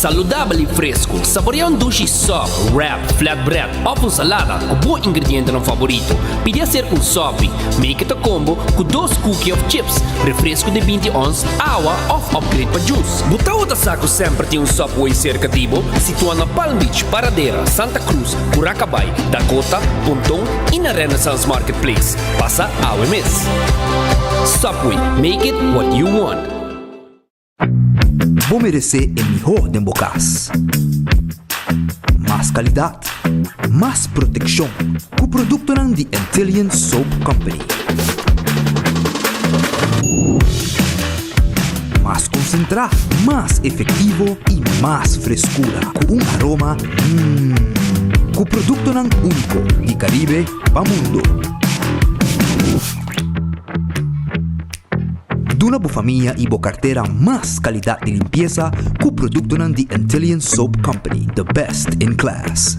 Saludabel y fresco. Saborea un dushi sop, wrap, flatbread of un salada cu bo ingredientenan favorito. Pidi acerca un sopi. Make it a combo cu dos cookie of chips, refresco di 20 ons, awa of upgrade pa juice. Bo tawata sa cu semper tin un Subway cerca di bo? Situa na Palm Beach, Paradera, Santa Cruz, Curacabai, Dakota, Ponton y na Renaissance Marketplace. Pasa awe mes. Subway, make it what you want. Bo meresé e mihó den bo kas. Mas kalidat, mas protekshon ku produktonan di Antillian Soap Company. Mas konsentrá, mas efektivo i mas freskura ku un aroma mmm. Ku produktonan úniko di Karibe pa mundu. Duna bo famia i bo kartera mas kalidat di limpiesa ku produktonan di Antillian Soap Company, the best in class.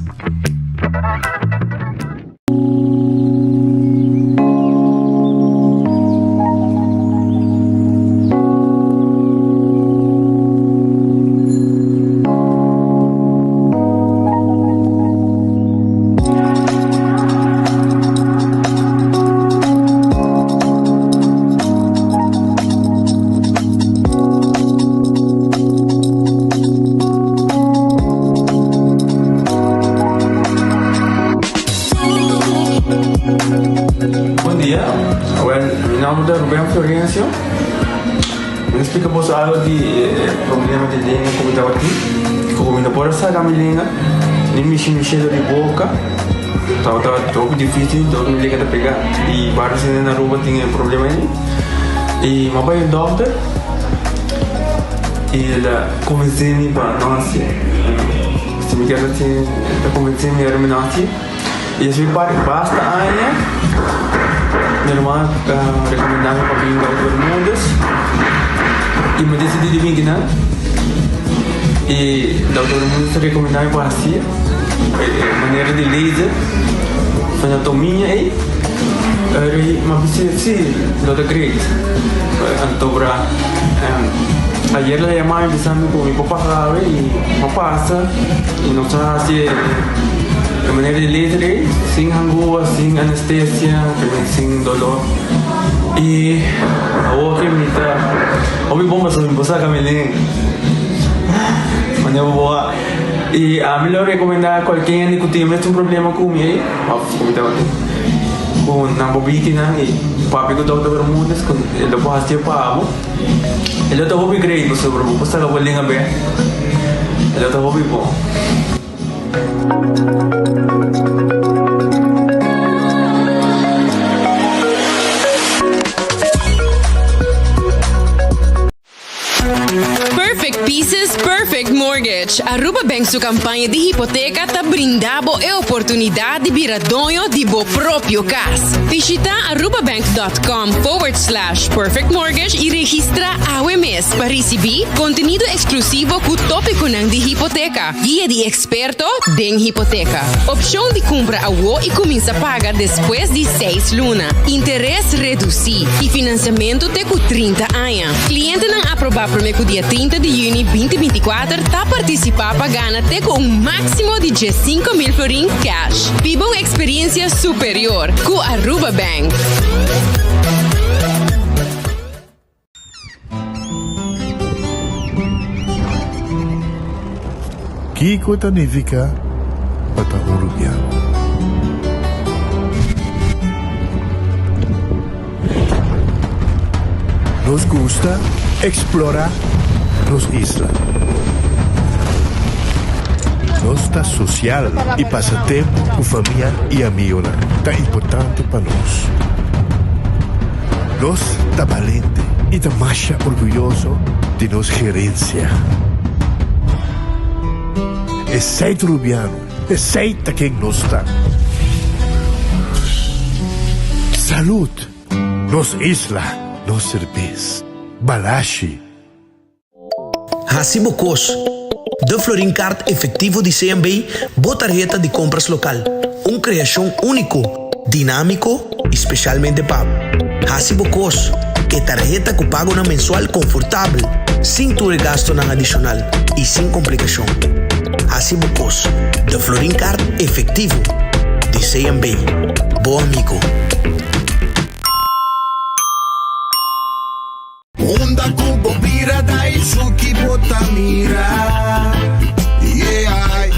Bon dia, awel mi nomber ta Ruben Florencio. Mi ta splika boso algo di e problema di lenga ku mi tabatin, ku mi no por a saka mi lenga, ni mishi mi shelo di boka. Tabata hopi dificil, dor mi lenga ta pega y varios hende na Aruba tin e problema ey. Y mi a bay un dokter y el a convence mi pa no haci. Si mi kier haci, el a convence mi ora mi no haci. Y despues di basta aña mi hermano a recomenda mi pa bin Dokter Bermudez y mi a decidi di bin kinan. Y Dokter Bermudez a recomenda mi pa haci. E manera di laser anatomia ei m'a bisa si lo ta great. Anto bra ayer la yama mi bisa mi ku mi por pasa awe i m'a pasa i nos a hasi e manera di laser ei sin hangua, sin anestesia, sin dolor i awor ke mi ta hopi bon pasobra mi por saka mi lenga manera bo a. I ami lo rekomendá kualke hende ku tin e mesun problema ku mi ei, òf ku mi tabatin, ku nan por bini nan i papia ku Dòkter Bermudez ku e lo por hasié pa bo. E lo ta hopi great pasobra bo por saka bo lenga bèk. E lo ta hopi bon. Perfect Pieces, Perfect Mortgage. Aruba Bank su campaña di hipoteca ta brinda bo e oportunidad di bira doño di bo propio cas. Bishita arubabank.com forward slash perfect mortgage y registra awe mes pa ricibi contenido exclusivo cu topiconan di hipoteca, guia di experto den hipoteca, opcion di cumpra awo y cuminsa paga despues di seis luna, interes reduci y financiamento te cu 30 aña. Clientenan aproba prome cu dia 30 di juni 2024 ta participa pa gana te cu un maximo di 15,000 florin cash. Biba un experiencia superior cu Aruba Bank. Kiko ta nifiká pa ta un rubiano? Nos gusta eksplorá nos isla. Nos ta sosial i pasa tempu ku famia i amigonan ta importante pa nos. Nos ta balente i ta masha orguyoso di nos gerensia. Esei ta Rubiano, esei ta ken nos ta. Salud! Nos isla, nos serbes. Balashi! Hasi bo kos. De Florin Card Efectivo di CMB, bo tarheta di compras local. Un creacion unico, dinamico y specialmente pa bo. Hasi bo kos. E tarheta cu pagonan mensual confortabel. Sin tur e gastonan adishonal i sin komplikashon. Hasi bo kos. De Florin Card efektivo di CMB. Bo amigo. Unda ku bo bira Daisuki bo ta mira Yeah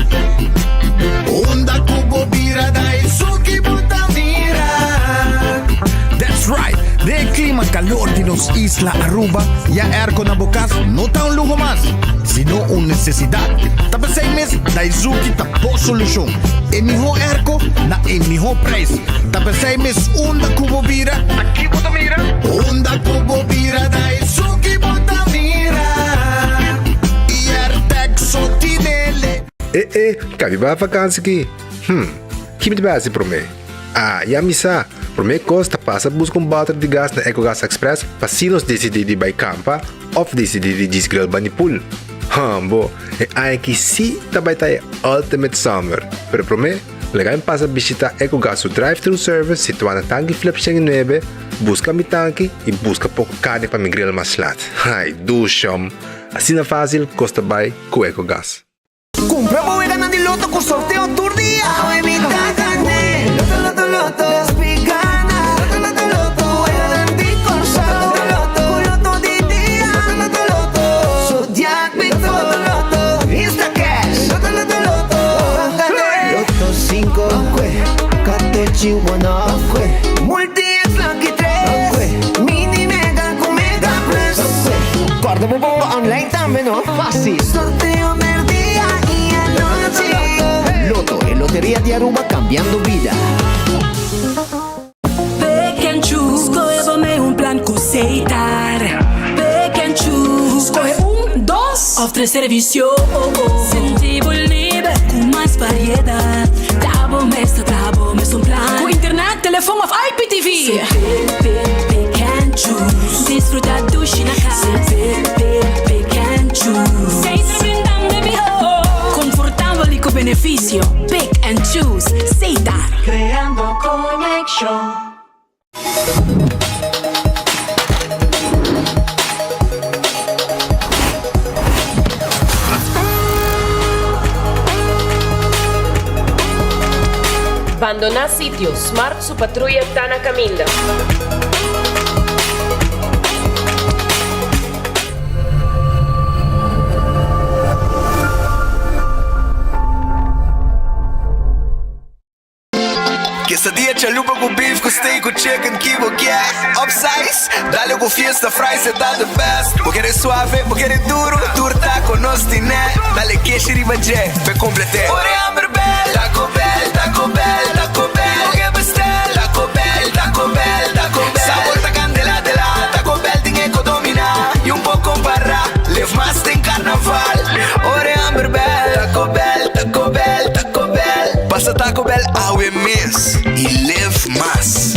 Unda ku bo bira Daisuki bo ta mira That's right! Den e klima kalor di nos isla Aruba, ya airco na bo kas no ta un luho mas, sino un nesesidat. Ta p'esei mes Daizuki ta bo solushon. E mihó airco na e mihó prijs. Ta p'esei mes unda ku bo bira, ta ki bo ta mira? Unda ku bo bira Daizuki bo ta mira Airtec so tinele. E e, kabi bai vakansi ki? Hm, ki mi ta bai hasi promé? Ah, ya mi sa! Promé kos ta pasa buska un bòter di gas na Ecogas Express pa si nos disidí di bai kampa òf disidí di djis grill bani pool. Hòmbo, e aña aki sí ta bai ta e ultimate summer! Pero promé, laga mi pasa bishitá Ecogas su drive-thru service situá na Tanki Flip 109, buska mi tanki i buska poko karni pa mi grill mas lat. Ai, dushòm! Asina fásil kos ta bai ku Ecogas. Cumpra bo weganan di loto cu sorteo tur dia. Awe mi ta gane. Loto, loto, loto. Despi gana. Loto, loto, loto. Weganan di Corsou. Loto, loto, Cu loto di dia. Loto, loto, loto. Zodiac Big Four. Loto, loto, Instacash. Loto, loto, loto. Bo gane. Loto cinco. Katochi one off. Multi X Lucky tres. Mini Mega cu Mega Plus. Corda bo bomba online tambe no. Fácil. Sorteo merdia y anochi. Lotto, e loteria di Aruba cambiando bida. Pick and choose, scohe bo mee un plan cu Setar. Pick and choose, scohe un, dos of tres servicio. Sinti bo liber cu mas variedad. Ta bo mes ta traha bo mes un plan. Cu internet, telefon of IPTV. Pick, pick, pick and choose. Disfruta dushi na cas. Pick, pick, pick and choose. Setar brindando e miho. Confortabel y cu beneficio. Pick and choose. Setar. Creando conexion. Bandoná sitio, Smart su patruya ta na kaminda. Quesadilla chalupa cu beef cu steak cu chicken ki bo kier Upsize, dale cu fiesta fries e ta the best Bo kere suave, bo kere duro, tur taco nos tine Dale keshi riba dje, p'e complete Ora e hamber bel, Taco Bell, Taco Bell, Taco Bell Bo ke bestel, Taco Bell, Taco Bell, Taco Bell Sabor ta candela de la, Taco Bell tin e co domina Y un por compara, live mas den carnaval Ora e hamber bel, Taco Bell, Taco Bell, Taco Bell Pasa Taco Bell awe mes y live mas.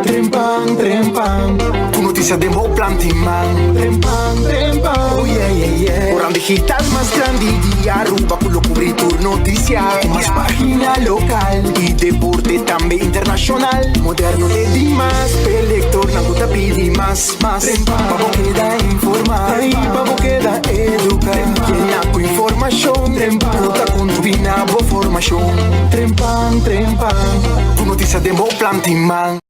Trempan, trempan, ku notisia den bo planti man. Trempan, trempan, oh yeah, yeah, yeah. Oran digital mas grandi di Aruba ku lo kubri tur notisia. Ku mas pagina lokal i deporte tambe internashonal. Moderno te dimas, p'e lektornan ku ta pidi mas, mas. Pa bo keda informá i pa bo keda eduká. Yena ku informashon ku ta kontribuí na bo formashon. Trempan, trempan, ku notisia den bo planti man.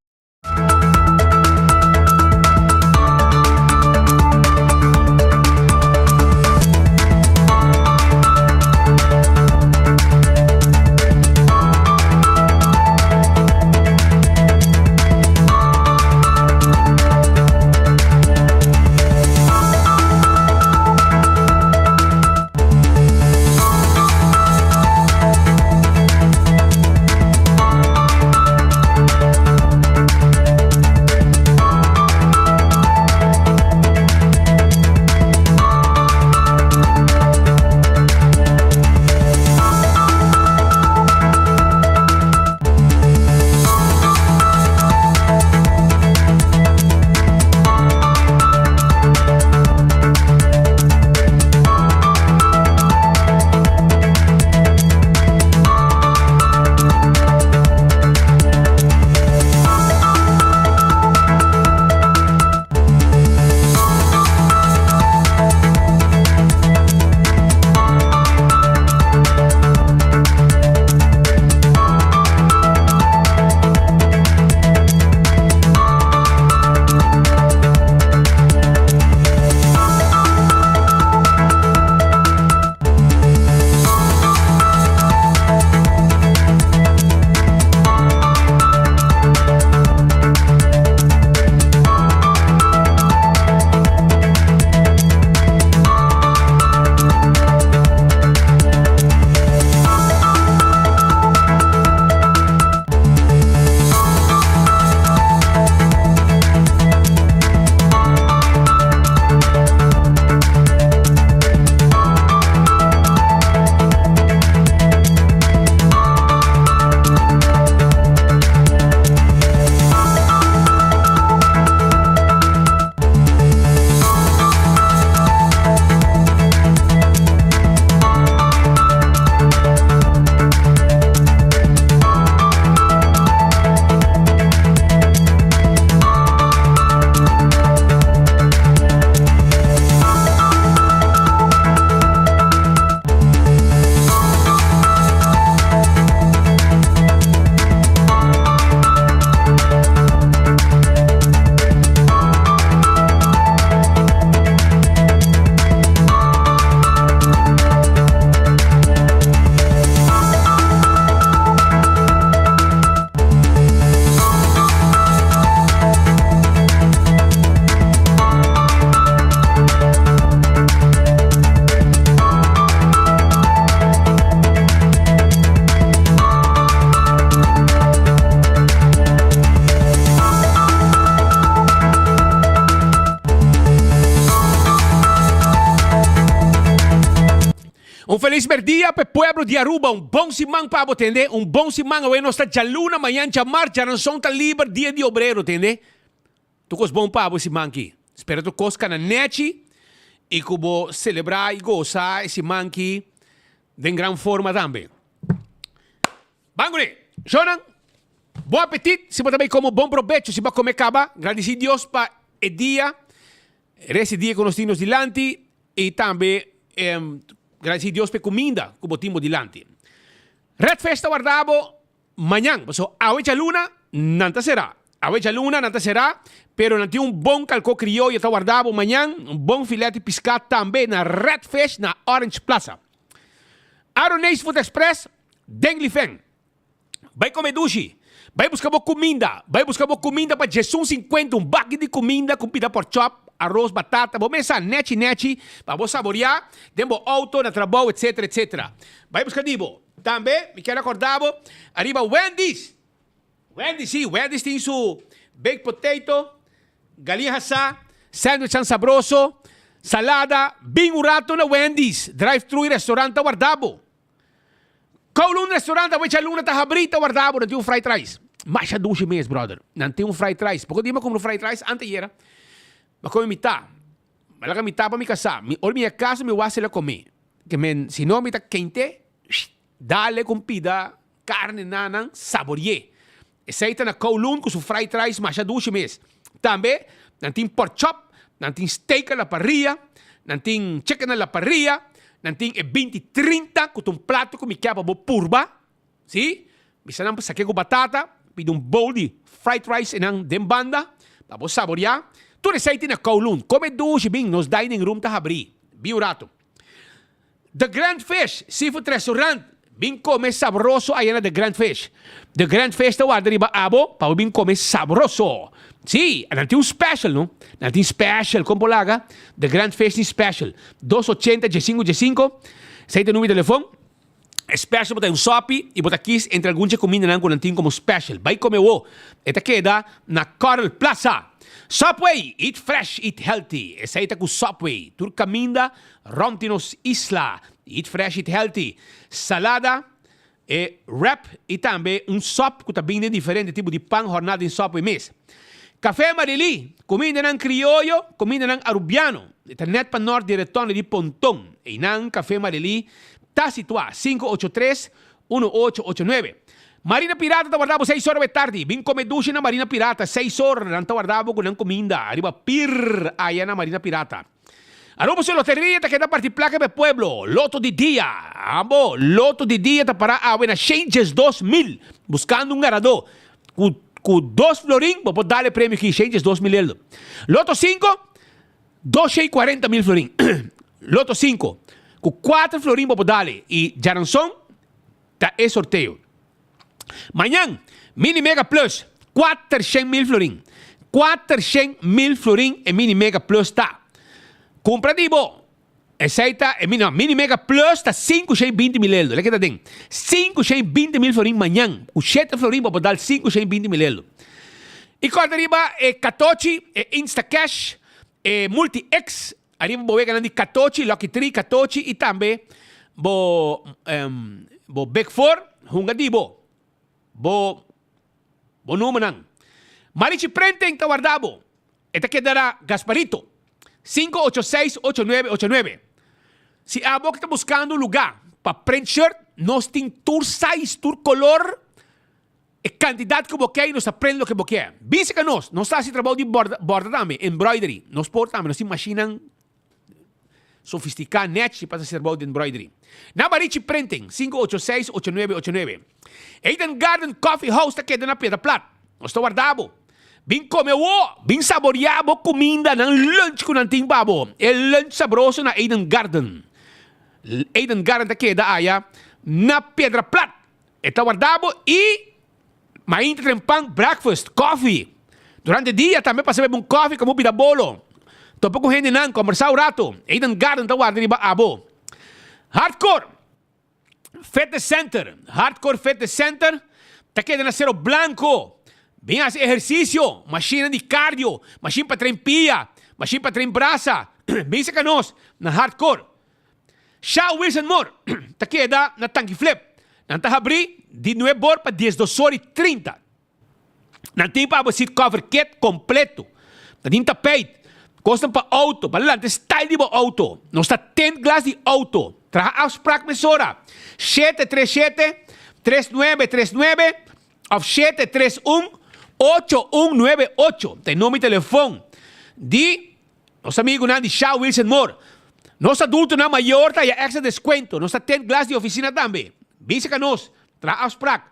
Un felis merdia pa e pueblo di Aruba, un bon siman pa bo tende, un bon siman awe nos ta djaluna, mañan djamars, djaranson ta liber, dia di obrero tende. Tur kos bon pa bo e siman ki. Spera tur kos kana nechi i ku bo selebrá i gosa e siman ki den gran forma tambe. Ban kuné. Shownan, bon apetit si bo ta bai komo, bon probecho si bo a kome kaba. Gradisí Dios pa e dia, resti dia ku nos tin nos dilanti i tambe gradisí Dios pa e kuminda ku bo tin bo dilanti. Red Fish ta warda bo mañan, pasobra awe djaluna nan ta será. Awe djaluna nan ta será, pero nan tin un bon kalkó krioyo ta warda bo mañan, un bon filet di piská tambe na Red Fish na Orange Plaza. Aroneis Food Express den Lifen. Bai kome dushi. Bai buska bo kuminda. Bai buska bo kuminda pa djesun sinkuenta, un baki di kuminda ku pida porchòp, aros, batata, bo mesa nechi nechi pa bo saboriá den bo outo, na trabou, etsetera, etsetera. Bai buska di bo. Tambe mi kier akorda bo ariba Wendy's. Wendy's, sí, Wendy's tin su baked potato, galiña hasá, sandwichnan sabroso, salada. Bin un rato na Wendy's drive-thru i restaurant ta warda bo. Kowloon restaurant awe luna ta habrí ta warda bo, nan tin un fried rice. Masha dushi mes, brother. Nan tin un fried rice. Poko dia mi a kumpra un fried rice anteyera. Mi a kome mitá. Mi a laga mitá pa mi kasá. Mi, ora mi yega kas mi wak si el a kome. Ke men, si no mi ta kente, dale ku un pida karne na nan, sabori'é. Esei ta na Kowloon ku su fried rice masha dushi mes. Tambe nan tin pork chop, nan tin steak a la parrilla, nan tin chicken a la parrilla, nan tin e binti trinta ku ta un plato ku mi ke pa bo purba. Si, bisa nan pa sake ku batata, pidi un bowl di fried rice einan den banda pa bo saboriá. Tur esei tin na Kowloon. Kome dushi bin, nos dining room ta habrí. Bin un rato. The Grand Fish Seafood Restaurant, Bin kome sabroso aya na The Grand Fish. The Grand Fish ta warda riba abo pa bo bin kome sabroso. Sí, nan tin un special no. Nan tin special, kon por laga? The Grand Fish tin special. Dos ochenta diesinco diesinco, esei ta e numero di telefon. E special bo ta un sopi y bo ta kies entre algun dje cumindanan cu nan tin como special. Bay come wo. E ta keda na Coral Plaza. Subway, eat fresh, eat healthy. Esey ta cu Subway. Tur caminda rond di nos isla. Eat fresh, eat healthy. Salada, e wrap y tambe un sop cu ta bin den diferente tipo di pan horna den Subway mes. Café Marily, cumindanan crioyo, cumindanan Arubiano. E ta net pa nort di Retonde di Ponton. Eynan Café Marily Ta situá 583 1889. Marina Pirata ta warda bo seis ora be tardi. Bin come dushi na Marina Pirata seis or. Nan ta warda bo cu nan cuminda ariba pir aya na Marina Pirata. Aruba su loteria ta keda parti placa pa e pueblo. Loto di dia. Abo, loto di dia ta para awe na shen diesdos mil. Buscando un ganador. Cu cu dos florin bo por dal e premio aki, shen diesdos mil eldo. Loto cinco. 240 mil florin. Loto 5, ku 4 florin bo por dale i djaranson ta e sorteo. Mañan, Mini Mega Plus, 400 mil florin. 400 mil florin e Mini Mega Plus ta. Kumpra di bo. Esei ta e mini, no, Mini Mega Plus ta 520 mil eldo. Leke ta den. 520 mil florin mañan. Ku 7 florin bo por dal 520 mil eldo. I kòrda riba e katochi, e Instacash, e Multi X, ariba bo weganan di katochi, Lucky Tree, katochi i tambe bo bo Big Four, hunga di bo, bo bo numernan. Marichi Printing ta warda bo. E ta keda na Gasparito, 586 8989. Si abo ta buscando un lugar pa print shirt, nos tin tur size, tur color, e cantidad cu bo kier y nos ta print loke bo kier. Bisa cu nos, nos ta haci trabou di borda, borda tambe, embroidery. Nos por tambe, nos tin machinan sofistica nechi pa haci trabou di embroidery. Na Marichi Printing, 586 8989. Eden Garden Coffee House ta keda na Piedra Plat. Nos ta warda bo. Bin come wo, bin saborea bo cuminda nan lunch cu nan tin pa bo. E lunch sabroso na Eden Garden. Eden Garden ta keda aya na Piedra Plat. E ta warda bo y mainta trempan breakfast, coffee. Durante dia tambe pasa bebe un coffee como bira bolo. Topa cu hendenan, combersa un rato. Eden Garden ta warda riba abo. Hardcore Fitness Center, Hardcore Fitness Center ta keda na Cero Blanco. Bin haci ehercicio, machine di cardio, machine pa train pia, machine pa train brasa. Bin cerca nos na Hardcore. Sha Wilson Moore ta keda na Tanki Flip. Nan ta habrí di nuebor pa diesdosor i trinta. Nan tin pa abo seat cover kit completo. Nan tin tapijt, cosnan pa auto, pa lanta e style di bo auto. Nos ta tint glas di auto. Traha afspraak mesora. 737 3939 of 731 8198 ta e number di telefon di nos amigunan di Sha Wilson Moore. Nos adultonan mayor ta haya extra descuento. Nos ta tint glas di oficina tambe. Bisa ka nos. Traha afspraak.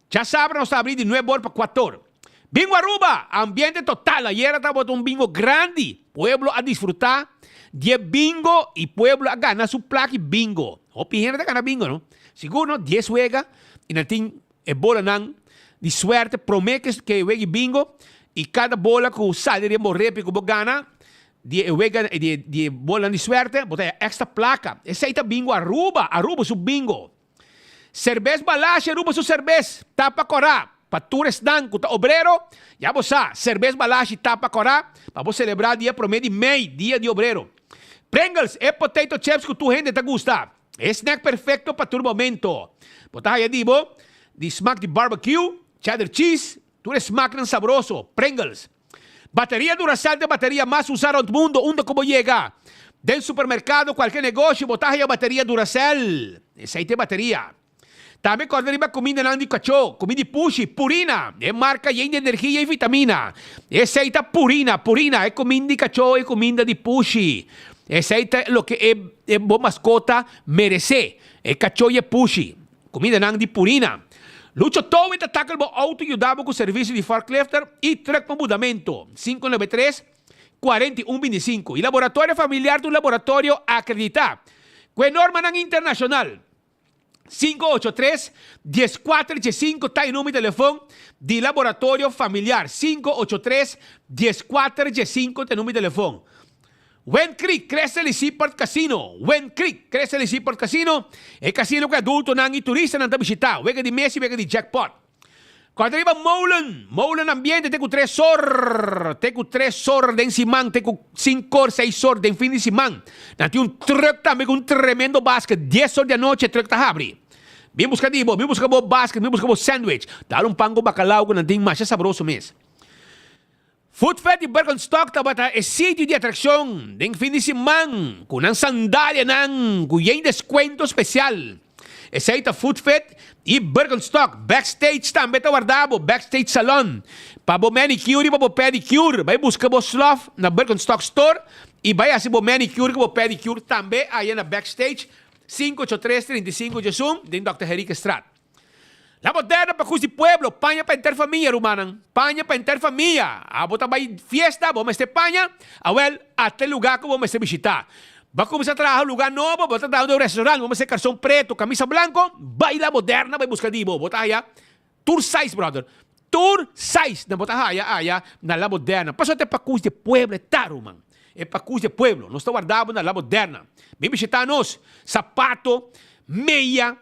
Djasabra nos ta abri di nuebe or pa kuator. Bingo Aruba! Ambiente total! Ayera tabata un bingo grandi. Pueblo a disfruta di e bingo y pueblo a gana su plaki bingo. Hopi hende ta gana bingo no. Sigur no, dies wega y nan tin e bolanan di suerte prome ke e wega di bingo y cada bola cu sali riba bo repi cu bo gana di e wega di e bolanan di suerte bo ta haya extra placa. Esey ta Bingo Aruba! Aruba su bingo! Serbes Balashi Aruba su serbes tapa kòrá pa tur esnan ku ta obrero. Ya bo sa, Serbes Balashi tapa kòrá pa bo selebrá dia promé di mei, dia di obrero. Pringles, e potato chips ku tur hende ta gusta. E snack perfekto pa tur momento. Bo ta haya di bo di smak di barbecue, cheddar cheese, tur e smaknan sabroso. Pringles. Bateria Duracell ta e bateria mas usa rond mundo unda ku bo yega. Den supermerkado, kualke negoshi bo ta haya bateria Duracell. Esei ta e bateria. Tambe kòrda riba kumindanan di kachó, kumida di pushi, Purina, e marka yen di energia i vitamina. Esei ta Purina, Purina, e kuminda di kachó, e kuminda di pushi. Esei ta loke e bo maskota meresé, e kachó i e pushi. Kumindanan di Purina. Lucho Towing ta takel bo outo yuda bo ku servisio di forklifter i trùk pa mudamentu. 593, 41 25. I Laboratorio Familiar ta un laboratorio akreditá ku e normanan internashonal. 583, 14 15 ta e number di telefon di Laboratorio Familiar. 583, 14 15 ta e number di telefon. Wind Creek, Crystal y Seaport Casino Wind Creek, Crystal y Seaport Casino, e casino cu e adultonan y turistanan ta bishita, wega di mesa y wega di jackpot. Corta riba Molen, Molen Ambiente te cu tres or, te cu tres or den siman, te cu cinco or, seis or den fin di siman. Nan tin un truck tambe cu un tremendo basket, dies or di anochi e truck ta habri. Bin busca di bo, bin busca bo basket, bin busca bo sandwich. Dal un pan cu bacalao cu nan tin masha sabroso mes. Footfed di Birkenstock tabata e sitio di atraccion den fin di siman cu nan sandalianan cu yen descuento special. Esey ta Footfed y Birkenstock. Backstage tambe ta warda bo, Backstage Salon, pa bo manicure y pa bo pedicure. Bay busca bo slof na Birkenstock Store y bay haci bo manicure cu bo pedicure tambe aya na Backstage, 583 35 11 den Dòkter Henriquestraat. La moderna pa kus di pueblo, paña pa henter famia, rumannan, paña pa henter famia. Abo ta bai fiesta, bo mester paña, awel, ata e lugá ku bo mester bishitá. Bo a kuminsá traha un lugá nobo, bo ta traha den un restaurant, bo mester karson pretu, kamisa blanko, bai La Moderna bai buska di bo. Bo ta haya tur size, brother, tur size nan bo ta haya aya na La Moderna. Pasobra ta e pakus di pueblo e ta, ruman. E pakus di pueblo. Nos ta warda bo na La Moderna. Bin bishitá nos, sapato, meya,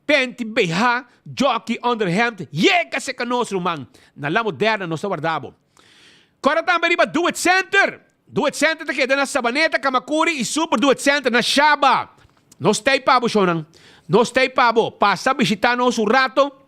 Penti, BH, jockey, onderhemd, yega serka nos ruman. Na La Moderna nos ta warda bo. Kòrda tambe riba Do It Center. Do It Center ta keda na Sabaneta, Kamakuri i Super Do It Center na Shaba. Nos ta ei pa bo shownan. Nos ta ei pa bo. Pasa bishita nos un rato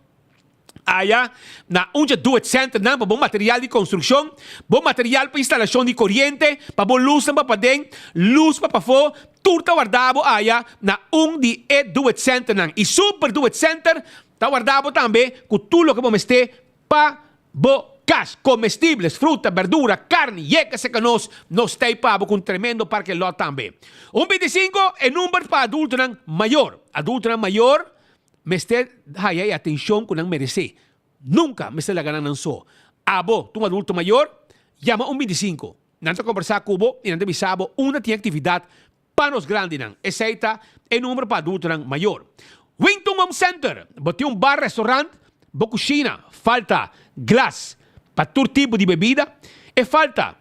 aya na un dje Do It Center nan pa bo material di konstrukshon, bo material pa instalashon di koriente, pa bo lusnan pa paden, lus pa pafó, tur ta warda bo aya na un di e Do It Center nan. I Super Do It Center ta warda bo tambe ku tur loke bo mester pa bo kas, komestibles, fruta, berdura, karni, yega serka nos, nos ta ei pa bo ku un tremendo parke lòt tambe. Un bintisinko e number pa adultonan mayor. Adultonan mayor Mester haya e atencion cu nan merece. Nunca mester laga nan nan so. Abo ta un adulto mayor? Yama un 25. Nan ta combersa cu bo y nan ta bisa bo unda tin actividad pa nos grandinan. Esey ta e number pa adultonan mayor. Wington Home Center, Bo tin un bar, restaurant, bo cushina falta glas pa tur tipo di bebida? E falta.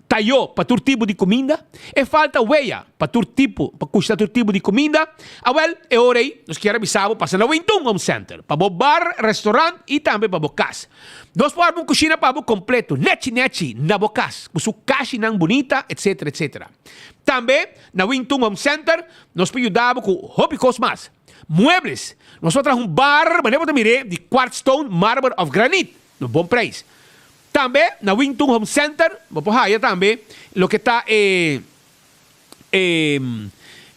Tayo pa tur tipo di kuminda, e falta weya pa tur tipo pa kushna tur tipo di kuminda. Awel, e ora ei nos kier a bisa bo pasa na Wintun Home Center pa bo bar, restaurant i tambe pa bo kas. Nos por arma un kushina pa bo kompleto, nechi nechi, na bo kas, ku su kashinan bunita, etsetera, etsetera. Tambe na Wintun Home Center nos por yuda bo ku hopi kos mas. Muebles, nos por traha un bar manera bo ta mir'é di quartz stone, marmer òf granit na un bon preis. Tambe na Wington Home Center bo por haya tambe loke ta e e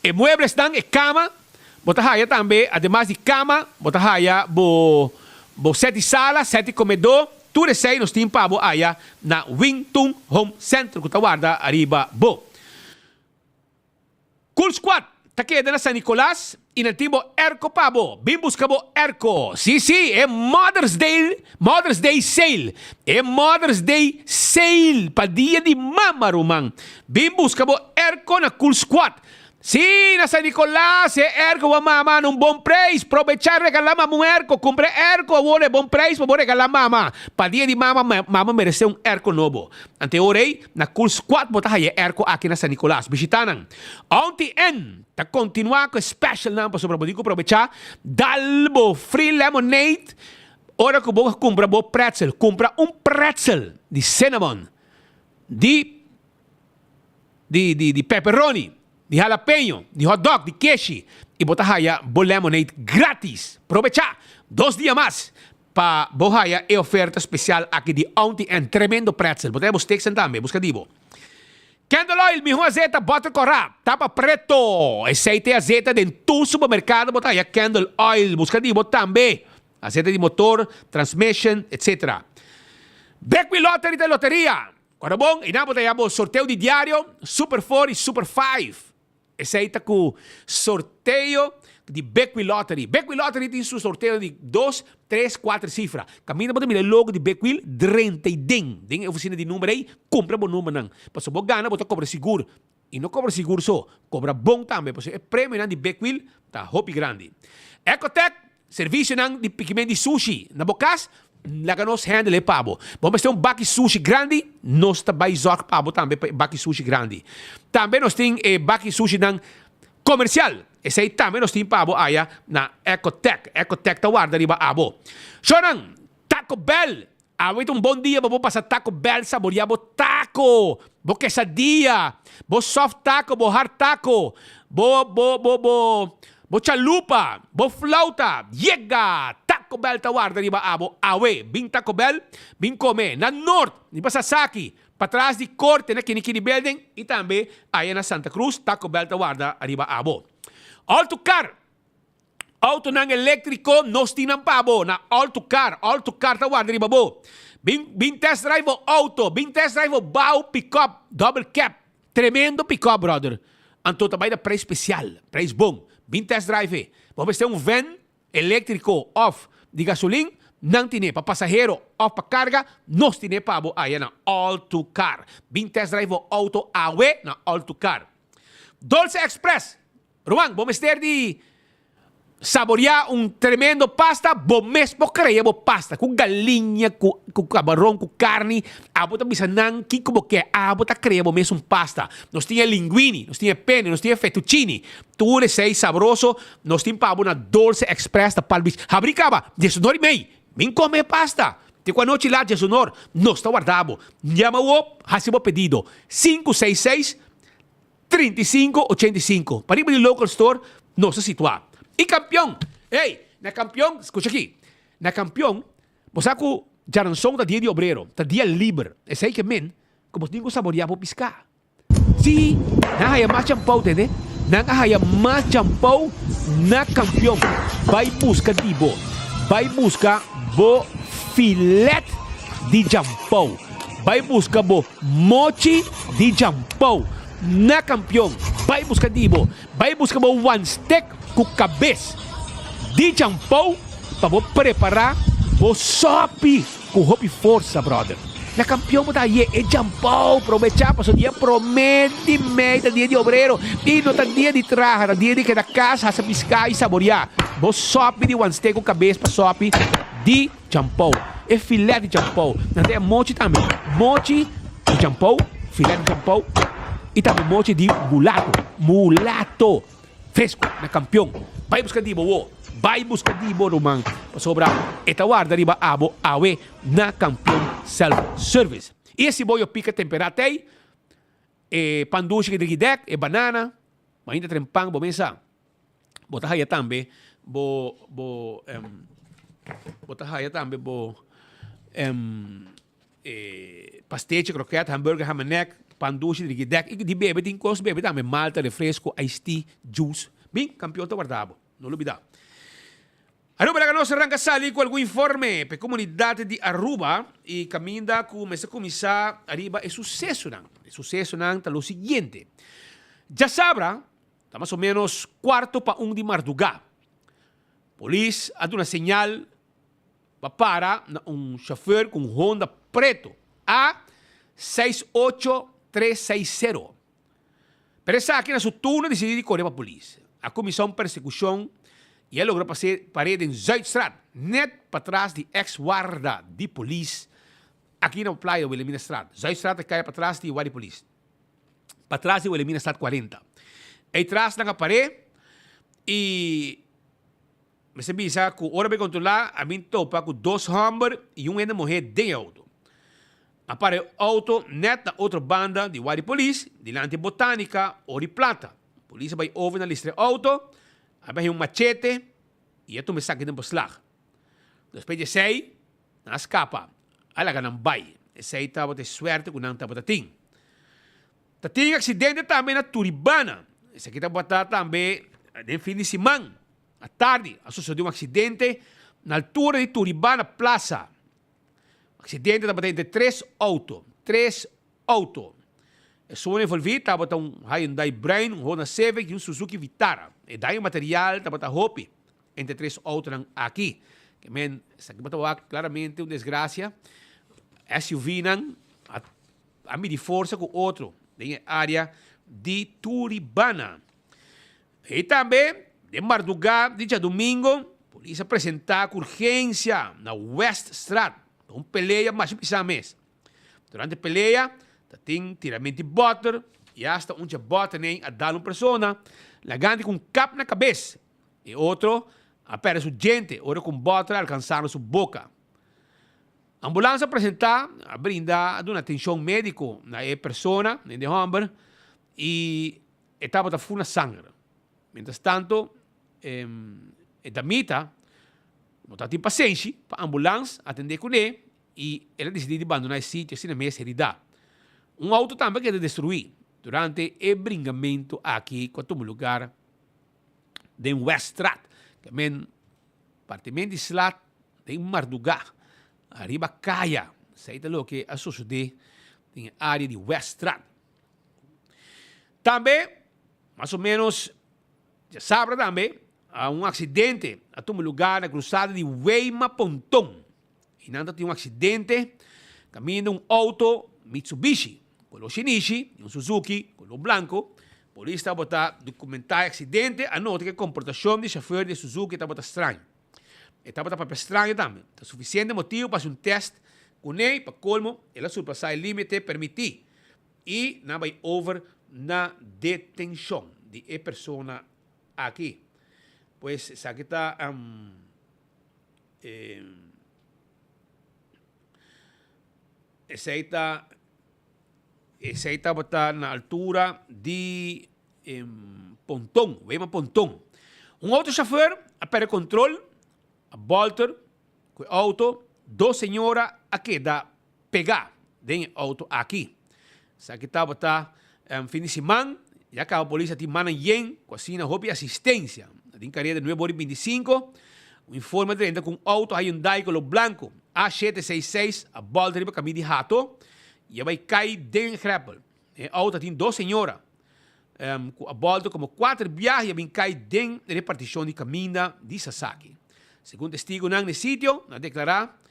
e mueblesnan, e kama, bo ta haya tambe ademas di kama bo ta haya bo bo set di sala, set di komedó, tur esei nos tin pa bo haya na Wington Home Center ku ta warda ariba bo. Cool Squad ta keda na San Nicolas y nan tin bo airco pa bo. Bin busca bo airco. Si, si, e Mother's Day, Mother's Day Sale. E Mother's Day Sale pa dia di mama, ruman. Bin busca bo airco na Cool Squad. Si, na San Nicolas e airco bo mama na un bon prijs. Probecha regala mama un airco. Cumpra e airco awor e bon prijs pa bo regala mama. Pa dia di mama, mama merece un airco nobo. Ante ora ei, na Cool Squad bo ta haya e airco aki na San Nicolas. Bishita nan. Auntie N ta continua cu e specialnan pasobra bo tin cu probecha. Dal bo free lemonade ora cu bo cumpra bo pretzel. Cumpra un pretzel di cinnamon, di di di di pepperoni, di jalapeño, di hot dog, di keshi y bo ta haya bo lemonade gratis. Probecha! Dos dia mas Pa bo haya e oferta special aki di Auntie Ann, tremendo pretzel. Bo ta haya bo steaksen tambe, busca di bo. Candle oil, miho azeta, boter cora, tapa preto. Esey ta e azeta den tur supermercado bo ta haya candle oil, busca di bo tambe. Azeta di motor, transmission, etc. Big Wheel Lottery ta e loteria. Ora bon, eynan bo ta haya bo sorteo di diario, Super Four y Super Five. Esei ta ku sorteo di Big Wheel Lottery. Big Wheel Lottery tin su sorteo di dos, tres, kuater sifra. Kaminda bo ta mira e logo di Big Wheel, drenta i den den e ofisina di number ei, kumpra bo numbernan. Pasobra bo gana bo ta kobra sigur. I no kobra sigur so, kobra bon tambe, pasobra e premionan di Big Wheel ta hopi grandi. Ecotech Servicionan di pikimen di sushi na bo cas, laga nos handle e pa bo. Bo mester un baki sushi grandi, nos ta bay zorg pa bo tambe pa e baki sushi grandi. Tambe nos tin e baki sushinan comercial, esey tambe nos tin pa bo aya na Ecotech. Ecotech ta warda riba abo. Shownan, Taco Bell Awe ta un bon dia pa bo pasa Taco Bell saboria bo taco, bo quesadilla, bo soft taco, bo hard taco, bo bo bo bo bo chalupa, bo flauta. Yega! Taco Bell ta warda riba abo awe. Bin Taco Bell, bin come na Noord, riba Sasaki, patras di Corte na Kinikini Building y tambe aya na Santa Cruz, Taco Bell ta warda riba abo. All to Car! Autonan eléktriko nos tin nan pa bo na Alto Car. Alto Car ta warda riba bo. Bin bin test drive bo auto. Bin test drive bo bau pickup double cab. Tremendo pickup brother. Anto ta bai na prijs spesial. Prijs bon. Bin test drive e. Bo mester un van eléktriko òf di gasolin, nan tine pa pasahero òf pa karga, nos tine pa bo aya na Alto Car. Bin test drive bo auto awe na Alto Car. Dolce Express. Ruman, bo mester di saboreá un tremendo pasta, bo mes por krea bo pasta ku galiña, ku ku kabaron, ku karni. Abo ta bisa nan kiko bo ke, abo ta krea bo mes un pasta. Nos tin e linguini, nos tin e penne, nos tin e fettuccini. Tur esei sabroso nos tin pa bo na Dolce Express na Palm Beach. Habri kaba, diesunor i mei, bin kome e pasta. Te ku anochi lat diesunor, nos ta warda bo. Yama bo, hasi bo pedido, sinku seis seis, 35 85 Pariba di local store nos ta situa. Y campeon! Ey! Na campeon, scucha aki, na campeon, bo sa cu djaranson ta dia di obrero, ta dia liber. Esey ke men cu bo tin cu saborea bo pisca. Si! Nan a haya mas champou, tende? Nan a haya mas champou na campeon. Bay busca di bo. Bay busca bo filet di champou. Bai buska bo mochi di jampou na kampion. Bai buska di bo. Bai buska bo wanstek ku kabes di jampou pa bo prepara bo sopi ku hopi forsa, brother. Na kampion bo ta haye e jampou. Probecha paso dia prome di mei ta dia di obrero i no ta dia di traha, ta dia di keda kas hasa piska i saboria bo sopi di wanstek ku kabes pa sopi di Champou, e filet di champou. Nan ta e mochi tambe. Mochi di champou, filet. filet di champou y tambe mochi di mulato, mulato fresco na Campeon. Bay busca di bo wo, bay busca di bo ruman, pasobra e ta warda riba abo awe na Campeon Self Service. Y e siboyo pica tempera tey, e pan dushi ki driki dek, e banana, mainta tren pan bo mesa. Bo ta haya tambe bo bo bo ta haya tambe bo e pastechi, kroket, hamburger, hamenek, pan dushi, drikidek i di bebe tin kos bebe tambe, malta, refresco, iced tea, juice. Bin, Kampion ta warda bo. No lubida. Aruba laga nos ranka sali ku algun informe pa e komunidat di Aruba i kaminda ku mester kuminsá ariba e susesonan. E susesonan ta lo siguiente. Djasabra Ta mas o menos cuarto pa un di mardugá. Polis a duna señal pa para na un chauffeur cu un Honda preto A 68360. Pero esaki na su turno a dicidi di core pa polis. A cuminsa un persecucion y a logra pase pare den Zuidstraat, net patras di ex warda di polis aki na Playa Wilhelminastraat. Zuidstraat ta caya patras di warda di polis. Patras di Wilhelmina Stad 40. Ei tras nan a par'é i mester bisa ku ora mi kontrolá a bin topa ku dos hòmber i un hende muhé den e outo. A para e outo nèt na otro banda di wak di polis, dilanti Botanica Ori Plata. Polis a bai over na listra e outo, a bin haña un machete i a tuma esaki den beslag. Despues di esei Nan a skapa, a laga nan bai. Esei tabata e suerte ku nan tabata tin. Ta tin aksidente tambe na Turibana. Esaki tabata tambe den fin di siman. Atardi a sosodé un aksidente na altura di Turibana Plaza. Aksidente tabata entre tres outo. Tres outo. Esun envolví tabata un Hyundai bruin, un Honda Civic i un Suzuki Vitara. E daño material tabata hopi. Entre tres autonan aki. Ke men, esaki bo ta wak claramente un desgracia. SUVnan a, a midi forsa cu otro den e area di Turibana. Y tambe, den marduga di djadumingo, polis a presenta cu urgencia na Weststraat. Un pelea masha pisa mes. Durante pelea, ta tin tiramento di boter y hasta un dje boternan a dal un persona, lagandi cu un kap na cabes. E otro a perde su djente ora cu un boter a alcansando su boca. Ambulans a presenta, a brinda, a duna atencion medico na e persona, na e homber, y e tabata full na sanger. Mientras tanto, e damita no tabatin pasenshi pa ambulans atende cune y el a dicidi di bandona e sitio asina mes herida. Un auto tambe a keda destrui durante e bringamento aki cu a tuma lugar den Weststraat, ke men partimen di slat den mardugá ariba kaya. Esei ta loke a sosodé den e área di Weststraat. Tambe, mas o ménos djasabra tambe, un aksidente a tuma lugá na krusada di Weima Ponton. Einan ta tin un aksidente kaminda un outo Mitsubishi koló shinishi i un Suzuki koló blanko. Polis tabata dokumentá e aksidente, a nota ku e komportashon di shofèr di e Suzuki tabata straño. E tabata papia straño tambe. Ta sufisiente motibu pa hasi un tèst kuné i pa kolmo el a surpasá e límite permití i nan a bai over na detenshon di e persona aki. Pues esaki ta. Esei ta esei tabata na altura di Ponton, Wema Ponton. Un auto chauffeur a perde control, a bolter cu e auto, dos señora a keda pega den e auto aki. Esaki tabata fin di siman, ya caba polis a tin mannan yen cu asina hopi asistencia. Na tin careda nuebe ora y binticinco, un informe a drenta cu un auto Hyundai color blanco A shete seis seis a bolta riba caminda di Hato y a bay cay den greppel. E auto a tin dos señora cu a bolta como cuater biaha y a bin cay den reparticion di caminda di Sasaki. Segun testigonan n'e sitio, nan a declara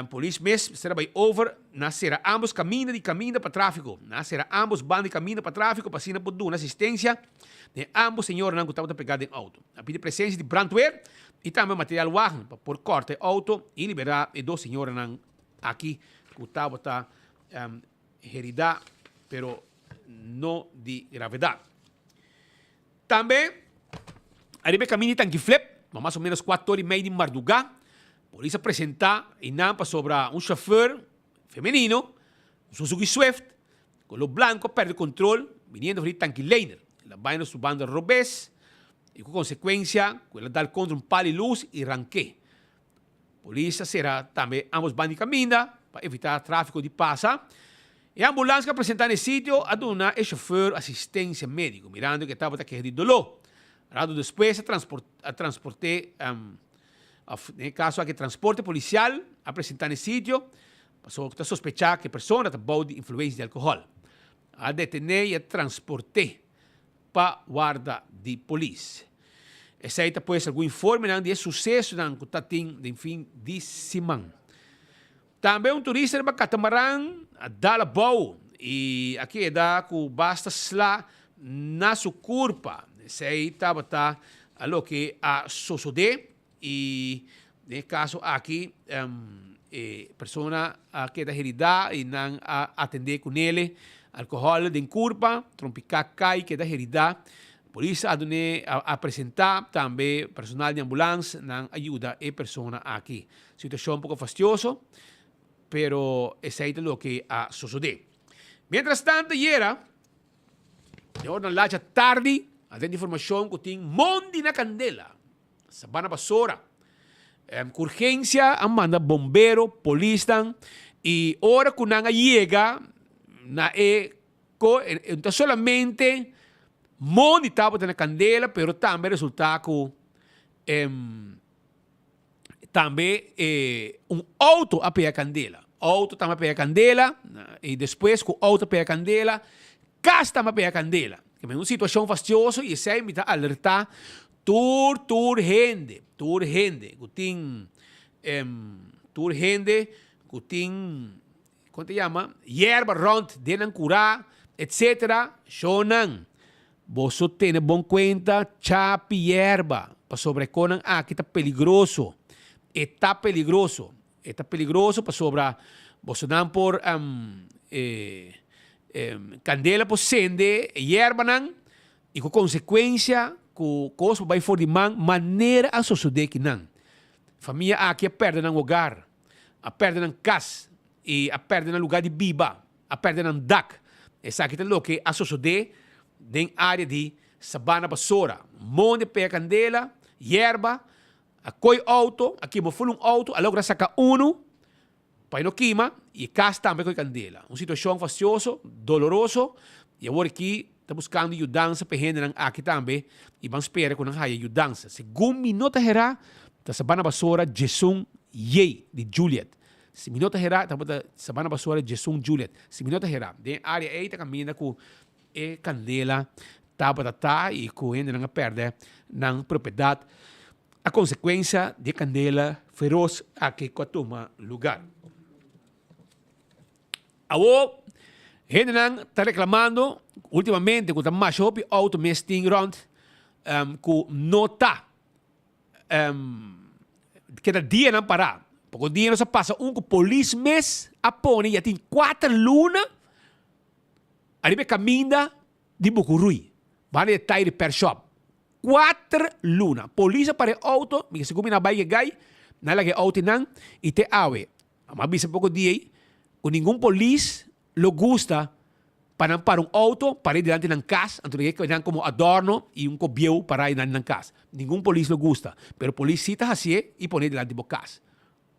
Polis mes mester a bai over na sera ambos kaminda di kaminda pa trafiko. Na sera ambos banda di kaminda pa trafiko pa asina por duna asistensia den ambos señoranan ku tabata pegá den outo. A pidi presensia di brandweer i tambe material wagen pa por kòrta e outo i liberá e dos señoranan aki ku tabata heridá. pero no di gravedad. Tambe, ariba e caminda di Tanki Flip, ma mas o menos cuatro ora y mei di marduga, polis a presenta einan pasobra un chauffeur femenino, un Suzuki Swift, color blanco a perde control biniendo for di Tanki Leiner. El a bay na su banda robes y cu consecuencia cu el a dal contra un pal di luz y ranke. Polis a sera tambe ambos banda di caminda pa evita trafico di pasa. E ambulans cu a presenta na e sitio a duna e chofer asistencia medico mirando cu e tabata keha di dolor. Rato despues a a transporte of den e caso aki transporte policial a presenta na e sitio pasobra cu ta sospecha cu e persona ta bou di influencia di alcohol. A detene y a transporte pa warda di polis. Esei ta pues algun informenan di e susesonan ku ta tin den fin di siman. Tambe un turista riba katamaran a dal abou i a keda ku basta sla na su kurpa. Esei tabata loke a sosodé i den e kaso aki e persona a keda heridá i nan a atendé ku nele. Alkohòl den kurpa, trompiká kai keda heridá. Polis a dun'é a presentá tambe personal di ambulans nan a yuda e persona aki. Situashon poko fastioso, pero esei ta loke a sosodé. Mientras tanto ayera, den ora nan lacha tardi, a tende informashon ku tin mondi na kandela. Sabana Basora. Ku urgensia a manda bombero, polisnan i ora ku nan a yega na e ko no ta solamente mondi tabata na kandela pero tambe a resulta ku tambe un outo a pega kandela. Outo tambe a pega kandela i despues ku outo a pega kandela kas tambe a pega kandela. Un situashon fastioso i esei mi ta alerta Tur tur hende, tur hende ku tin tur hende ku tin kon ta yama yerba rònt den nan kurá etsetera shownan boso tene bon kuenta chapi yerba pasobra e konan aki ta peligroso e ta peligroso e ta peligroso pasobra bosonan por kandela por sende e yerbanan I ku konsekuensia ku kos por bai for di man manera a sosodé ki nan. Famia aki a pèrdè nan hogar, a pèrdè nan kas i a pèrdè nan lugá di biba, a pèrdè nan dak. Esaki ta loke a sosodé den área di Sabana Basora. Mondi a pega kandela, yerba, a koi outo, a kima ful un outo, a logra saka unu Pa e no kima y e cas tambe cu e candela. Un situacion fastioso, doloroso y awor aki ta buscando yudansa pa e hendenan aki tambe y ban spera cu nan haya yudansa. Segun mi no ta hera, ta Sabana Basora Jesun J di Juliet. Si mi no ta hera, tabata Sabana Basora Jesun Juliet. Si mi no ta hera, den e area ey ta caminda cu e candela tabata ta y cu hendenan a perde nan propiedad. A konsekuensia di e kandela feros aki ku a tuma lugar. Awor hendenan ta reklamando ultimamente ku ta masha hopi outo mes tin rònt ku no ta keda dianan pará. Poko dia nos a pasa un ku polis mes a pone ya tin kuater luna ariba e kaminda di Bukurui, banda di e Tire Repair Shop. Kuater luna. Polis a para e outo, mi segun mi na bai gai, nan a laga e outo einan i te awe. Mi a bisa poko dia ei ku ningun polis lo gusta pa nan para un outo para ei dilanti nan kas, anto nan ke nan komo adorno i un kobieu para ei nan kas. Ningun polis lo gusta, pero polis si ta hasié i pone dilanti bo kas.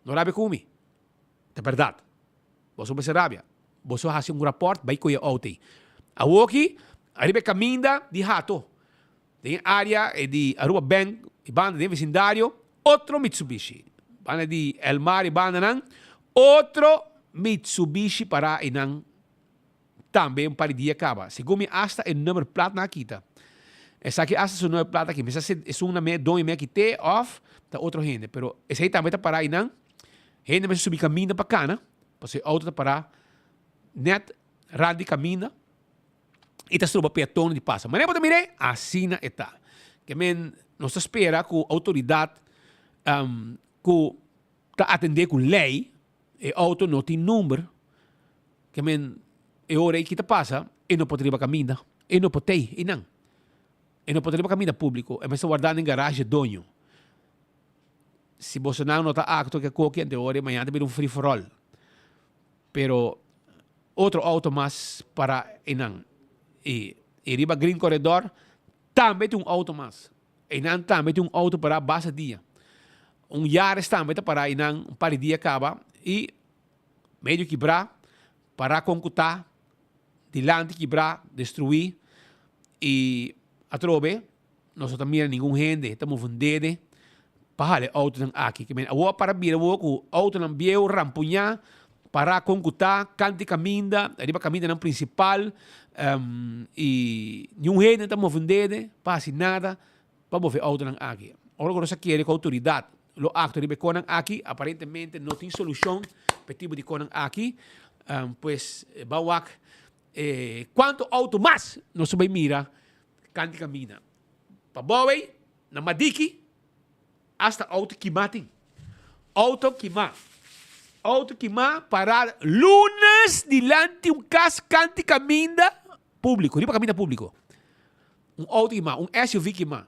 No rabia ku mi. Ta bèrdat. Boso mester rabia. Boso hasi un rapòrt bai kohe outo ei. Awoki, ariba e kaminda di Hato, den e área di Aruba Bank i banda den vesindario, otro Mitsubishi. Banda di Elmar i bandanan, otro Mitsubishi pará einan tambe un par di dia kaba. Segun mi asta e number plat nan a kita. Esaki asta su number plat aki. Mi sa si esun na me doño mi a kit'é òf ta otro hende. Pero esei tambe ta pará einan. Hende mester subi kaminda pa kana, pasobra e outo ta pará nèt rand di kaminda i ta stroba peatonnan di pasa. Manera bo ta mir'é, asina e ta. Ke men nos ta spera ku outoridat ku ta atendé ku lei, e outo no tin number, ke men. E ora ei ki ta pasa, e no por ta riba kaminda, e no por t'ei einan. E no por ta riba kaminda públiko, e mester wardá den garage e doño. Si bosonan no ta aktua ku e koki, anto e ora ei mañana ta bira un free for all. Pero otro auto mas para einan. I i riba Green Corredor tambe tin un auto mas. Einan tambe tin un auto pará basta dia. Un Yaris tambe ta pará einan un par di dia kaba i medio kibrá, pará kon ku ta, dilanti kibrá, destruí i atrobe nos no ta mira ningun hende ta move un dede pa hala e autonan aki. Ke men awor a para bira awor ku autonan bieu rampuñá, pará kon ku ta, kanti kaminda, riba kamindanan prinsipal i niun hende no ta move un dede pa hasi nada pa move e autonan aki. Ora ku nos a kere ku outoridat lo aktua riba e konan aki, aparentemente no tin solushon pa e tipo di konan aki. Pues ban wak kuantu auto mas nos ta bai mira kanti kaminda. Pa bou ei na Madiki hasta auto kimá tin. Auto kimá. Auto kimá pará lunes dilanti un kas kanti kaminda públiko, riba kaminda públiko. Un auto kimá, un SUV kimá.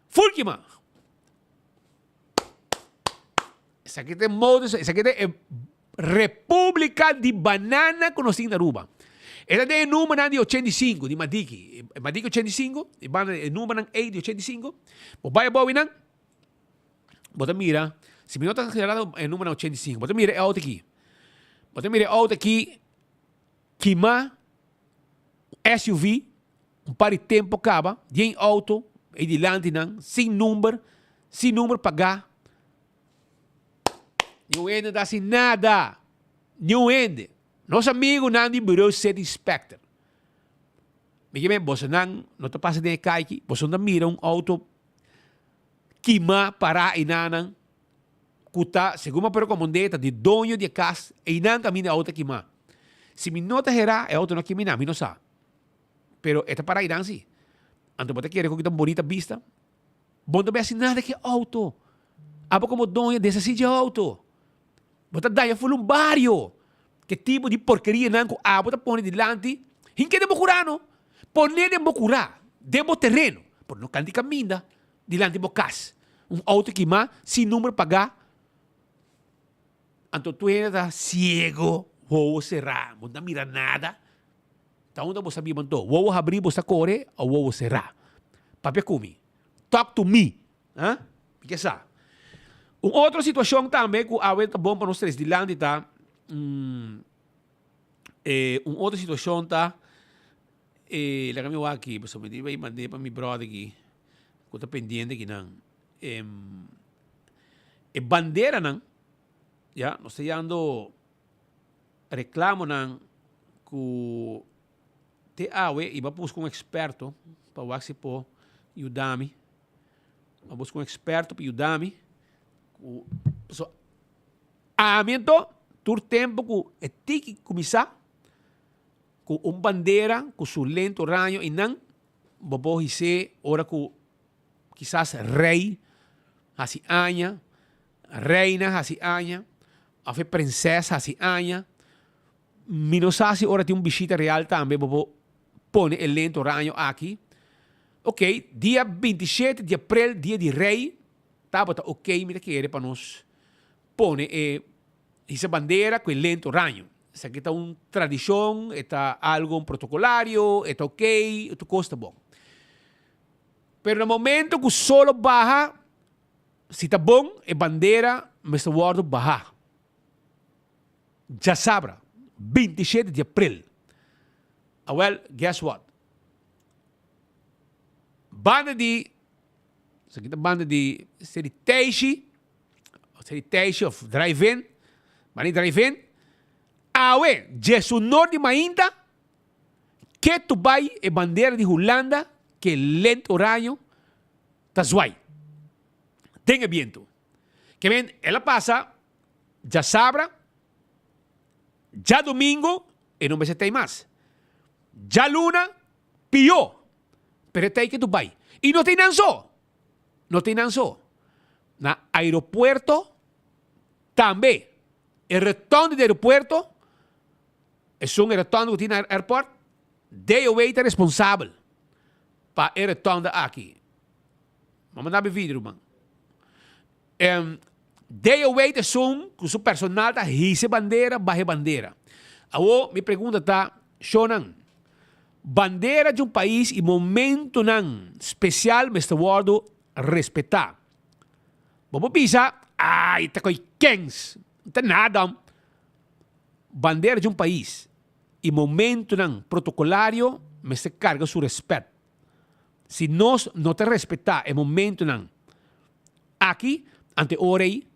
Full kimá. Esaki ta e modus, esaki ta e República di Banana ku nos tin na Aruba. E ta den e numbernan di 85 di Madiki. E Madiki 85, e banda e numbernan ei di 85. Bo bai abou einan, bo ta mira, si mi no ta exagerado e numbernan 85, bo ta mira e auto aki. Bo ta mira e auto aki kima SUV un par di tempo kaba, dien auto ei dilanti nan, sin number, sin number pagá. Niun hende no ta hasi nada. Niun hende. Nos amigunan di Bureau City Inspector. Mi ke men, bosonan no ta pasa den e kai aki, boso no ta mira un auto kima pará einanan ku ta, segun mi a por rekomend'é, ta di doño di e kas, einan kaminda e auto ta kima. Si mi no ta herá, e auto no a kima einan, mi no sa. Pero e ta pará einan si. Anto bo ta kere ku ta un bonita bista? Bo no ta bay haci nada cu e auto. Abo como doño deshaci dje auto. Bo ta daña ful un bario. Ke tipo di porkerianan cu abo ta pone dilanti, hinke den bo cura no. Pone den bo cura, den bo tereno, pero no canti caminda dilanti bo cas. Un auto kima sin number paga. Anto tur hende ta ciego, wowo cera, bo no ta mira nada. Ta unda bo sa biba anto? Wowo habrí bo sa kore o wowo será? Papia ku mi. Talk to me. Ha? Mi ke sa. Un otro situashon tambe ku awe ta bon pa nos tres dilanti ta, e un otro situashon ta, e laga mi wak aki, pasobra mi tin bai mand'é pa mi bròder aki ku ta pendiente akinan. E banderanan, ya, nos ta yando Reclamonan cu te awe y bo a busca un experto pa wak si por yuda mi. Bo a busca un experto pa yuda mi cu pasobra ami anto tur tempo cu e tiki cuminsa cu un bandera cu su lento oraño y nan bo por hise ora cu kisas rey haci aña Reina hasi aña, of e prinses hasi aña. Mi no sa si ora tin un bishita real tambe bo por pone e lento oraño aki. Ok, dia 27 di aprel, dia di rey, tabata ok mi ta kere pa nos pone e hisa bandera ku e lento oraño. Esaki ta un tradishon, e ta algo un protocolario, e ta ok, tur kos ta bon. Pero na momento ku solo baha, Si ta bon, e bandera mester wòrdu bahá djasabra, 27 di aprel. Awèl, guess what? Banda di, esaki ta banda di seri Teishi, seri Teishi òf Drive-In, banda di Drive-In, awe, djesunor di mainta, ketu bai e bandera di Hulanda ke lent oraño ta zwai den e bientu. Ke men el a pasa djasabra, djadumingu e no mester tei mas. Djaluna pió, pero e tei ke tu bai. I no tei nan so, no tei nan so. Na aeropuerto tambe, e rotonde di aeropuerto. Esun e rotonde ku tin na airport, DOW ta responsabel pa e rotonde aki. M'a manda mi video ruman. DOW ta esun ku su personal ta hisa e bandera, baha e bandera. Awor mi pregunta ta, shownan, bandera di un pais i momentonan spesial mester wòrdu respetá. Bo por bisa, ay ta koy kens, no ta nada. Bandera di un pais i momentonan protokolario mester karga su respet. Si nos no ta respetá e momentonan aki, ante ora ei,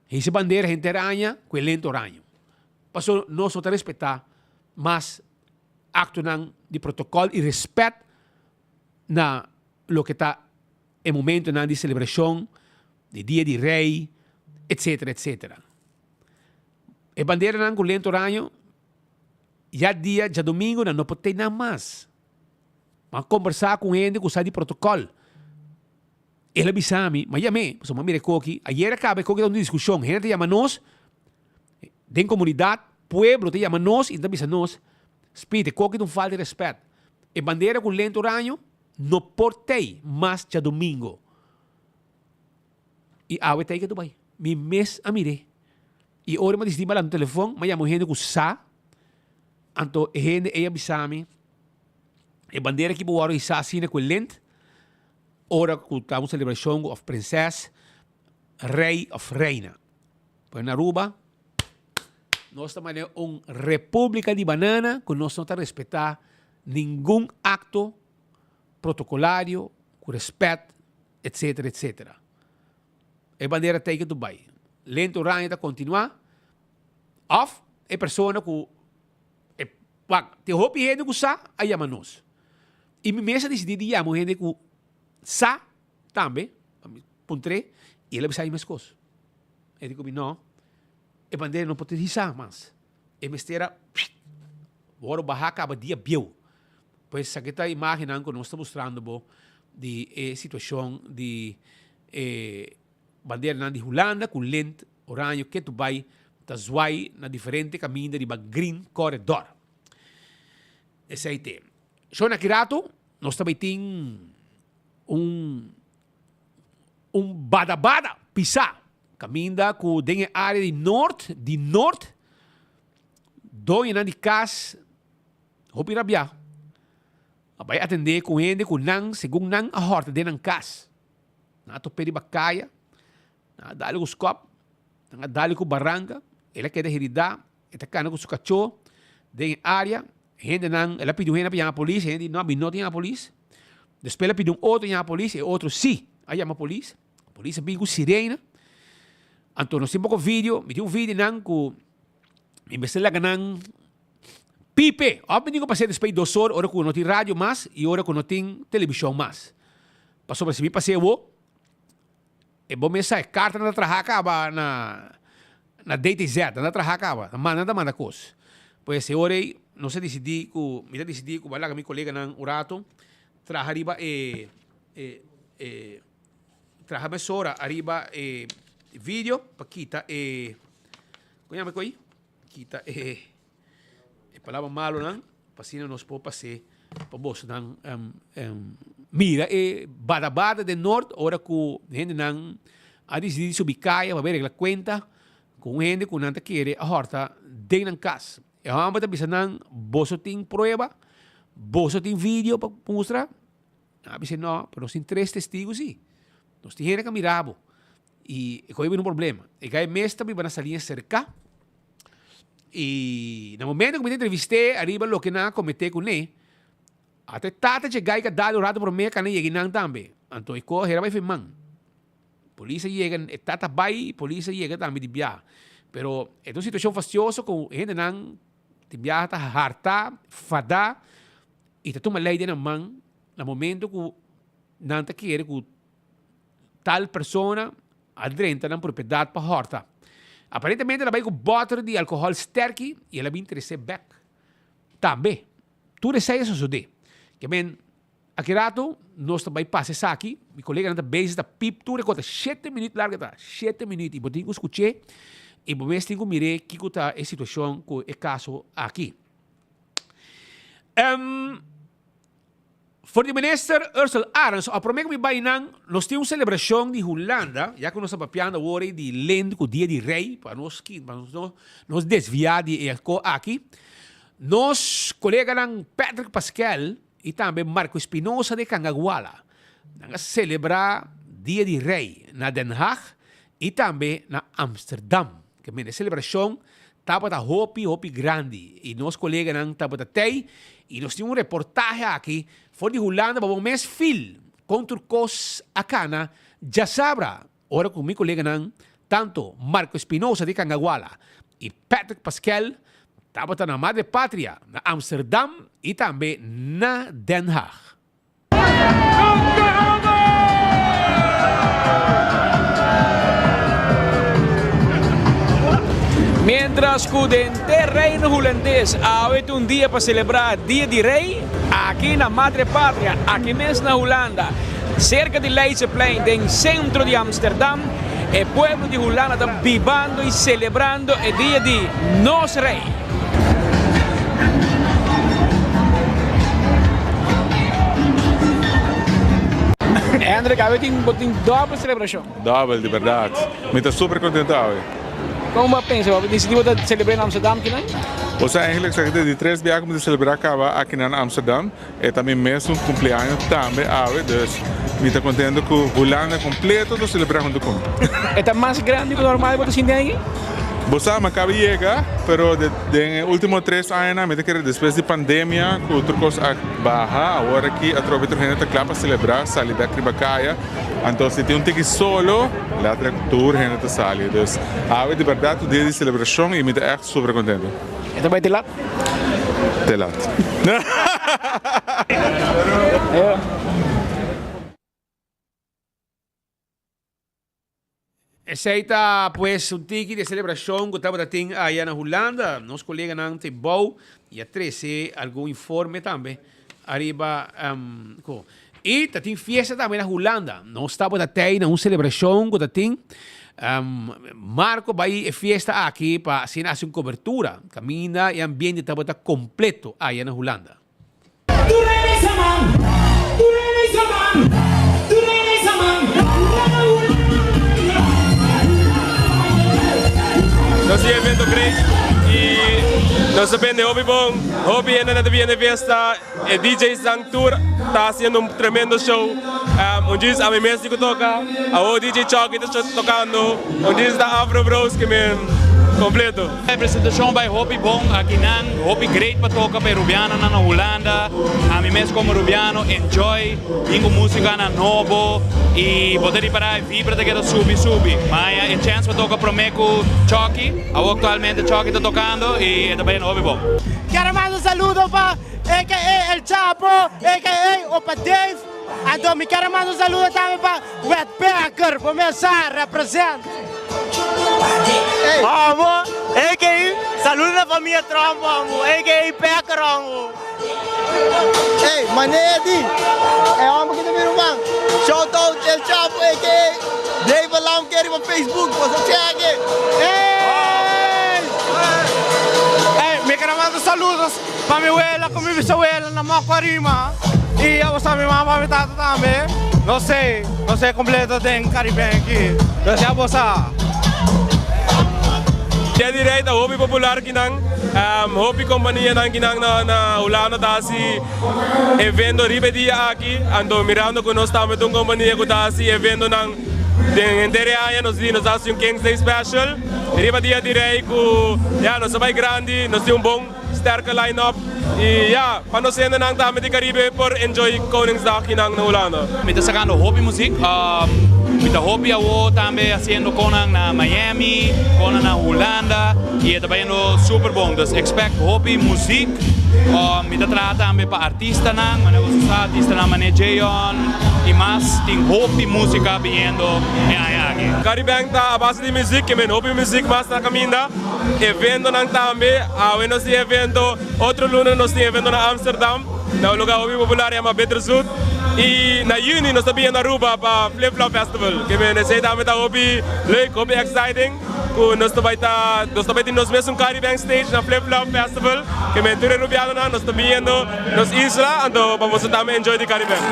hese bandera henter aña ku e lente oraño. Pasobra nos no ta respetá mas aktonan di protokòl i respet na loke ta e momentonan di selebrashon di Dia di Rei, etcetera, etcetera. E banderanan ku lente oraño ya dia djadumingu nan no por tei nan mas. M'a kombersá ku un hende ku sa di protokòl. El a bisa mi, m'a yam'é, pasobra m'a mira e koki. Ayer a kaba e koki ta un diskushon. Hende ta yama nos den komunidat, pueblo ta yama nos i ta bisa nos, Speed, e koki ta un falta di rèspèt. E bandera ku lente oraño no por tei mas djadumingu. I awe tei ke tu bai. Mi mes a mir'é. I ora mi a disidí balanta telefòn, mi a yama un hende ku sa. Anto e hende ei a bisa mi, E bandera ki bo wòrdu hisá asina ku e lint, ora ku ta un selebrashon òf prinses, rei òf reina. Pero na Aruba nos ta manera un repúblika di banana ku nos no ta respetá ningun akto protokolario ku rèspèt etsetera etsetera. E bandera tei ke tu bai. Lint oranje ta kontinuá òf e persona ku E wak, tin hopi hende ku sa a yama nos. I mi mes a disidí di yama un hende ku sa tambe, pa mi puntr'é, i el a bisa mi meskos. El di ku mi, No, e bandera no por tin hisá mas. E mester a wòrdu bahá kaba dia bieu. Pues esaki ta imágennan ku nos ta mustrando bo di e situashon di e Banderanan di Hulanda ku lint oraño ketu bai ta zwai na diferente kaminda riba Green Corridor. Esei te. Shon aki rato nos ta bai tin un un bada bada pisá kaminda ku den e área di Noord di Noord doñonan di kas hopi rabiá a bai atendé ku hende ku nan segun nan a hòrta den nan kas. Nan a top'é riba kaya, nan a dal ku skòp, nan a dal ku baranka, el a keda heridá, e ta kana ku su kachó den e área, hendenan, el a pidi un hende pa yama polis, e hende di no, mi no ta yama polis, despues el a pidi un otro yama polis, e otro sí a yama polis, polis a bin ku sirena, anto nos tin poko video, mi tin un video nan ku mi mester laga nan pipe, òf mi tin ku pas'é despues di dos or, ora ku no tin radio mas i ora ku no tin televishon mas. Pasobra si mi pas'é awor, e bo mes sa, e kartanan ta traha kaba na na DTZ, nan ta traha kaba, nan manda, nan ta manda kos. Pues e ora ei nos a disidí ku, mi ta disidí ku bai laga mi koleganan un rato traha riba e e e traha mesora ariba e video pa kita e, kon yama e koi? Kita e e palabra malonan pa asina nos por pas'é pa bosonan mira e bada bada den Noord ora ku hendenan a disidí di subi kaya pa bai regla kuenta ku un hende ku nan ta kere a hòrta den nan kas. E hòmber ta bisa nan, Boso tin prueba? Boso tin video pa mustra? Nan a bisa, No, pero nos tin tres testigu sí. Nos tin hende ku a mira bo. I e koe bira un problema. E gai mes ta biba na Saliña serka. I na momento ku mi ta entrevist'é ariba loke nan a kometé kuné, ata e tata dje gai ku a dal un rato promé kanda yega einan tambe. Anto e koe a hera bai firman. Polis a yega, e tata bai i polis a yega tambe di biaha. Pero e ta un situashon fastioso ku hendenan di biaha ta hartá, fadá i ta tuma lei den nan man na momento ku nan ta kere ku Tal persona a drenta nan propiedat pa hòrta. Aparentemente el a bai ku bòter di alkohòl sterki i el a bin tres'é bèk. Tambe, tur esei a sosodé. Ke men, aki rato nos ta bai pasa esaki, mi koleganan ta bezig ta pip tur e kos, ta shete minüt largu e ta, shete minüt, i bo tin ku skuch'é i bo mes tin ku mir'é kiko ta e situashon ku e kaso aki. Um, for di minister Ursel Arends, a prome ku mi bai nan, nos tin un selebrashon di Hulanda, ya ku nos ta papiando awor ei di lente ku dia di rei, pa nos ki, pa nos no nos desviá di e ko aki. Nos koleganan Patrick Paskel i tambe Marco Espinosa de Cangaguala, nan a selebrá dia di rei na Den Haag i tambe na Amsterdam. Ke mende selebrashon tabata hopi hopi grandi i nos koleganan tabata tei i nos tin un reportahe aki for di Hulanda pa bo mes fil kon tur kos a kana djasabra ora ku mi koleganan tanto Marco Espinosa di Cangaguala i Patrick Paskel tabata na Madre Patria na Amsterdam i tambe na Den Haag. Mientras cu den te Reino Hulandes awe ta un dia pa celebra Dia di Rey, aki na Madre Patria, aki mes na Hulanda, cerca di Leidseplein den centro di Amsterdam, e pueblo di Hulanda ta bibando y celebrando e dia di nos Rey. Hendrik, awe tin bo tin dòbel selebrashon. Dòbel, di bèrdat. Mi ta super kontentu awe. Kon bo a pensa? Bo a disidí bo ta selebrá na Amsterdam kinan? Bo sa eigenlijk esaki ta di tres biaha ku mi ta selebrá kaba akinan na Amsterdam. E ta mi mesun kumpleaños tambe awe, dus mi ta kontentu ku Hulanda kompleto ta selebrá huntu ku mi. E ta mas grandi ku normal bo ta sinti aki? Bo sa, mi a kaba yega, pero den e ultimo tres añanan mi ta kere despues di pandemia ku tur kos a baha, awor aki atrobe tur hende ta kla pa selebrá, sali bek riba kaya. Anto si tin un tiki solo, letterlijk tur hende ta sali. Dus awe di bèrdat un dia di selebrashon i mi ta ègt super kontentu. E ta bai te lat? Te lat. Esei ta pues un tiki di e celebracion cu tabata tin aya na Hulanda. Nos coleganan ta bou y a trece algun informe tambe ariba cu. Y ta tin fiesta tambe na Hulanda. Nos tabata tey na un celebracion cu ta tin. Marco bay e fiesta aki pa asina haci un cobertura. Caminda y ambiente tabata completo aya na Hulanda. Nos tin evento great y nos ta bende hopi bon, hopi hende ta bini fiesta, e DJ's nan tur ta haciendo un tremendo show, un djis ami mes tin cu toca, awo DJ Chucky ta tocando, un djis ta Afro Bros ke men completo. E presentacion bay hopi bon akinan, hopi great pa toca pa e Rubianonan na Hulanda, ami mes como Rubiano enjoy bin cu musicanan nobo y bo ta ripara e vibra ta keda subi subi. Maya e chance pa toca prome cu Chucky, awo actualmente Chucky ta tocando y e ta bayendo hopi bon. Kier a manda un saludo pa aka El Chapo aka Opa Dave anto mi kier a manda un saludo tambe pa Wetbacker bo mes sa represent. Amo aka saludo na famia Trump amo aka Packer amo. Ey manera di e homber ki ta mi ruman shout out El Chapo aka Dave Lamke riba Facebook boso check e. Ey mi kere manda saludos pa mi wela ku mi bisawela na Mokuarima y abosa mi mama mi tata tambe no sé no sé completo den Cariben aki pero si abosa. Dia di Rey ta hopi popular kinan, hopi companianan kinan na Hulanda ta haci evento riba e dia aki, anto mirando cu nos tambe ta un compania cu ta haci eventonan den henter e aña nos di nos ta haci un Kings Day special riba dia di Rey cu ya nos ta bay grandi nos tin un bon Sterke line up y ya pa nos hendenan tambe di Caribe por enjoy Koningsdag kinan na Hulanda. Mi ta sacando hopi muziek, mi ta hopi awo tambe haciendo conan na Miami, conan na Hulanda y e ta bayendo super bon, dus expect hopi muziek, mi ta traha tambe pa artistanan, manera boso sa artistanan manera Jeon y mas tin hopi musica biniendo e aña aki. Caribank ta a base di muziek, ke men hopi muziek mas na caminda. Eventonan tambe, awe nos tin evento, otro luna nos tin evento na Amsterdam, na un lugar hopi popular yama Bitterzoet, y na juni nos ta bini na Aruba pa Flip Flop Festival, ke men esey tambe ta hopi leuk, hopi exciting. Ku nos ta bai ta nos ta bai tin nos mesun Caribbean stage na Flip Flop Festival ke men tur e rubianonan nos ta biniendo nos isla anto pa boso tambe enjoy di Caribbean.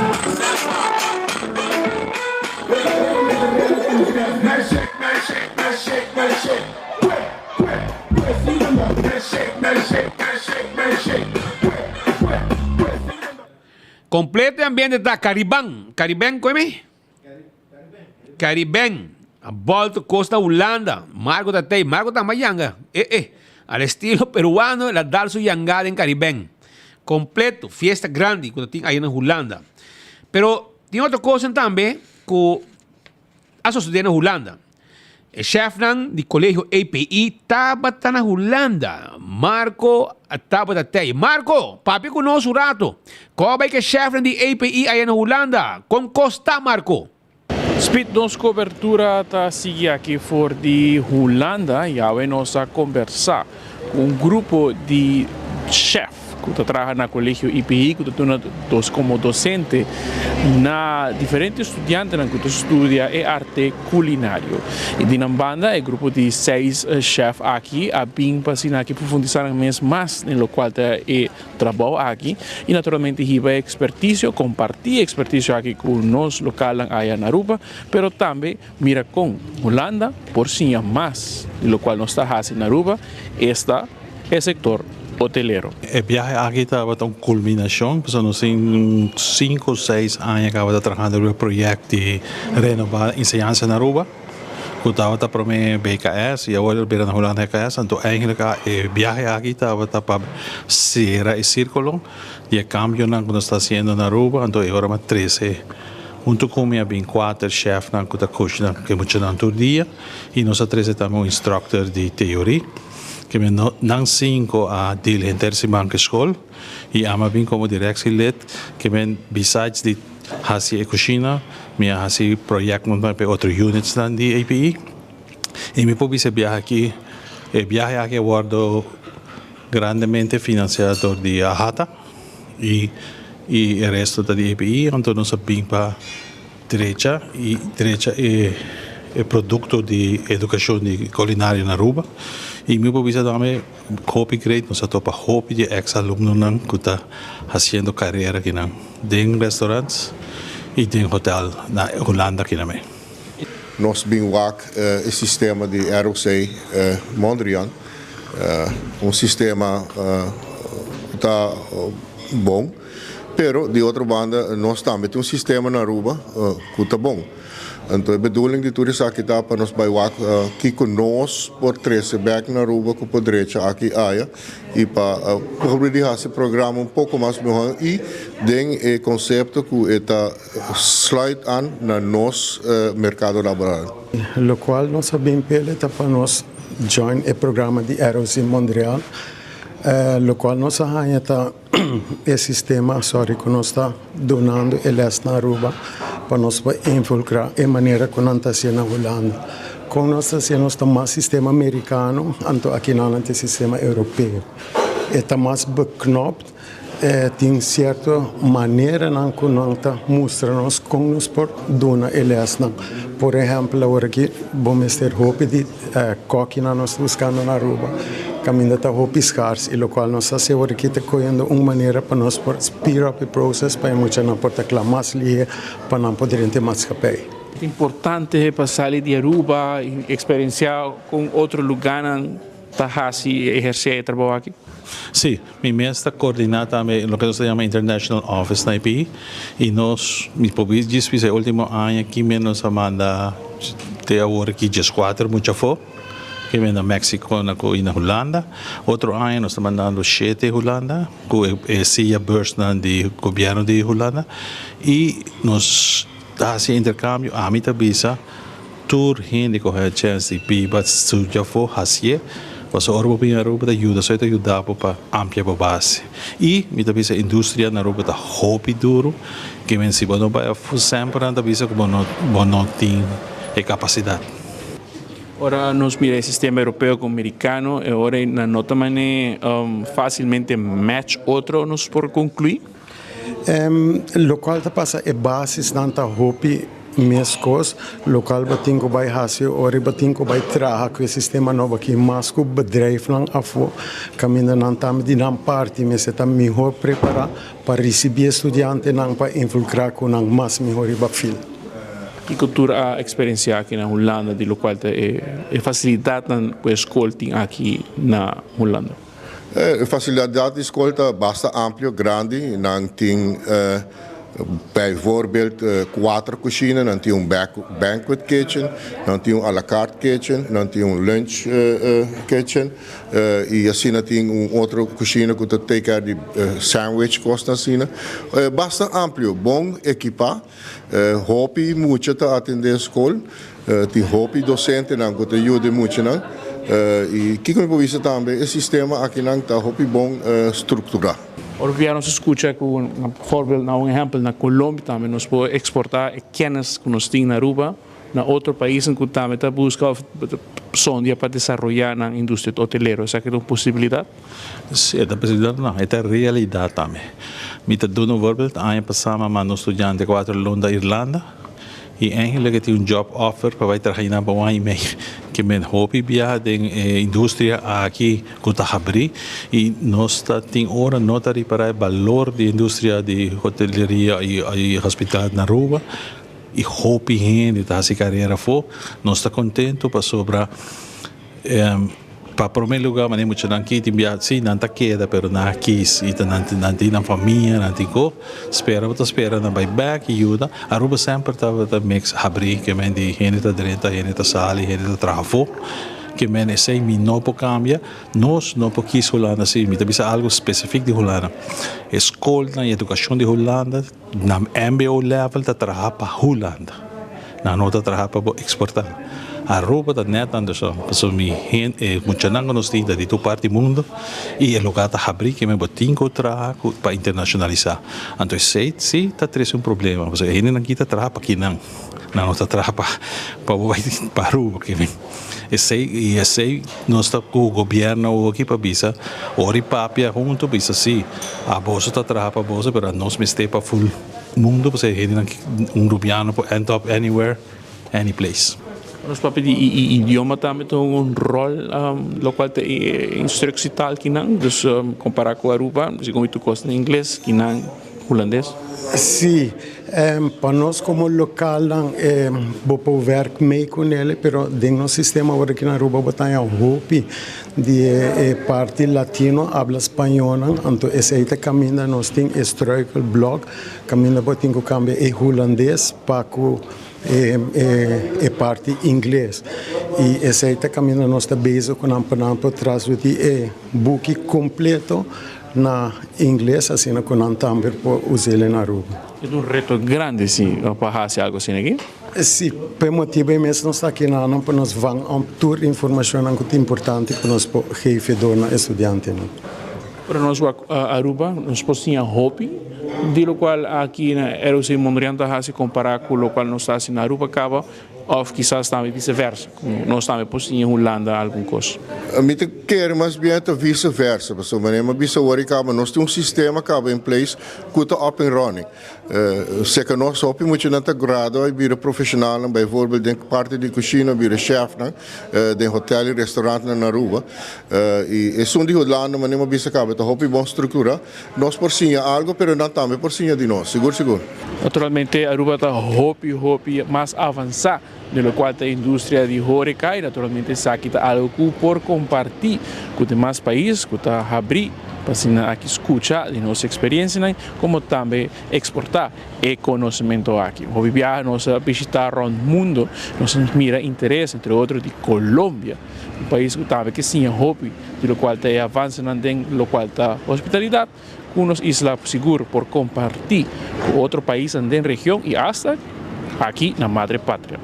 Completo e ambiente ta Cariban, Cariben koe mi? Cariben, a bolto costa Hulanda, Marco ta tey, Marco tamba yanga, eh eh, al estilo peruano el a dal su yangada den Cariben. Completo, fiesta grandi cu ta tin aya na Hulanda. Pero tin otro cosnan tambe cu a sosode na Hulanda. E chefnan di Colegio API tabata na Hulanda. Marco a tabata tey. Marco, papia cu nos un rato. Con a bay cu e chefnan di API aya na Hulanda? Con cos ta, Marco? Speed, nos cobertura ta sigui aki for di Hulanda. Yawe nos a combersa cu un grupo di chef. Ku ta traha na Kolegio IPI ku ta duna dos komo dosente na diferente studiantenan ku ta studia e arte kulinario. I di nan banda e grupo di seis chef aki a bin pa asina aki profundisá nan mes mas den lokual ta e trabou aki i naturalmente hiba e ekspertisio, kompartí e ekspertisio aki ku nos lokalnan aya na Aruba, pero tambe mira kon Hulanda por siña mas di lokual nos ta hasi na Aruba, esta e sektor hotelero. E biahe aki tabata un kulminashon, pasobra nos tin sinku o seis aña kaba ta trahando riba e proyekt di renobá enseñansa na Aruba, ku tabata promé BKS i awor el bira na Hulanda HKS. Anto eigentlik e biahe aki tabata pa sera e sírkulo di e kambionan ku nos ta hasiendo na Aruba. Anto e ora mi a trese huntu ku mi a bin kuater shèfnan ku ta kushina ku e muchanan tur dia i nos a trese tambe un instructor di teorí. Ke men no nan cinco a deal henter siman ke skol y ami a bin como directielid ke men besides di haci e cushina mi a haci projectnan pa e otro units nan di APE y mi por bisa e biahe aki e biahe aki a wordo grandemente financia door di AHATA y y e resto ta di APE anto nos a bin pa Drecha y drecha e e producto di educacion di culinario na Aruba y mi por bisa tambe hopi great nos a topa hopi di e ex alumnonan cu ta haciendo carera akinan den restaurants y den hotel na Hulanda akinan me. Nos bin wak e sistema di ROC Mondriaan, un sistema cu ta bon. Pero di otro banda nos tambe tin un sistema na Aruba cu ta bon. Anto e bedoeling di tur esaki ta pa nos bay wak kico nos por trece bek na Aruba cu por drecha aki aya y pa por di haci programa un poco mas mehor y den e concepto cu e ta sluit aan na nos mercado laboral. Locual nos a bin pele ta pa nos join e programa di ROC Mondriaan, locual nos a haña ta. E sistema sorry ku nos ta dunando e les na Aruba pa nos por involucra e manera ku nan ta hacié na Hulanda. Kon nos ta hacié nos ta mas sistema mericano anto aki nan nan ta e sistema europeo. E ta mas beknopt, e tin cierto maneranan ku nan ta mustra nos kon nos por duna e lesnan. Por ehempel awor aki bo mester hopi di Kokinan nos ta buskando na Aruba kaminda ta hopi skars i lokual nos ta hasi awor aki ta koyendo un manera pa nos por speed up e process pa e muchanan por ta kla mas lihe pa nan por drenta e matskapei. Ta importante pa sali di Aruba i eksperensiá kon otro lugánan ta hasi i ehersé e trabou aki. Sí, mi mes ta koordiná tambe loke nos ta yama International Office na IPI i nos, mi por djis bisa e último aña aki mes nos a manda te awor aki dieskuater mucha afó, ke men na Mexico na ku i na Hulanda. Otro aña nos ta mandando shete Hulanda ku e sia beursnan di gobièrnu di Hulanda i nos ta hasi interkambio, ami ta bisa. Tur hende ku haña chèns di biba studia afó hasié, pasobra ora bo bini Aruba ta yuda, so e ta yuda bo pa amplia bo base. I mi ta bisa industria na Aruba ta hopi duru, ke men si bo no bai afó semper nan ta bisa ku bo no bo no tin e kapasidat. Ora nos mira e sistema europeo ku merikano e ora ei nan no ta manera fásilmente match otro nos por konkluí. Lokual ta pasa e basisnan ta hopi. Meskos, lokal bo tin ku bai hasi ora bo tin ku bai traha ku e sistema nobo aki mas ku bedrijfnan afó kaminda nan tambe di nan parti mester ta mihó prepará pa risibí e studiantenan pa involukrá ku nan mas mihó riba fil. Kiko tur a eksperensiá aki na Hulanda di lokual ta e fasilidatnan ku e skol tin aki na Hulanda? E fasilidat di skol ta basta amplio, grandi. Nan tin bijvoorbeeld kuater kushina, nan tin un banquet kitchen, nan tin un a la carte kitchen, nan tin un lunch kitchen i asina tin un otro kushina ku ta take care di sandwich kosnan asina. Basta amplio, bon ekipá. Hopi mucha ta atendé skol, tin hopi dosentenan ku ta yuda e muchanan. I kiko mi por bisa tambe, e sistema akinan ta hopi bon strukturá. Ora bia nos a skucha ku, bijvoorbeeld, na un ehèmpel na Colombia tambe nos por eksportá e kennis ku nos tin na Aruba na otro paisnan ku tambe ta buska òf ta sondia pa desaroyá nan industria hotelero. Esaki ta un posibilidat? Si, e ta posibilidat no, e ta realidat tambe. Mi ta duna un voorbeeld, aña pasá mi a manda un studiante kuater luna Irlanda i eigenlijk e tin un job offer pa bai traha einan pa un aña i mei. Ke men hopi biaha den e industria aki ku ta habrí i nos ta tin ora no ta ripará e balor di e industria di hoteleria i hospitalidat na Aruba i hopi hende ta hasi karera afó. Nos ta kontentu pasobra. Pa prome luga manera muchanan aki tin biaha si nan ta keda pero nan a kis y ta nan nan tin nan famia nan tin ko spera bo ta spera nan bai bek y yuda Aruba semper tabata mix habri ke men di hende ta drenta hende ta sali hende ta traha afo ke men esey mi no por cambia nos no por kis Hulanda si mi ta bisa algo specific di Hulanda e scolnan y educacion di Hulanda na mbo level ta traha pa Hulanda. Nan no ta traha pa bo exporta. Aruba ta net andersom, pasobra mi hende, e muchanan ku nos tin ta di tur parti mundo i e lugar ta habri ke men bo tin ku traha ku pa internacionalisa. Anto esei si ta trese un problema, pasobra e hendenan aki ta traha pa kinan, nan no ta traha pa pa bo bai pa Aruba ke men. Esei i esei nos ta ku gobierno awoki pa bisa ora i papia hunto bisa si aboso ta traha pa boso pero anos mester pa ful. Mundo pasobra e hendenan ki un rubiano por end up anywhere, any place. Nos papia di idioma tambe ta hunga un rol locual ta e instructie taal kinan, dus compara cu Aruba, segun mi tur cos na ingles, kinan Hulandes. Sí, pa nos como localnan bo por werk mee cu nele, pero den nos sistema awor aki na Aruba bo ta haña hopi Di e parti latino habla spañonan, anto esei ta kaminda nos tin e struikelblok, kaminda bo tin ku kambia e hulandes pa ku e parti ingles. I esei ta kaminda nos ta bezig ku nan pa nan por trasmití e buki kompleto na ingles asina ku nan tambe por us'el na Aruba. E ta un reto grandi si pa hasi algo asina aki. Si, p'e motibu ei mes nos ta aki nan pa nos van op tur informashonnan ku ta importante ku nos por geef dor na e studiantenan. Ora nos wak Aruba, nos por siña hopi di lokual aki na ROC Mondriaan ta hasi kompará ku lokual nos ta hasi na Aruba kaba. Of kisas tambe viceversa, ku nos tambe por siña Hulanda algun kos. Mi ta kere mas bien ta viceversa, pasobra manera mi a bisa awor i kaba, nos tin un sistema kaba in place ku ta up and running. Seka nos hopi muchanan ta gradua i bira profeshonalnan, bijvoorbeeld den parti di kushina bira chefnan den hotel i restaurantnan na Aruba. I esun di Hulanda manera mi a bisa kaba ta hopi bon struktura. Nos por siña algo pero nan tambe por siña di nos, sigur sigur. Naturalmente Aruba ta hopi hopi mas avansa den locual ta industria di horeca y naturalmente esaki ta algo cu por comparti cu demas pais cu ta habri pa asina aki scucha di nos experiencianan como tambe exporta e conocemento aki. Hopi biaha nos a bishita rond mundo, nos a mira interes entre otro di Colombia. Un pais ku tambe ke siña hopi di lokual ta e avansenan den lokual ta hospitalidat ku nos isla sigur por kompartí ku otro paisnan den region i asta aki na Madre Patria.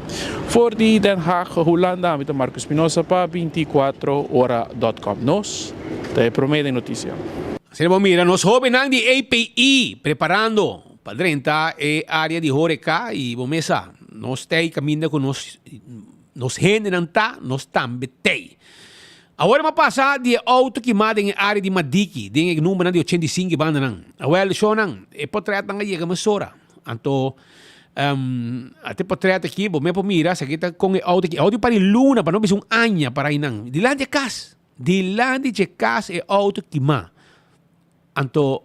For di Den Haag, Hulanda, ami ta Marco Espinosa pa 24 ora dot com. Nos ta e promé den notisia. Asina bo mira nos hobennan di API preparando pa drenta e area di horeca y bo mesa nos ta caminda cu nos Nos hendenan ta, nos tambe t'ei. Awor mi a pasa di e auto kimá den e área di Madiki, den e numbernan di 85 i bandanan. Awel, shownan, e potretnan a yega mesora. Anto, Um, ate portret aki, bo me por mira, esaki ta con e auto aki. E auto pari luna, pa no bisa un aña para einan. Dilanti e cas. Dilanti dje cas e auto kima. Anto,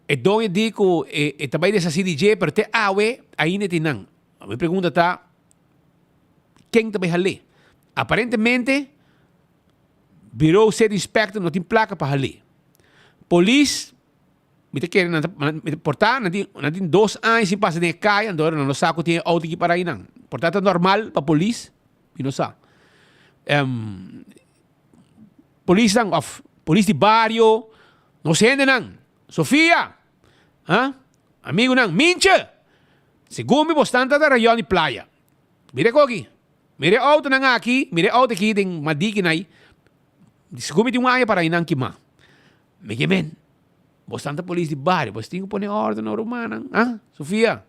e doño di cu e, e ta bay deshaci di dje, pero te awe ainda e tin nan. Mi pregunta ta, ken ta bay hal'é? Aparentemente, Bureau City Inspector no tin placa pa hal'é. Polis Mi ta kere nan ta mi ta porta nan tin nan tin dos aña sin pasa den e kaya anto nan no sa ku tin e outo aki para einan. Porta ta normal pa polis? Mi no sa. Polisnan òf polis di bario, nos hendenan, Sofia, ha, amigunan, Mintje, segun mi bosnan ta ta rayon di playa. Mira e koki, mira e outonan aki, mira e outo aki den Madikinai, segun mi tin un aña para einan kima. Mi ke men, bo santa polis di bario, bo tin ku pone orden na rumannan, ah, Sofia?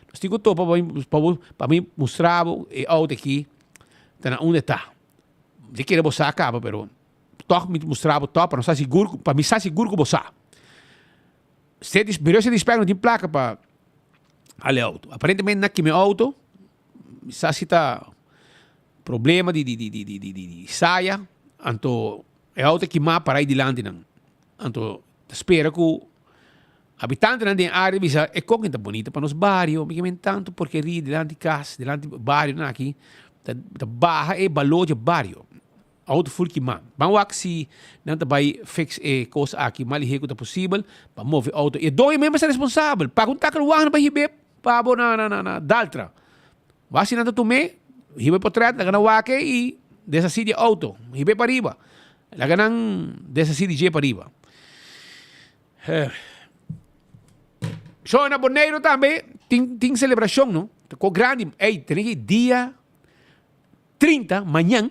Nos tin ku topa pa mi, pa bo, pa mi mustra bo e auto aki ta na unda e ta. Mi ta kere bo sa kaba, pero tòg mi ta mustra bo tòg pa nos sa sigur, pa mi sa sigur ku bo sa. Sete, Bureau Sete Inspector no tin plaka pa hala e auto. Aparentemente nan kima e auto, mi sa si ta problema di di di di di di di saya, anto E auto kimá para ei dilanti nan. Anto ta spera ku habitantenan den e área bisa e koken ta bonito pa nos bario, mi ke men tantu porkeria dilanti kas, dilanti barionan aki ta ta baha e balor dje bario. Auto ful kimá. Ban wak si nan ta bai fix e kos aki mas lihé ku ta posibel pa move e auto. E doño mes ta responsabel. Paga un takelwagen pa hib'é pa bo na na na Daltra. Wak si nan ta tum'é, hiba e potret, laga nan wak e i deshasí di e outo. Hib'é pariba. Laga nan deshasí di dje pariba. So na Boneiru tambe tin tin selebrashon no. Ta ko grandi. Ey, tene ki dia 30, mañan,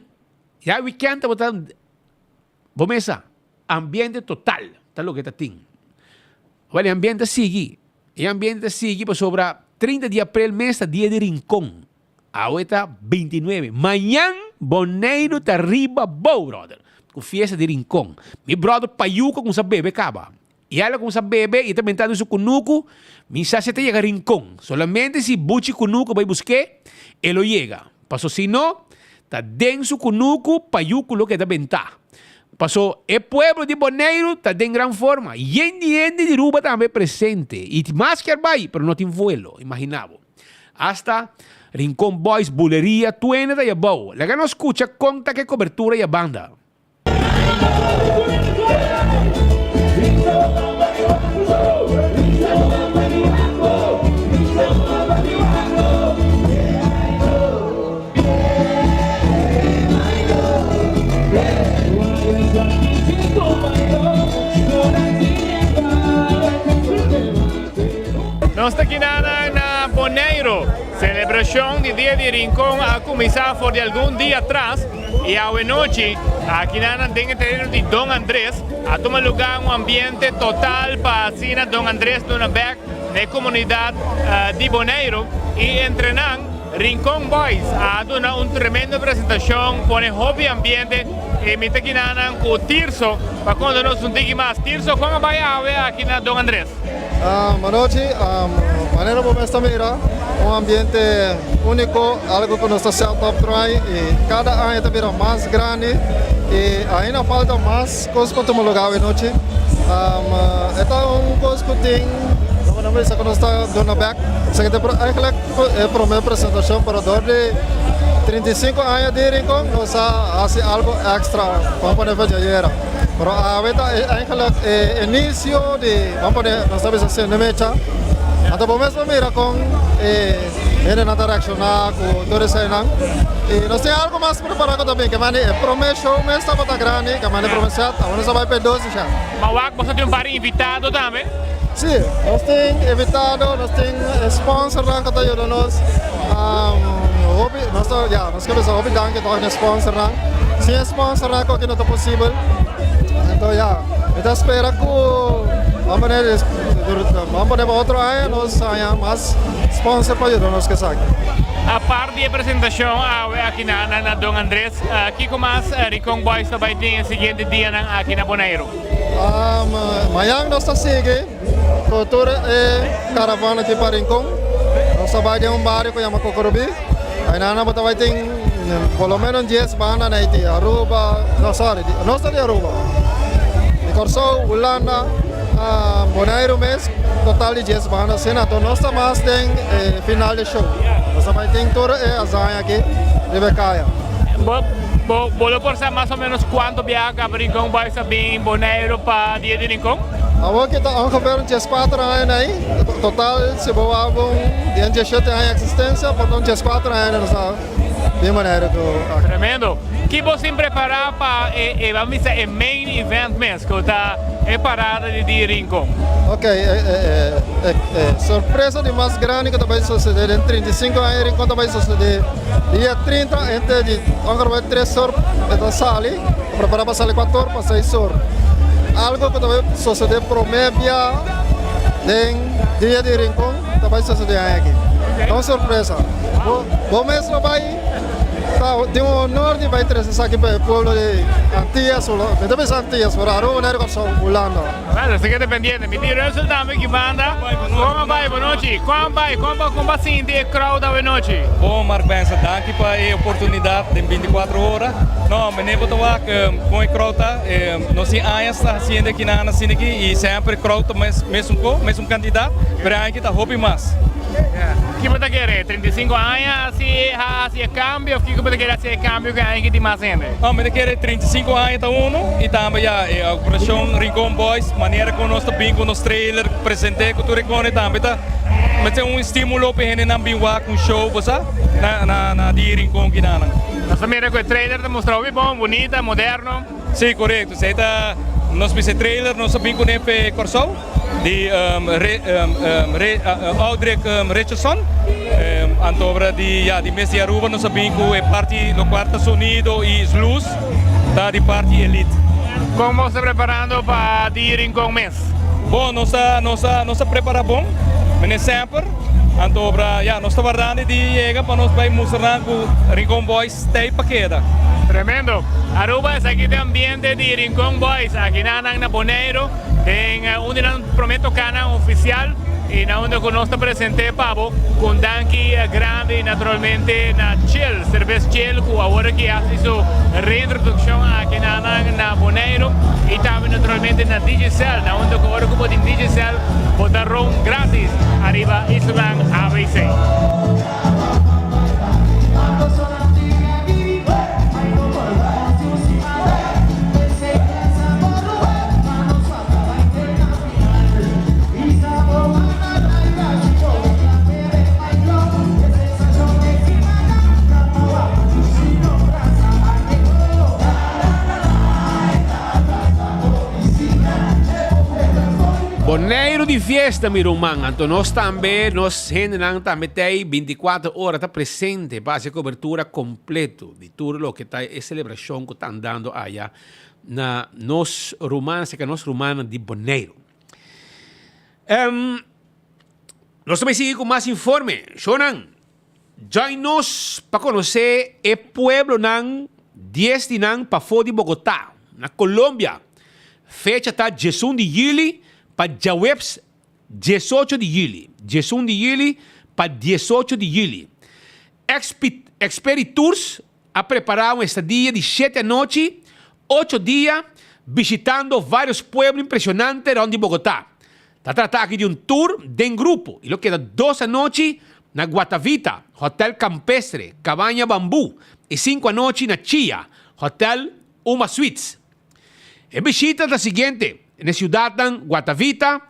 ya weekend tabata bo mesa. Ambiente total ta loke ta tin. Wel e ambiente ta sigui. E ambiente ta sigui pasobra 30 di aprel mes ta dia di Rincon. Awe ta 29. Mañan Boneiru ta riba bou, brother. Ku fiesta di Rincon. Mi brother Payuco kumsa bebe kaba. I el a kumsa bebe i ta benta den su kunuku. Mi sa si e ta yega Rincon. Solamente si Buchi Kunuku bai busk'é, e lo yega. Paso si no, ta den su kunuku Payuco lo keda bentá. Paso e pueblo di Boneiru ta den gran forma. Yen di hende di Ruba tambe presente. I mas kier bai, pero no tin vuelo. Imagina bo. Hasta Rincon Boys, Buleria, Tuene ta yabou. Laga nos scucha con ta ke cobertura ya banda. Nos ta kinanan na Boneiru. Selebrashon di Dia di Rincon a kuminsá for di algun dia atras i awe nochi akinanan den e tereno di Don Andres a tuma lugá un ambiente total pa asina Don Andres duna bèk na e komunidat di Boneiru i entre nan Rincon Boys a duna un tremendo presentacion, pone hopi ambiente y mi ta kina nan cu Tirso pa conta nos un tiki mas. Tirso, con a bay awe aki na Don Andres? Manochi, manera bo mes ta mira, un ambiente unico, algo cu nos ta set up try y cada aña ta bira mas grandi y ainda falta mas cos pa tuma lugar awe nochi. E ta un cos cu tin, nan bisa cu nos ta duna bek, esaki ta eigenlijk. E prome presentacion pero dor di 35 aña di Rincon nos a haci algo extra, ban pone fecha ayera. Pero awe ta eigenlijk e inicio di, ban pone nos ta bisa sende mecha. Anto bo mes por mira con e hendenan ta reacciona cu tur eseinan. Y nos tin algo mas prepara cu ta bin, ke mandi e prome show mes tabata grandi, ke mandi e prome set, awor nos ta bay pa e dos sha. Ma wak boso tin un par di invitado tambe? Sí, nos tin invitado, nos tin sponsornan ku ta yuda nos. Hopi, nos ta, ya, nos ke bisa hopi danki tòg na e sponsornan. Sin e sponsornan koki no ta posibel. Anto ya, mi ta spera ku ban pone, ban pone pa otro aña nos haña mas sponsor pa yuda nos ku esaki. Apart di e presentashon awe aki na na Don Andres, kiko mas Rincon Boys ta bai tin e siguiente dianan aki na Boneiru? Mañan nos ta sigui cu tur e caravana aki pa Rincon. Nos ta bai den un bario ku yama Kokorobí. Einan bo ta bai tin por lo menos dies banda na Haiti, Aruba, no sorry, nos ta di Aruba, di Kòrsou, Hulanda, Boneiru mes, total di dies banda asina. Anto nos ta mas den e final di show. Nos ta bai tin tur e hazaña aki riba e kaya. Bo bo lo por sa mas o menos kuantu biaha kaba Rincon Boys a bin Boneiru pa Dia di Rincon? Awor ki ta ongeveer un dieskuater aña na ei. Total si bo wak un den diesshete aña eksistensia por ta un dieskuater aña nos a bin Boneiru ku aki. Tremendo. Ki bo sin prepara pa e e ban bisa e main event mes ku ta e parada di Dia Rincon? Ok, e e e e sorpresa di mas grandi ku ta bai sosede den 35 aña Rincon ta bai sosede dia 30 ente di ongeveer tres or e ta sali. Ta prepara pa sali kuator pa seis or. Algo ku ta bai sosede prome bia den dia di Rincon ta bai sosede aña aki. Ta un sorpresa. Bo bo mes lo bai ta tin un honor di bai trese esaki pa e pueblo di Antillas, mi ta bisa Antillas pero Aruba, Boneiru, Kòrsou, Hulanda. Bueno, si keda pendiente. Mi tin Russell tambe ki banda. Kon a bai bonochi? Kon a bai? Kon bo kon bo a sinti e crowd awenochi? Bon Mark Benson, danki pa e oportunidat den 24 ora. No, meneer bo ta wak kon e crowd ta. Nos tin añas ta hasiendo e kinanan asina aki i semper e crowd ta mes mesun ko, mesun kantidat, pero e aña aki ta hopi mas. Ki bo ta kere? 35 aña hasi hasi e kambio of kiko bo ta kere hasi e kambio ku e aña aki tin mas hende? No, mi ta kere 35 aña ta uno y tambe ya e operacion Rincon Boys, manera con nos ta bin cu nos trailer, presente cu tur e cone tambe ta mester un estimulo pa e hendenan bin wak un show bo sa na na na di Rincon kinanan. Nos ta mira cu e trailer ta mustra hopi bon, bunita, moderno. Si, corecto. Esey ta nos bisa e trailer nos a bin cune p'e Corsou. Di Audric Richardson anto obra di ya di mes di Aruba nos a bin cu e parti locual ta sonido y luz ta di parti Elite. Con bo sta preparando pa di Rincon mes? Bon nos ta nos ta nos ta prepara bon mene semper anto obra ya nos ta wardando di yega pa nos bay mustra nan cu Rincon Boys Stay pa keda. Tremendo! Aruba esaki ta e ambiente di Rincon Boys aki na nan na Boneiru den un di nan prome tocanan oficial y na unda cu nos ta presente pa bo cu un danki grandi naturalmente na Chill, Cervez Chill cu awor aki haci su reintroduccion aki na nan na Boneiru y tambe naturalmente na Digicel na unda cu ora cu bo tin Digicel bo ta roam gratis ariba islanan ABC. Boneiru di fiesta mi ruman, anto nos tambe, nos hendenan tambe t'ei 24 ora ta presente pa hasi e cobertura completo di tur loke ta e celebracion cu ta andando aya na nos ruman, cerca nos rumannan di Boneiru. Em, nos ta bay sigui cu mas informe. Shownan, join nos pa conoce e pueblonan dies di nan pafó di Bogotá, na Colombia. Fecha ta diesun di juli pa djaweps diesocho di juli. Diesun di juli pa diesocho di juli. Expi Experi Tours a prepará un estadia di shete anochi, ocho dia, bishitando vários pueblo impresionante rònt di Bogotá. Ta trata aki di un tour den grupo i lo keda dos anochi na Guatavita, Hotel Campestre, Cabaña Bambú, i sinku anochi na Chía, Hotel Uma Suites. E bishita ta siguiente na e siudatnan Guatavita,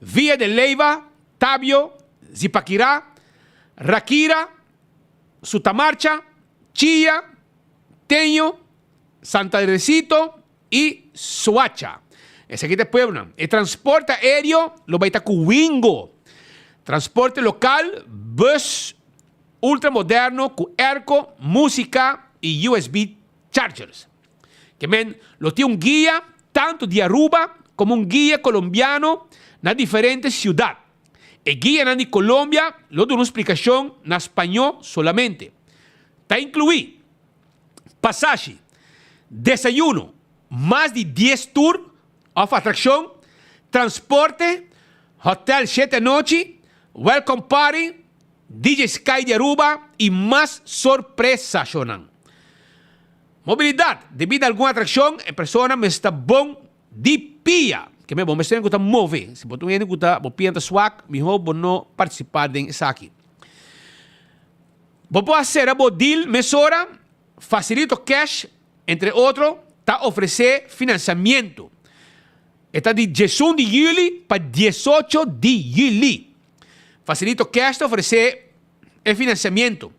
Villa de Leyva, Tabio, Zipaquirá, Raquira, Sutamarcha, Chía, Teño, Santarecito i Soacha. Esaki ta e pueblonan. E transporte aéreo lo bai ta ku Wingo. Transporte lokal, bus ultramoderno ku airco, músika i USB chargers. Ke men lo tin un guia tantu di Aruba komo un guia kolombiano na diferente siudat. E guianan di Colombia lo duna un splikashon na spañó solamente. Ta inkluí pasashi, desayuno, mas di dies tur òf atrakshon, transporte, hotèl shete anochi, welcome party, DJ Sky di Aruba y mas sorpresa shownan. Mobilidad, Debi na algun atraccion e persona mester ta bon di pia. Ke men bo mester hende ku ta move. Si bo ta un hende ku ta bo pia ta swak, miho bo no participa den esaki. Bo por a sera bo deal mesora, Facilito Cash, entre otro, ta ofrece financiamiento. E ta di diesun di juli pa diesocho di juli. Facilito Cash ta ofresé e financiamiento.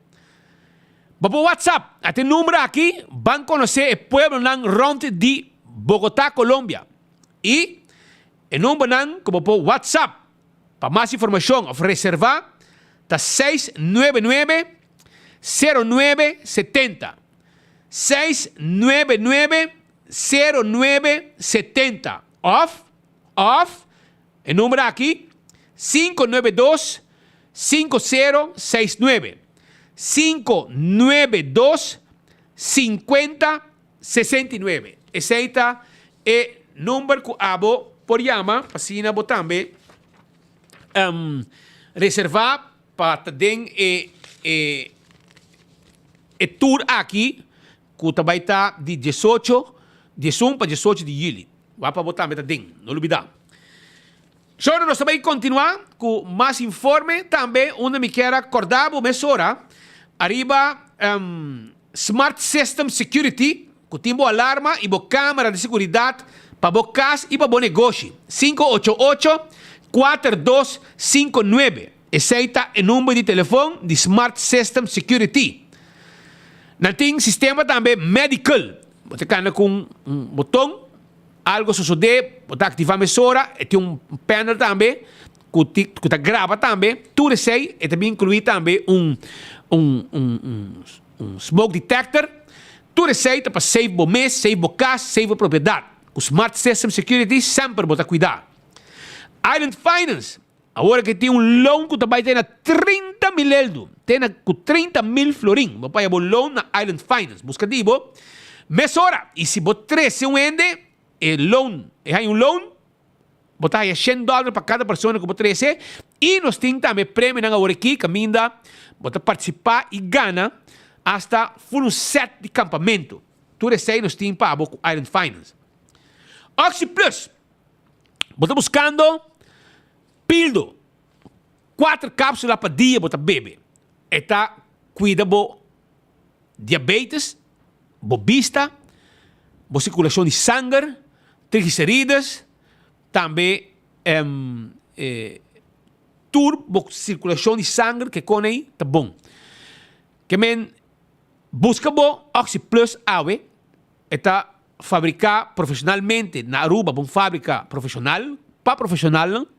Bo por WhatsApp a te number aki, ban konosé e pueblonan rònt di Bogotá, Colombia. I e numbernan ku bo por WhatsApp pa mas informashon òf reservá ta 699 09 70, 699 09 70 òf òf e number aki 592 5069 592 50 69 Esei ta e number ku abo por yama pa asina bo tambe reserva pa ta den e e e tour aki Ku ta bai ta di diesocho, diesun pa diesocho di yüli. Wak pa bo tambe ta den, no lubidá. Shornan nos ta bai kontinuá ku mas informe tambe unda mi kier a kòrda bo mesora ariba Smart System Security ku tin bo alarma i bo kamera di seguridat pa bo kas i pa bo negoshi. 588 4259. Esei ta e number di telefon di Smart System Security. Nan tin sistema tambe medical. Bo ta kanda ku un boton, algo sosodé, bo ta aktivá mesora, e tin un panel tambe ku ku ta graba tambe. Tur esei e ta bin inkluí tambe un un un un smoke detector. Tur esei ta pa save bo mes, save bo kas, save bo propiedat. Ku Smart System Security semper bo ta kuidá. Island Finance. Awor ke tin un loan ku ta bai te na 30 mil eldu, te na ku 30 mil florin. Bo paga bo loan na Island Finance. Buska di bo mesora. I si bo trese un hende, e loan, e haña un loan, bo ta haña shen dòler pa kada persona ku bo trese. I nos tin tambe premionan awor aki kaminda bo ta partisipá i gana asta ful un sèt di kampamentu. Tur esei nos tin pa bo ku Island Finance. Oxi Plus. Bo ta buskando pildo. Kuater kapsula pa dia bo ta bebe. E ta kuida bo diabetes, bo bista, bo sirkulashon di sanger, triglicerides, tambe tur bo sirkulashon di sanger ke kon ei ta bon. Ke men buska bo Oxi Plus awe. E ta fabriká profeshonalmente na Aruba pa un fábrika profeshonal, pa profeshonalnan.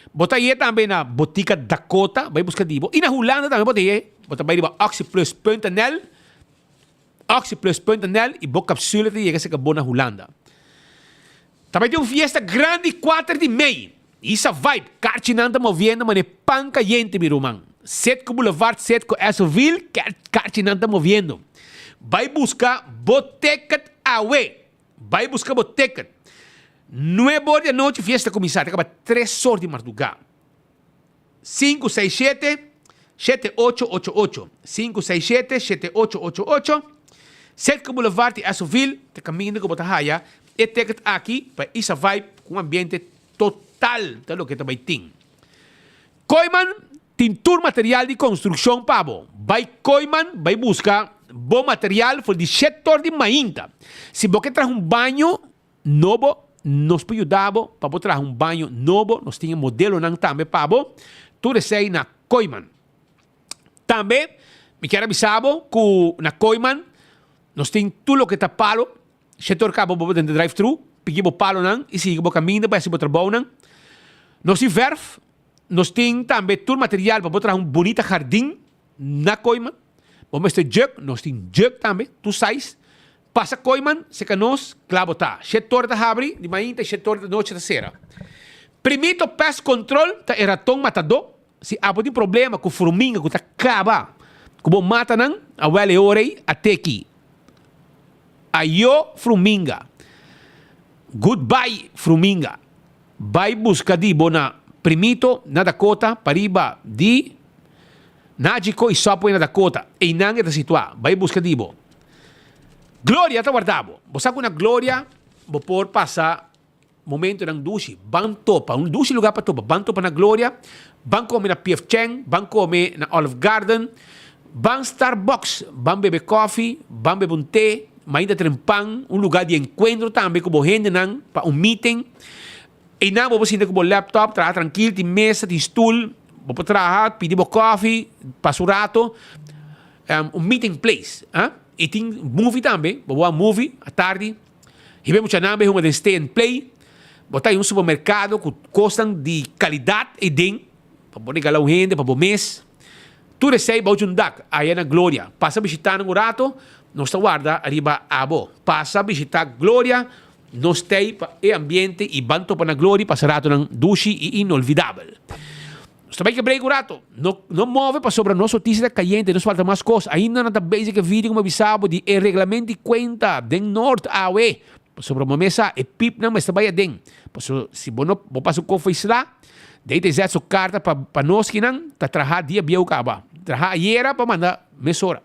Bo ta haye tambe na Botica Dakota, bai buska di bo. I na Hulanda tambe bo ta haye. Bo ta bai riba oxyplus punt nl, oxyplus punt nl, i bo kapsula ta yega serka bo na Hulanda. Ta bai tin un fiesta grandi kuater di mei. Isa vibe, karchinan ta moviendo mane pan kayente mi ruman. Setco Boulevard, Setco Esoville, karchinan ta moviendo. Bai buska bo ticket awe. Bai buska bo ticket. Nuebe or di anochi fiesta ta kuminsá, ta kaba tres or di mardugá. Sinku seis shete, shete ocho ocho ocho. Sinku seis shete, shete ocho ocho ocho. Setco Boulevard i Esoville ta kaminda ku bo ta haya e ticket aki pa Isa Vibe ku un ambiente Total ta loke ta bai tin. Kooiman tin tur material di konstrukshon pa bo. Bai Kooiman bai buska bo material for di shetor di mainta. Si bo ke traha un baño nobo nos por yuda bo pa bo traha un baño nobo. Nos tin e modelonan tambe pa bo. Tur esei na Kooiman. Tambe mi kier a bisa bo ku na Kooiman nos tin tur loke ta palo. Shetor kaba bo den drive thru, piki bo palonan i sigui bo kaminda pa hasi bo trabounan. Nos tin verf, nos tin tambe tur material pa bo traha un bunita hardin na Kooiman. Bo mester jug, nos tin jug tambe, tur size. Pasa Kooiman, seka nos, kla bo ta. Shetor ta habri di mainta i shetor di nochi ta sera. Primito Pest Control ta e raton matadó. Si abo tin problema ku furminga ku ta kaba ku bo matanan, awel e ora ei a teki. Ayo fruminga. Goodbye fruminga. Bai buska di bo na Primito na Dakota pariba di. Nagico y Subway na Dakota. Eynan e ta situa. Bay busca di bo. Gloria ta warda bo. Bo sa cu na Gloria bo por pasa momentonan dushi. Ban topa. Un dushi lugar pa topa. Ban topa na Gloria. Ban come na PF Chang. Ban come na Olive Garden. Ban Starbucks. Ban bebe koffie. Ban bebe un te. Mainta trempan. Un lugar di encuentro tambe cu bo hendenan pa un meeting. Einan bo por sinta ku bo laptop, traha trankil, tin mesa, tin stul, bo por traha, pidi bo kofi, pasa un rato. Un meeting place. Ah? I tin movie tambe, bo wak movie atardi. Hiba e muchanan bai hunga den stay and play. Bo ta den un supermerkado ku kosnan di kalidat eiden, pa bo regala un hende, pa bo mes. Tur esei bou djun dak, aya na Gloria. Pasa bishita nan un rato, nos ta warda riba abo. Pasa bishita Gloria. Nos t'ei pa e ambiente i ban topa na gloria pasa ratonan dushi i inolvidabel. Nos ta bai ke break un rato. No no move pasobra nos notisia ta kayente, nos falta mas kos. Ainda nan ta bezig ke video ku mi a bisa bo di e reglamento di kuenta den Noord awe. Pasobra bo mes sa e pipnan mester bai aden. Pasobra si bo no bo pasa un kof isla, dei ta zet su karta pa pa nos kinan ta traha dia bieu kaba. Traha ayera pa manda mesora.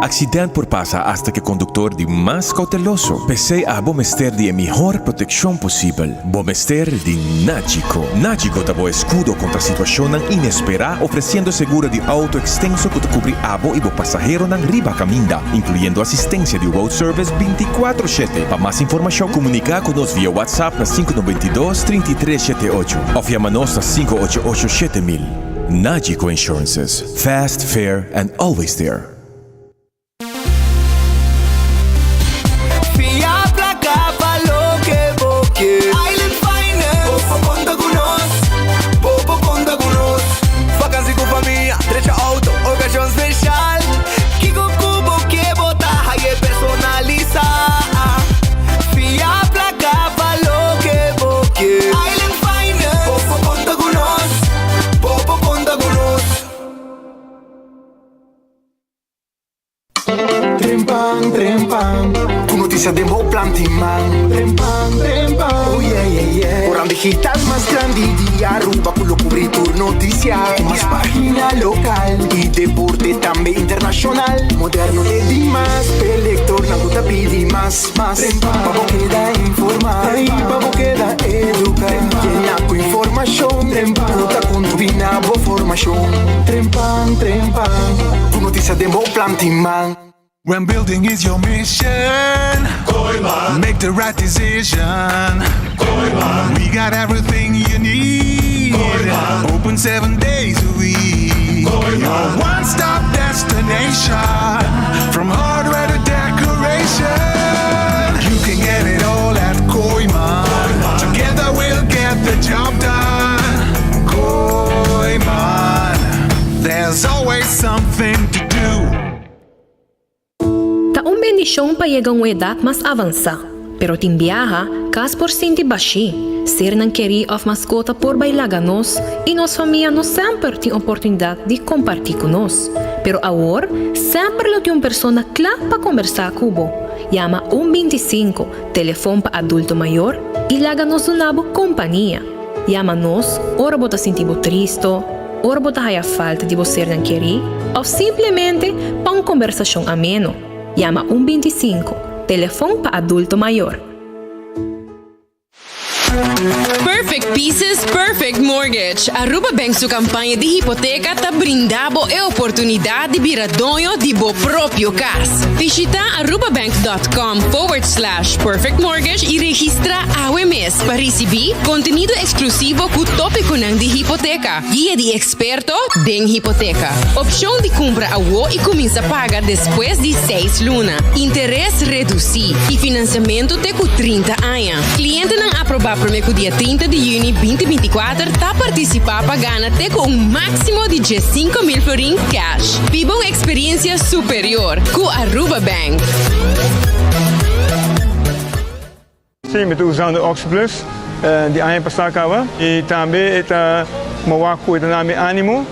Accident por pasa hasta cu e conductor di mas cauteloso. P'esey abo mester di e mihor proteccion posibel. Bo mester di Nagico. Nagico ta bo escudo contra situacionnan inespera, ofreciendo seguro di auto extenso cu ta cubri abo y bo pasaheronan riba caminda, incluyendo asistencia di road service binticuatro shete. Pa mas informacion, comunica cu nos via WhatsApp na 592 33 shete ocho of yama nos na 588 7000. Nagico Insurances. Fast, fair and always there. Fia placa pa loke bo ke. Island Finance. Bo por conta cu nos. Bo por conta cu nos. Vakantie cu famia, drecha auto, ocasion special. Kico cu bo ke bo ta haye personalisa. Fia placa pa loke bo ke. Island Finance. Bo por conta cu nos. Bo por conta cu nos. Trempan, trempan, ku notisia den bo plan tin man. Trempan, trempan, oh yeah, yeah, yeah. Koran digital mas grandi di Aruba ku lo kubri tur notisia. Ku mas pagina lokal i deporte tambe internashonal. Moderno te dimas, p'e lektornan ku ta pidi mas, mas. Pa bo keda informa i pa bo keda eduka. Yena ku informashon ku ta kontribuí na bo formashon. Trempan, trempan, ku notisia den bo plan tin man. When building is your mission Kooiman Make the right decision Kooiman We got everything you need Kooiman Open seven days a week Kooiman Your one-stop destination From hardware to decoration You can get it all at Kooiman Together we'll get the job done Kooiman There's always something to do Ta un bendishon pa yega un edat mas avansá, pero tin biaha, kas por sinti bashí, sernan kerí òf maskota por bai laga nos i nos famia no semper tin oportunidat di kompartí ku nos. Pero awor, semper lo tin un persona kla pa kombersá ku bo. Yama un 25, telefon pa adulto mayor, i laga nos duna bo kompania. Yama nos ora bo ta sinti bo tristo, ora bo ta haya falta di bo sernan kerí òf simplemente pa un kombersashon ameno. Yama un 25, telefon pa adulto mayor. Perfect Pieces, Perfect Mortgage. Aruba Bank su campaña di hipoteca ta brinda bo e oportunidad di bira doño di bo propio cas. Bishita arubabank.com forward slash perfect mortgage y registra awe mes pa ricibi contenido exclusivo cu topiconan di hipoteca. Guia di experto den hipoteca. Opcion di cumpra awo y cuminsa paga despues di seis luna. Interes reduci y financiamento te cu 30 aña. Clientenan aproba prome cu dia 30 di juni 2024 ta participa pa gana te cu un maximo di 15,000 florin cash. Biba un experiencia superior cu Aruba Bank. Sí, mi ta usando Oxyplus di aña pasá kaba i tambe e ta mowa ku e ta na mi ánimo,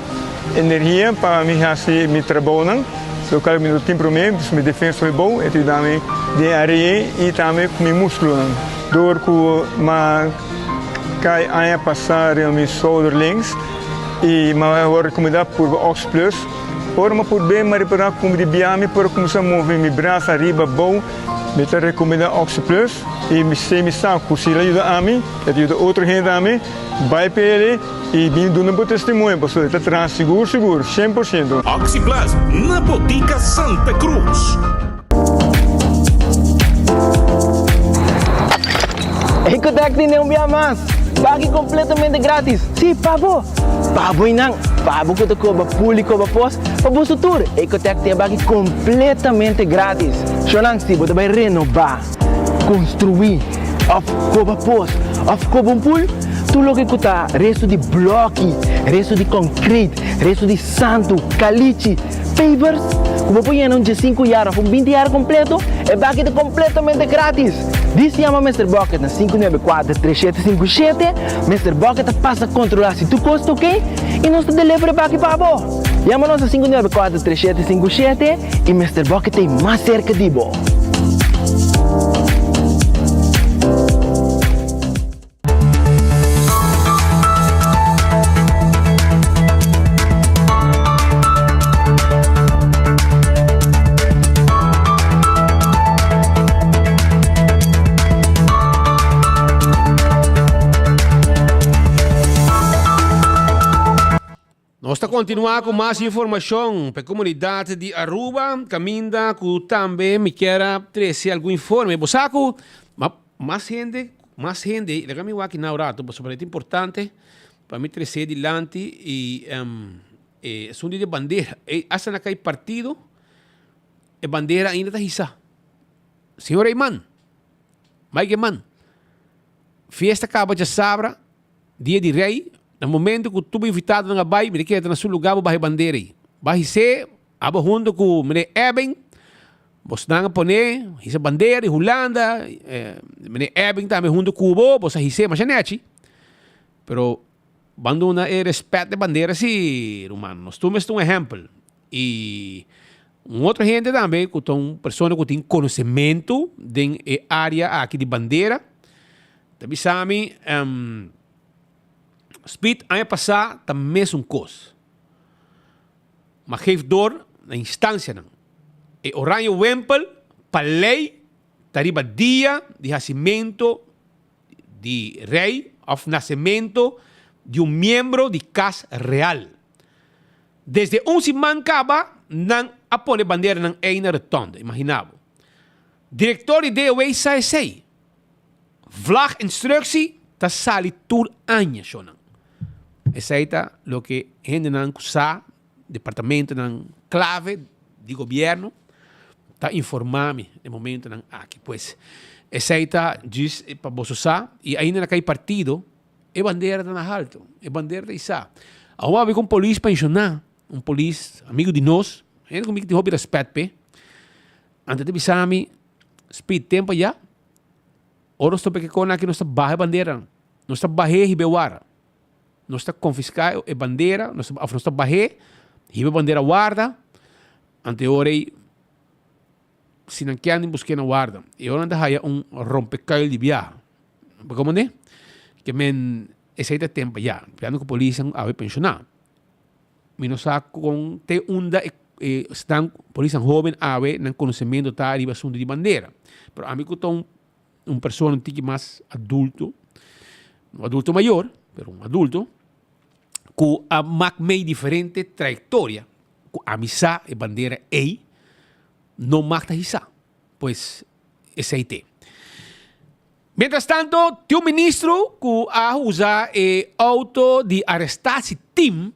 energia pa mi hasi mi trabounan, lokal mi no tin promé, mi defensa hopi bon, e ta yuda mi den are'e i tambe ku mi múskulonan. Dor ku m'a kai aña pasá riba mi shoulder links. i mi a wòrdu rekomendá purba Ox Plus. Ora mi a purb'é mi a ripará ku mi di bia mi por a kuminsá move mi brasa ariba abou. Mi ta rekomendá Ox Plus i mi sé mi sa ku si el a yuda ami, el ta yuda otro hende tambe. Bai pa el i bin duna bo testimonio pasobra e ta traha sigur sigur, 100%. Oxi Plus na Botica Santa Cruz. Ecotec tene un bia mas! Pagi completamente gratis! Si, pa bo! Pa bo y nan! Pa bo cu ta coba pul y coba pos, pa boso tur! Ecotec tin e baki completamente gratis! Shonan, si bo ta bay renoba, construi, of coba pos, of coba un pul, tur loke cu ta resto di bloki, resto di concrete, resto di santu, calichi, Pavers ku bo por yena un diesinku yar òf un binti yar kompleto, e baki ta kompletamente gratis! Dis yama Mister Bucket na 594 3757, Mister Bucket ta pasa kontrolá si tur kos ta oke i nos ta deliver e baki pa bo! Yama nos na 594 3757 i Mister Bucket ta ei mas serka di bo! Nos ta continua cu mas informacion pa e comunidad di Aruba, caminda cu tambe mi kier a trece algun informe. Bo sa cu mas hende, mas hende, laga mi wak na un rato pasobra e ta importante pa mi trece dilanti y e asunto di bandera. Hasta na cay partido e bandera ainda ta hisa. Señor Eman, Mike Eman, fiesta caba djasabra. Dia di Rei, na momento ku tur bo invitadonan a bai, mi ta keda na su lugá bo baha e bandera ei. Ba his'é, abo huntu ku meneer Ebbing, bosnan a pone hisa bandera di Hulanda, meneer Ebbing tambe huntu ku bo, bos a his'é masha nèchi. Pero ban duna e rèspèt di e bandera si, ruman. Nos tur mester un ehèmpel. I un otro hende tambe ku ta un persona ku tin konosementu den e área aki di bandera, Ta bisa mi, Speed aña pasá ta mesun kos. Ma geef door na instancianan. E Oranje Wempel pa ley ta riba dia di hacimento di rey of nacemento di un miembro di Cas Real. Desde un siman caba nan a pone banderanan ey na rotonde, imagina bo. Director di DOW sa esey. Vlag instructie ta sali tur aña shownan. Esey ta loke hendenan cu sa, departamentonan clave di gobierno ta informa mi den momentonan aki. Pues esey ta djis pa boso sa y ainda na cay partido e bandera ta na halto, e bandera ta isa. Awor abi cu un polis pensiona, un polis amigo di nos, hende cu mi tin hopi respet p'e, anto ta bisa mi, Speed tempo ya. Ora nos topa e kona aki nos ta baha e bandera. Nos ta bah'é hiba e wara. Nos ta konfiská e bandera, nos ta òf nos ta bah'é hiba e bandera warda. Anto e ora ei si nan kier nan busk'é na warda. E ora nan ta haya un rompekuil di biaha. Bo komprendé? Ke men esei ta tempo ya. Piando ku polisnan awe penshoná. Mi no sa kon te unda e e esnan polisnan hoben awe nan konosementu ta riba asuntu di bandera. Pero ami ku ta un un persona un tiki mas adulto, no adulto mayor, pero un adulto, ku a mak mei diferente trayektoria ku ami sa e bandera ei no mak ta hisa. Pues esei te. Mientras tanto, tin un ministro cu a usa e auto di arrestatie team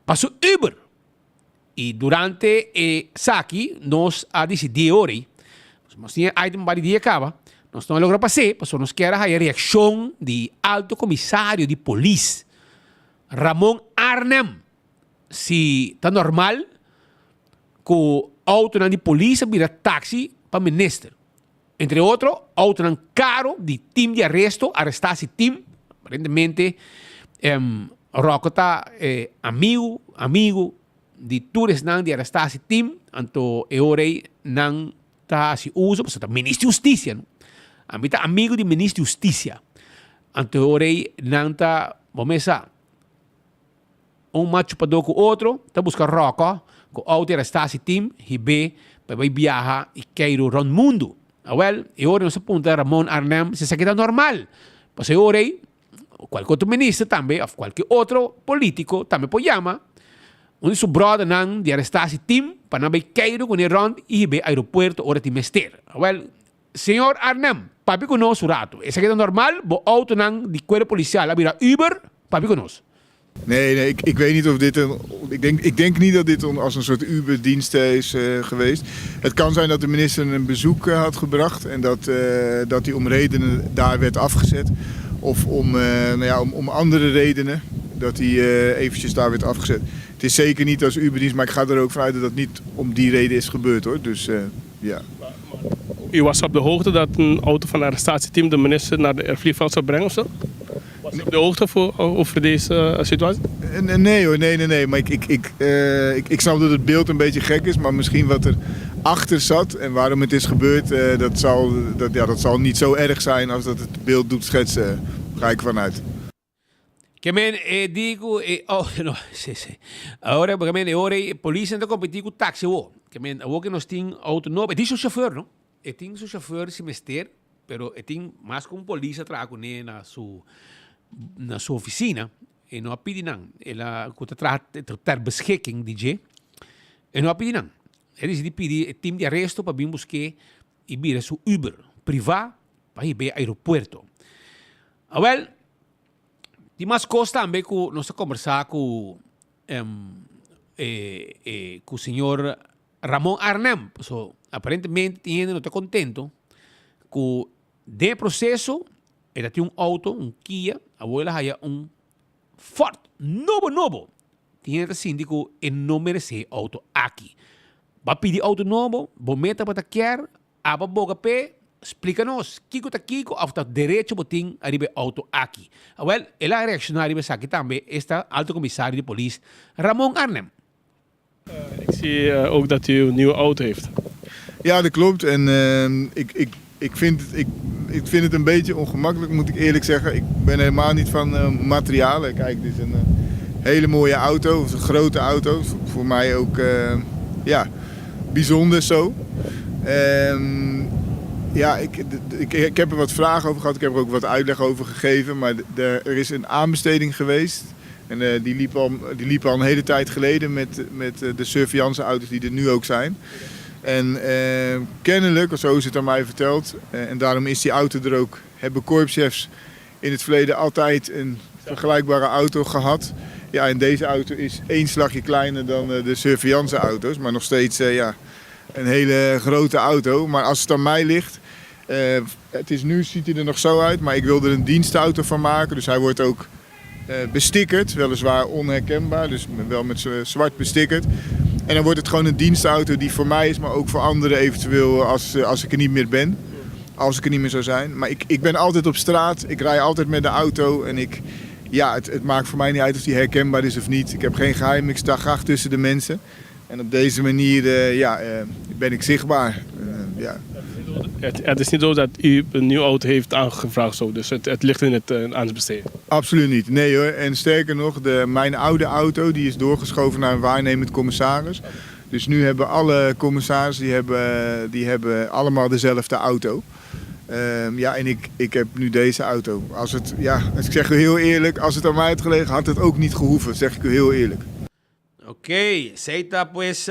pa su Uber. Y durante e esaki nos a dicidi ora ey, nos tin e item un par di dia caba, nos no a logra pas'e pasobra nos kier a haya reaccion di Alto Comisario di Polis, Ramon Arnhem, si ta normal cu autonan di polis a bira taxi pa minister. Entre otro, autonan caro di team di aresto, arrestatie team, aparentemente Rocco ta amigo, amigo di tur esnan di arrestatie team, anto e ora ey nan ta haci uso, pasobra ta minister di husticia, no? Ami ta amigo di minister di husticia, anto e ora ey nan ta, bo mes sa. Un mas chupadó ku otro ta buska ròkò ku outo i arestá si tim hib'é pa e bai biaha i keiru rònt mundu. Awèl, e ora nos a puntra Ramon Arnhem si esaki ta normal. Pasobra e ora ei, kualke otro minister tambe òf kualke otro polítiko tambe por yama un di su bròdernan di arestá si tim pa nan bai keiru kuné rònt i hib'é aeropuerto ora tin mester. Awèl, señor Arnhem, papia ku nos un ratu. Esaki ta normal? Bo outonan di kuerpo polisial a bira Uber? Papia ku nos. Nee, nee, ik, ik weet niet of dit een. Ik denk, ik denk niet dat dit een, als een soort Uber-dienst is uh, geweest. Het kan zijn dat de minister een bezoek uh, had gebracht en dat, uh, dat hij om redenen daar werd afgezet. Of om, nou ja, om, om andere redenen dat hij eventjes daar werd afgezet. Het is zeker niet als Uber-dienst, maar ik ga er ook vanuit dat dat niet om die reden is gebeurd hoor. Dus ja. U was op de hoogte dat een auto van het arrestatieteam de minister naar de vliegveld zou brengen of zo? Was u op de hoogte voor, over deze situatie? Nee hoor, nee, nee, nee. Maar ik, ik, ik, uh, ik, ik snap dat het beeld een beetje gek is, maar misschien wat er achter zat en waarom het is gebeurd, uh, dat, zal, dat, ja, dat zal niet zo erg zijn als dat het beeld doet schetsen. Ga ik vanuit. Ke men e di ku e oh no si si ahora ke men e ora ei polis nan ta kompetí ku taxi awo ke men awo ke nos tin outo nobo e tin su shofèr no e tin su shofèr si mester pero e tin mas ku un polis a traha kuné na su na su ofisina e no a pidi nan el a ku ta traha ter beschikking di dje e no a pidi nan e disidí pidi e tim di aresto pa bin busk'é i bira su Uber privá pa hib'é aeropuerto. Awel, tin mas kos tambe ku nos ta kombersá ku ku señor Ramon Arnhem. Paso aparentemente tin hende no ta kontento ku den e proseso e ta tin un outo, un Kia, awor el a haya un Ford nobo nobo. Tin hende ta sinti ku e no meresé e outo aki. Bo a pidi outo nobo, bo meta bo ta kier, abo a boga p'e, splika nos kiko ta kiko of ta derecho bo tin ariba e outo aki. Awel, el a reakshoná riba esaki tambe, esta Alto Komisario di Polis Ramon Arnhem. Ik zie ook dat u een nieuwe auto heeft. Ja, dat klopt. En ik, ik, ik, vind het, ik, ik vind het een beetje ongemakkelijk, moet ik eerlijk zeggen. Ik ben helemaal niet van uh, materialen. Kijk, dit is een hele mooie auto, een grote auto. Voor mij ook uh, ja, bijzonder zo. Um, ja, ik, ik, ik heb er wat vragen over gehad. Ik heb er ook wat uitleg over gegeven. Maar de, er is een aanbesteding geweest. En uh, die, liep al, die liep al een hele tijd geleden met, met de surveillance auto's die er nu ook zijn. En uh, kennelijk, zo is het aan mij verteld, uh, en daarom is die auto er ook, hebben korpschefs in het verleden altijd een vergelijkbare auto gehad. Ja, en deze auto is één slagje kleiner dan de surveillance auto's, maar nog steeds ja, een hele grote auto. Maar als het aan mij ligt, het is nu ziet hij er nog zo uit, maar ik wil er een dienstauto van maken. Dus hij wordt ook bestickerd, weliswaar onherkenbaar, dus wel met zwart bestickerd. En dan wordt het gewoon een dienstauto die voor mij is, maar ook voor anderen eventueel als, als ik er niet meer ben. Als ik er niet meer zou zijn. Maar ik, ik ben altijd op straat, ik rij altijd met de auto en ik, ja, het, het maakt voor mij niet uit of die herkenbaar is of niet. Ik heb geen geheim, ik sta graag tussen de mensen. En op deze manier uh, ja, uh, ben ik zichtbaar. Uh, ja. Het, het, is niet zo dat u een nieuwe auto heeft aangevraagd, zo. dus het, het ligt in het uh, aan het besteden. Absoluut niet, nee hoor. En sterker nog, de, mijn oude auto die is doorgeschoven naar een waarnemend commissaris. Dus nu hebben alle commissarissen die hebben, die hebben allemaal dezelfde auto. Um, ja, en ik, ik heb nu deze auto. Als het, ja, ik zeg u heel eerlijk, als het aan mij had gelegen, had het ook niet gehoeven, zeg ik u heel eerlijk. Ok, esei ta pues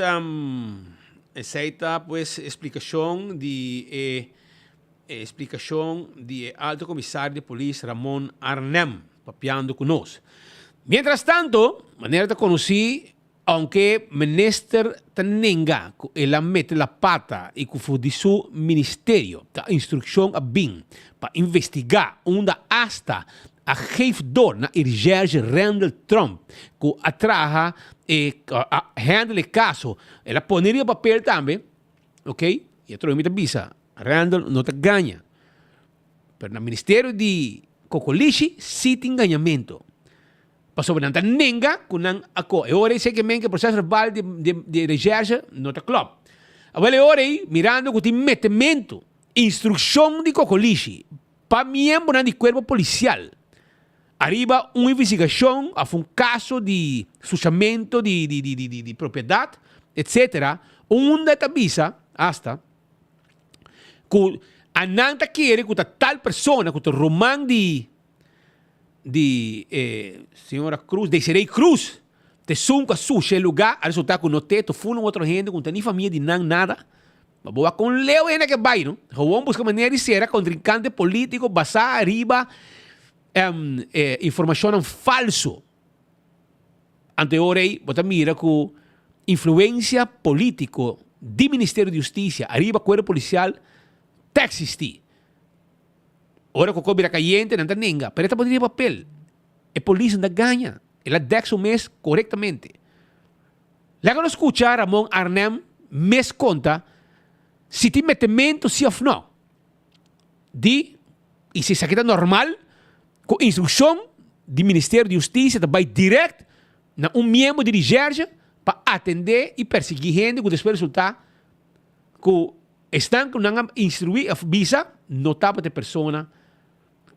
esei ta pues explicacion di e explicacion di e Alto Comisario di Polis Ramon Arnhem papiando cu nos. Mientras tanto, manera ta conoci, aunke minister ta nenga cu el a mete la pata y cu for di su ministerio ta instruccion a bin pa investiga unda hasta a geef door na e recherche Randall Trump cu a traha e a handle e caso. El a pone riba papel tambe, ok, y atrobe mi ta bisa, Randall no ta gaña. Pero na ministerio di Cocolishi si tin gañamento. Pasobra nan ta nenga cu nan a co. E ora ei seke men cu e proces verbal di di recherche no ta klop. Awel e ora ei mirando cu tin metemento, instruccion di Cocolishi, Pa miembronan di cuerpo policial. Ariba un investigashon òf un kaso di sushamento di di di di di propiedat etsetera unda e ta bisa asta ku anan ta kere ku ta tal persona ku ta ruman di di e señora Cruz, Desiree Cruz, ta esun ku a susha e lugá, a resultá ku no te, ta ful un otro hende ku no ta ni famia di nan nada. Ma bo wak kon leu hende ke bai no. Gewoon buska manera di sera kontrinkante polítiko basá riba e informashonnan falso. Anto e ora ei bo ta mira ku influensia polítiko di Ministerio di Hustisia ariba kuerpo polisial ta eksistí. Ora ku kos bira kayente nan ta nenga, pero e ta pone riba papel. E polis no ta gaña, el a dèk su mes korektamente. Laga nos skucha Ramon Arnhem mes konta si tin metementu si òf nò di i si esaki ta normal ku instrukshon di Ministerio di Hustisia ta bai dirèkt na un miembro di Recherche pa atendé i persiguí hende ku despues resultá ku esnan ku nan a instruí òf bisa no tabata e persona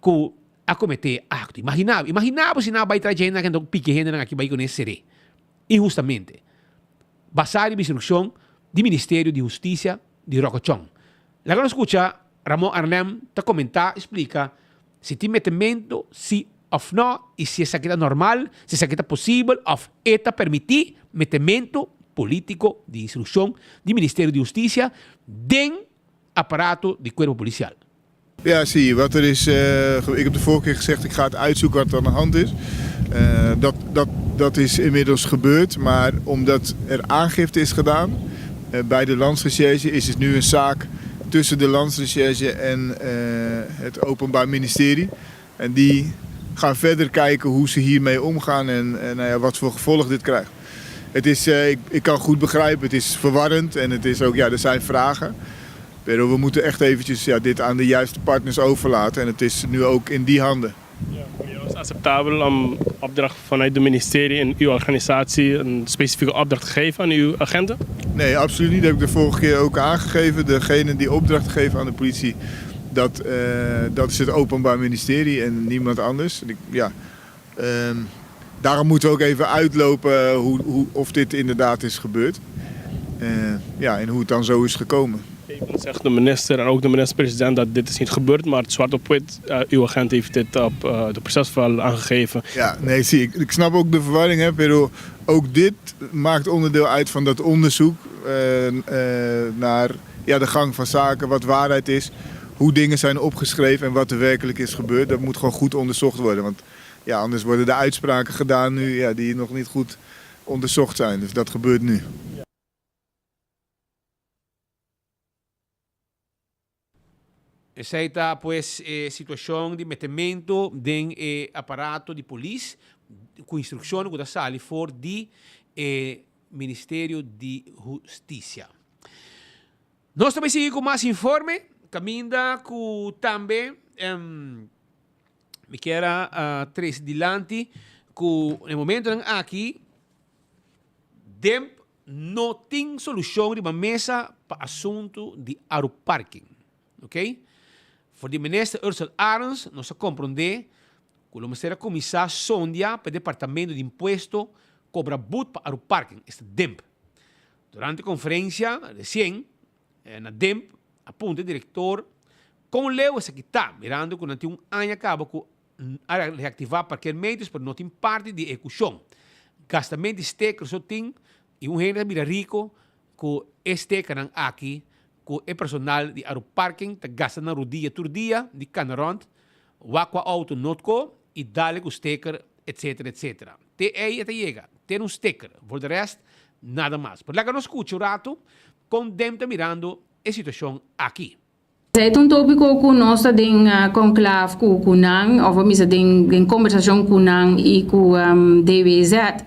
ku a kometé e akto. Imaginá bo, imaginá bo si nan a bai tras dje hendenan ku piki hendenan aki bai kuné seré inhustamente basá riba instrukshon di Ministerio di Hustisia di Rokochon. Laga nos skucha Ramon Arnhem ta komentá i splika si tin metementu si òf nò i si esaki ta normal, si esaki ta posibel òf e ta permití metementu polítiko di instrukshon di Ministerio di Hustisia den aparato di kuerpo polisial. Ja, zie, wat er is, ik heb de vorige keer gezegd, ik ga het uitzoeken wat er aan de hand is. Dat, dat, dat is inmiddels gebeurd, maar omdat er aangifte is gedaan bij de landsrecherche, is het nu een zaak tussen de landsrecherche en het Openbaar Ministerie. En die gaan verder kijken hoe ze hiermee omgaan en nou ja, wat voor gevolg dit krijgt. Het is, ik, ik kan goed begrijpen, het is verwarrend en het is ook, ja, er zijn vragen. Pero we moeten echt eventjes ja, dit aan de juiste partners overlaten en het is nu ook in die handen. Ja, voor jou is het acceptabel om opdracht vanuit het ministerie en uw organisatie een specifieke opdracht te geven aan uw agenten? Nee, absoluut niet. Dat heb ik de vorige keer ook aangegeven. Degene die opdracht geven aan de politie, dat, uh, dat is het Openbaar Ministerie en niemand anders. Ik, ja, um, daarom moeten we ook even uitlopen hoe, hoe, of dit inderdaad is gebeurd. Uh, ja, en hoe het dan zo is gekomen. Zegt de minister en ook de minister-president dat dit is niet gebeurd, maar het zwart op wit, uh, uw agent heeft dit op uh, de procesval aangegeven. Ja, nee, zie ik. Ik snap ook de verwarring, hè, pero ook dit maakt onderdeel uit van dat onderzoek uh, naar ja, de gang van zaken, wat waarheid is, hoe dingen zijn opgeschreven en wat er werkelijk is gebeurd. Dat moet gewoon goed onderzocht worden, want ja, anders worden de uitspraken gedaan nu ja, die nog niet goed onderzocht zijn. Dus dat gebeurt nu. Esei ta pues e situacion di metemento den e aparato di polis cu instruccionnan cu ta sali for di e Ministerio di Husticia. Nos ta bay sigui cu mas informe caminda cu tambe mi kier a trece dilanti cu na e momentonan aki DEMP No tin solushon riba mesa pa asuntu di Aruparking. Ok. For di Minister Ursell Arends nos a komprondé ku lo mester a kuminsá sondia pa e departamento di impuesto kobra but pa Aruparking, esta DIMP. Durante konferensia resien na DIMP a puntra e direktor kon leu esaki ta, mirando ku nan tin un aña kaba ku a reactiva parkeermeters pero no tin parti di ehecucion. Gastament di steker so tin y un hende ta bira rico cu e stekernan aki cu e personal di Aruparking ta gasta nan rudia tur dia di cana rond, wak cua auto no tco y dale cu steker etc etc. Te ey e ta yega, ten un steker, voor de rest nada mas. Pero laga nos scucha un rato con dem ta mirando e situacion aki. Esei ta un tópiko ku nos ta den konklaf ku ku nan òf a misa den den kombersashon ku nan i ku DWZ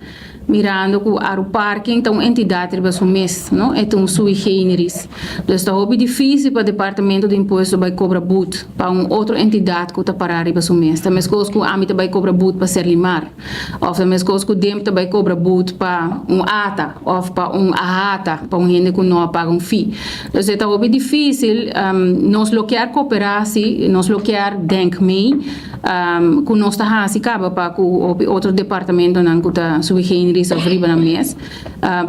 mirando ku Aruparking ta un entidat riba su mes, no? E ta un sui generis. Dus ta hopi difísil pa Departamento di Impuesto bai kobra but pa un otro entidat ku ta pará riba su mes. Ta meskos ku ami ta bai kobra but pa Serlimar. Òf ta meskos ku Demp ta bai kobra but pa un ata òf pa un ahata, pa un hende ku no a paga un fee. Dus e ta hopi difísil. Nos lo kier koperá si, nos lo kier denk mee. Ku nos ta hasi kaba pa ku hopi otro departamentonan ku ta sui generis of riba nan mes.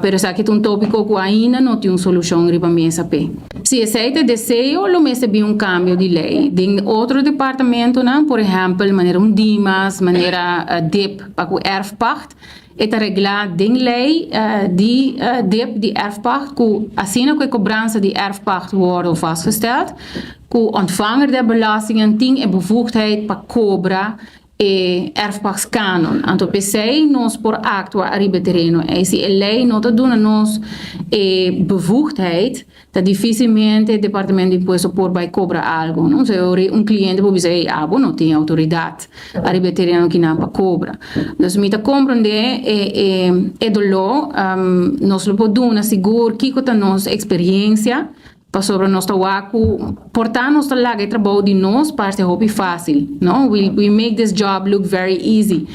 Pero esaki ta un topiko ku ainda no tin un solushon riba mesa p'e. Si esei ta e deseo, lo mester bin un kambio di lei den otro departamentonan, por ehèmpel manera un Dimas, manera dip pa ku erfpacht. E ta reglá den lei di dip di erfpacht ku asina ku e kobransa di erfpacht wòrdu vastgesteld, ku ontvanger der belastingen tin e bevoegdheid pa kobra e erfpachtskanon. Anto p'esei nos por aktua ariba e tereno ei. Si e lei no ta duna nos e bevoegdheid, Ta dificilmente departamento di impuesto por bay cobra algo, no? So ora un cliente por bisa, ey, abo no tin autoridad ariba e tereno kinan pa cobra. Dus mi ta comprende e, e, e dolor, nos lo por duna sigur kico ta nos experiencia, pasobra nos ta wak cu por ta nos ta laga e trabou di nos parce hopi facil, no? We, we make this job look very easy.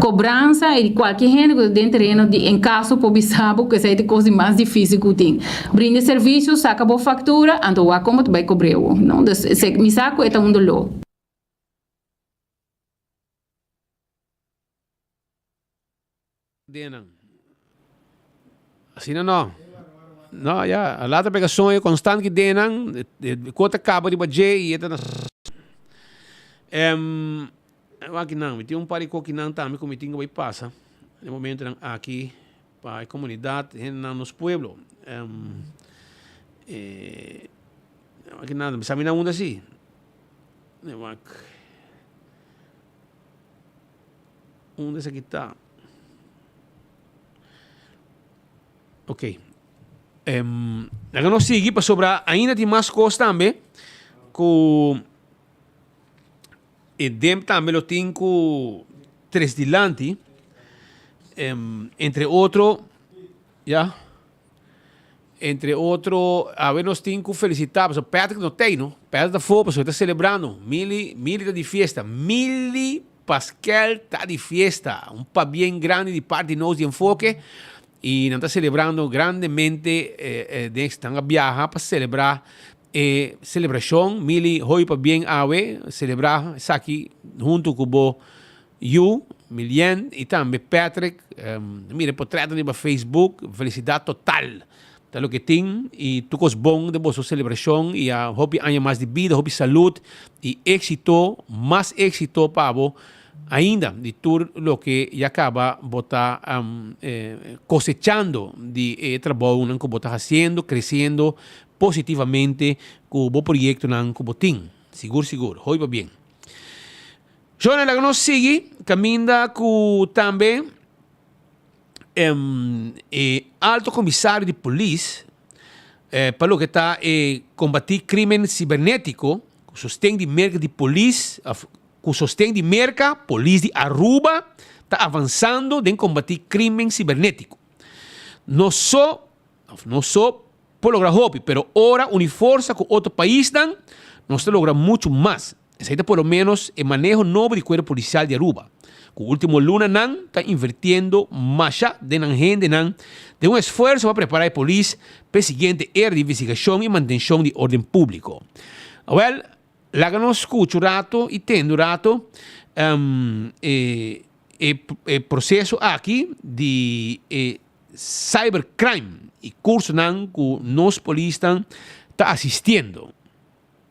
Cobransa y di cualkier hende cu ta den tereno di encaso por bisa bo cu esey ta e cos di mas dificil cu tin. Brinda e servicio, saca bo factura, anto wak como ta bay cobre bo, no? Dus esey mi sa cu e ta un dolor. Denan. Asina no. No, ya. A later pega soño constant ki denan, ko ta caba riba dje y e ta na Em, wak kinan, mi tin un par di kokinan tambe ku mi tin ku bai pasa den momentonan aki pa e komunidat, hendenan nos pueblo. Em, e, wak kinan, mi sa mi na unda si. Wak. Unda esaki ta? Ok. Um, laga nos sigui pasobra ainda tin mas kos tambe ku e DEM tambe lo tin ku tres dilanti. Um, entre otro, ya. Entre otro, awe nos tin ku felisitá, pasobra Patrick no t'ei no. Patrick ta afó pasobra e ta selebrando. Mili, Mili ta di fiesta. Mili Paskel ta di fiesta. Un pabien grandi di parti di nos di Enfoke. I nan ta selebrando grandemente den nan a biaha pa selebrá e selebrashon. Mili, hopi pabien awe. Selebrá esaki huntu ku bo Yu, Milien y tambe Patrick, mira e potretnan riba Facebook, felicidad total ta loke tin y tur cos bon den boso celebracion y a hopi aña mas di bida, hopi salud y exito, mas exito pa bo ainda di tur loke ya caba bo ta cosechando di e trabounan cu bo ta haciendo, creciendo positivamente cu bo proyectonan cu bo tin, sigur sigur, hopi pa bien. Shona laga nos sigui kaminda ku tambe e alto komisario di polis pa loke ta e kombatí krimen sibernetiko ku sosten di merka di polis òf ku sosten di merka polis di Aruba ta avansando den kombatí krimen sibernetiko. No so òf no so por logra hopi pero ora uni forsa ku otro paisnan nos ta logra muchu mas. Esei ta por lo menos e maneho nobo di Cuerpo Policial di Aruba, cu ultimo lunanan ta invertiendo masha den nan hendenan den un esfuerso pa prepara e polis p'e siguiente era di investigacion y mantencion di orden publico. Awel, laga nos scucha un rato y tende un rato e e proceso aki di e cybercrime y cursonan cu nos polisnan ta asistiendo.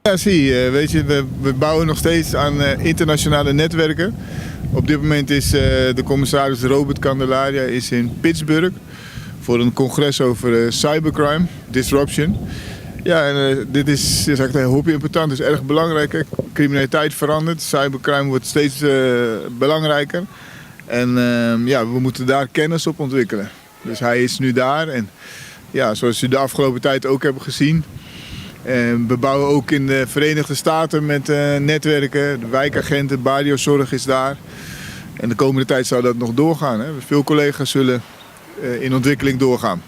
Ja, sí, weet je, we, we bouwen nog steeds aan internationale netwerken. Op dit moment is de commissaris Robert Candelaria is in Pittsburgh voor een congres over cybercrime, disruption. Ja, en dit is, is echt heel important, is erg belangrijk. Criminaliteit verandert, cybercrime wordt steeds belangrijker. En ja, we moeten daar kennis op ontwikkelen. Dus hij is nu daar en ja, zoals u de afgelopen tijd ook hebben gezien. We bouwen ook in de Verenigde Staten met netwerken. De wijkagenten, Barriozorg is daar. En de komende tijd zal dat nog doorgaan. Hè? Veel collega's zullen in ontwikkeling doorgaan.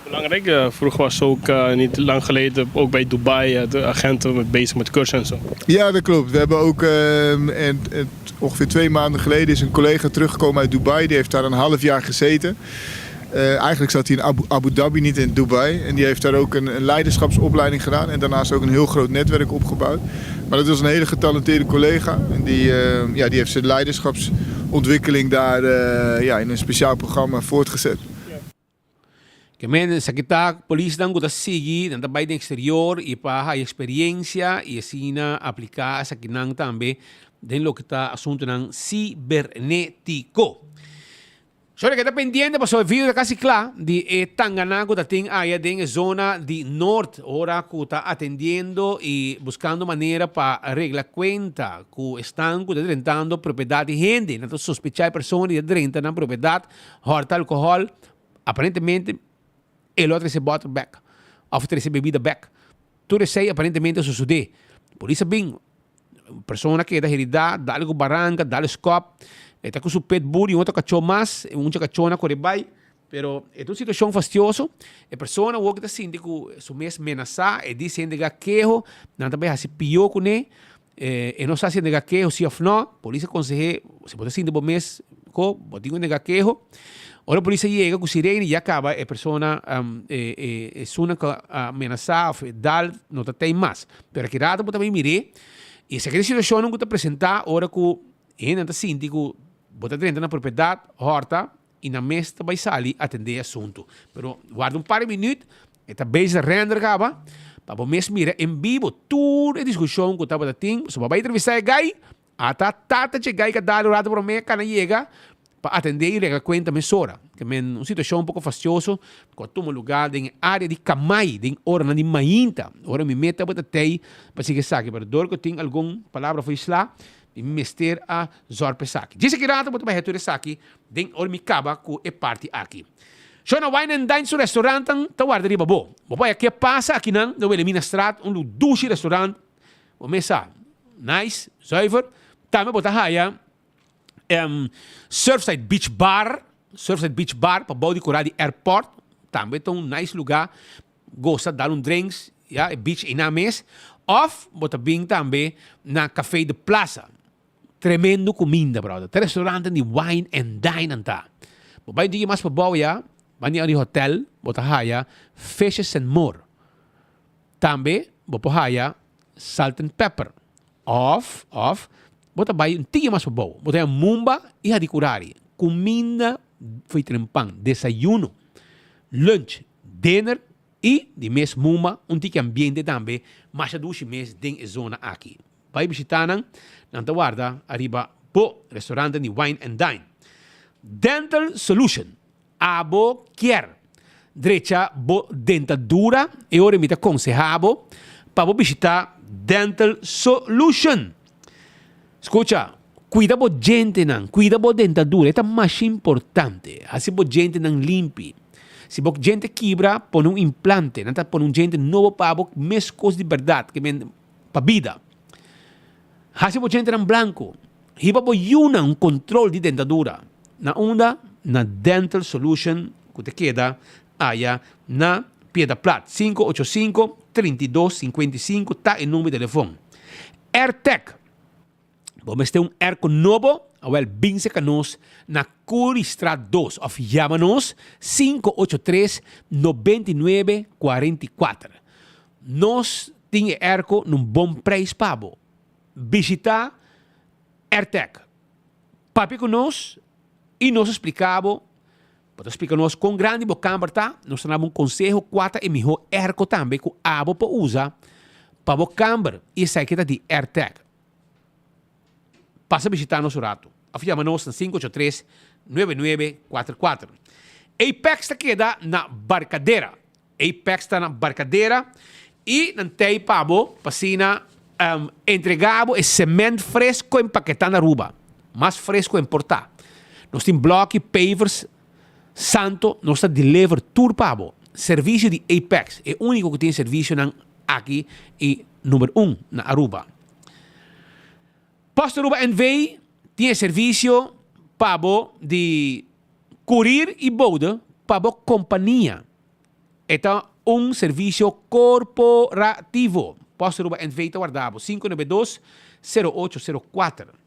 Belangrijk, vroeger was ook niet lang geleden ook bij Dubai de agenten bezig met cursussen en zo. Ja, dat klopt. We hebben ook en, en, ongeveer 2 maanden geleden is een collega teruggekomen uit Dubai. Die heeft daar een half jaar gezeten. Eigenlijk zat hij in Abu, Abu Dhabi, niet in Dubai. En die heeft daar ook een, een leiderschapsopleiding gedaan. En daarnaast ook een heel groot netwerk opgebouwd. Maar dat was een hele getalenteerde collega. En die, ja, die heeft zijn leiderschapsontwikkeling daar ja, in een speciaal programma voortgezet. Ke men esaki ta polisnan ku ta sigui, nan ta bai den eksterior i pa haya eksperiencia i asina apliká esakinan tambe den loke ta asuntunan sibernetiko. Shorty keda pendiente pasobra e video ta kasi kla di e tanganan ku ta tin aya den e zona di Noord ora ku ta atendiendo i buskando manera pa regla kuenta ku esnan ku ta drentando propiedat di hende. Nan ta sospecha e persona di ta drenta nan propiedat, hòrta alkohòl. Aparentemente e lo a trece bottle bek of trece bebida bek. Tur esey aparentemente a sucede. Polis a bin, persona keda herida, dale cu baranca, dale scop, e ta cu su pitbull y un otro cacho mas, un mucha cachona a core bay, pero e ta un situacion fastioso. E persona awor ta sinti cu su mes menasa, e dice hende ga keho, nan ta bay haci pio cune, e no sa si hende ga keho si of no. Polis a consehe, si bo ta sinti bo mes co, bo tin cu nega keho. Ora polis a yega cu sirene ya caba e persona, e esunnan cu a menasa of e dal no ta tey mas. Pero aki rato bo ta bay mir'é y esaki ta e situacionnan cu ta presenta ora cu e hendenan ta sinti cu bo ta drenta na propiedad, horta y nan mes ta bay sali atende e asunto. Pero warda un par di minuut, e ta bezig ta render caba pa bo mes mira en bibo tur e discusion cu tabata tin. So bo bay entrevista e guy, Ata tata dje gai ka dal un rato prome kana yega pa atende i regla kuenta mesora. Ke men un situashon un poko fastioso ku a tuma lugá den e área di Kamai den oranan di mainta. Ora mi meta tabata tei pa sigui esaki, pero dor ku tin algun palabra for isla, mi mester a zòrg pa esaki. Djis aki rato bo ta bai haci tur esaki den ora mi kaba ku e parti aki. Shona Wine and Dine su restaurantnan ta warda riba bo. Bo por haya ke pasa akinan na Wilhelminastraat, un dushi restaurant. Bo mesa nice, zuiver. Tambe bo ta haya Surfside Beach Bar, Surfside Beach Bar pa bou di kura di airport. Tambe ta un nice luga. Gosta dal un drinks, ya, e beach einan mes. Of bo ta bin tambe na Café de Plaza. Tremendo cuminda, brother. Ta restaurante di wine and dine nan ta. Bo bai un tiki mas pa bou ya, banda di hotel, bo ta haya Fishes and More. Tambe bo por haya salt and pepper of of bo ta bai un tiki mas pabou bo ta haya mumba y hadikurari. Kuminda fo'i trempan, desayuno, lunch, dinner y di mes mumba un tiki ambiente tambe masha dushi mes den e zona aki. Bai bishita nan, nan ta warda ariba bo restaurante di Wine and Dine. Dental Solution. Abo kier drecha bo dentadura? E ora mi ta konseha bo pa bo bishita Dental Solution. Skucha, kuida bo djentenan, kuida bo dentadura, e ta masha importante. Hasi bo djentenan limpi. Si bo djente kibra, pone un implante. Nan ta pone un djente nobo pa bo meskos di bèrdat, ke men pa bida. Hasi bo djentenan blanku. Hiba bo yunan un kontrol di dentadura. Na unda? Na Dental Solution ku ta keda aya na Piedra Plat. 585 32 55 ta e number di telefon. Airtec. Bo mester un airco nobo? Awel bin serka nos na Currystraat 2 of yama nos 583 99 44. Nos tin e airco na un bon prijs pa bo. Bishita Airtec. Papia ku nos i nos a splika bo, bo ta splika nos kon grandi bo kamber ta, nos ta daba un konseho kua ta e mihó airco tambe ku abo por usa pa bo kamber i esaki ta di Airtec. Pasa bishita nos un ratu òf yama nos na 583 9944. Apex ta keda na Barcadera. Apex ta na Barcadera y nan tey pa bo pa asina entrega bo e cement fresco empaketa na Aruba. Mas fresco importa. Nos tin bloki, pavers, santo, nos ta deliver tur pa bo. Servicio di Apex, e unico cu tin servicionan aki y number un na Aruba. Post Aruba NV tin e servicio pa bo di Kurir y bode pa bo kompania. E ta un servisio korporativo. Post Aruba NV ta warda bo, 592 0804.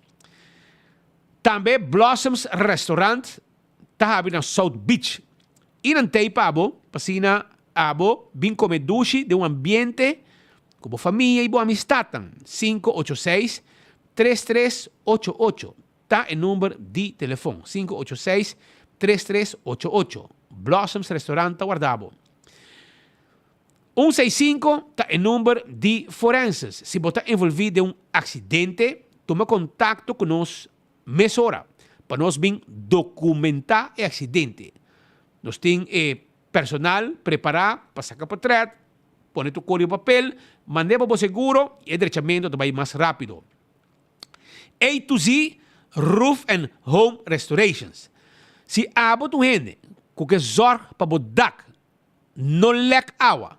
Tambe Blossoms Restaurant ta habri na South Beach. I nan tei pa bo, pa asina abo bin kome dushi den un ambiente ku bo famia i bo amistatnan. 586 3388 ta e number di telefon, 586 3388. Blossoms Restaurant ta warda bo. Un seis sinku ta e number di forenses. Si bo ta envolví den un aksidente, tuma kontakto ku nos mesora pa nos bin dokumentá e aksidente. Nos tin e personal prepará pa saka potrèt, pone tur kor riba papel, mand'é pa bo seguro i e drechamentu ta bai mas rápido. A to Z Roof and Home Restorations. Si abo ta un hende ku ke zòrg pa bo dak no lèk awa,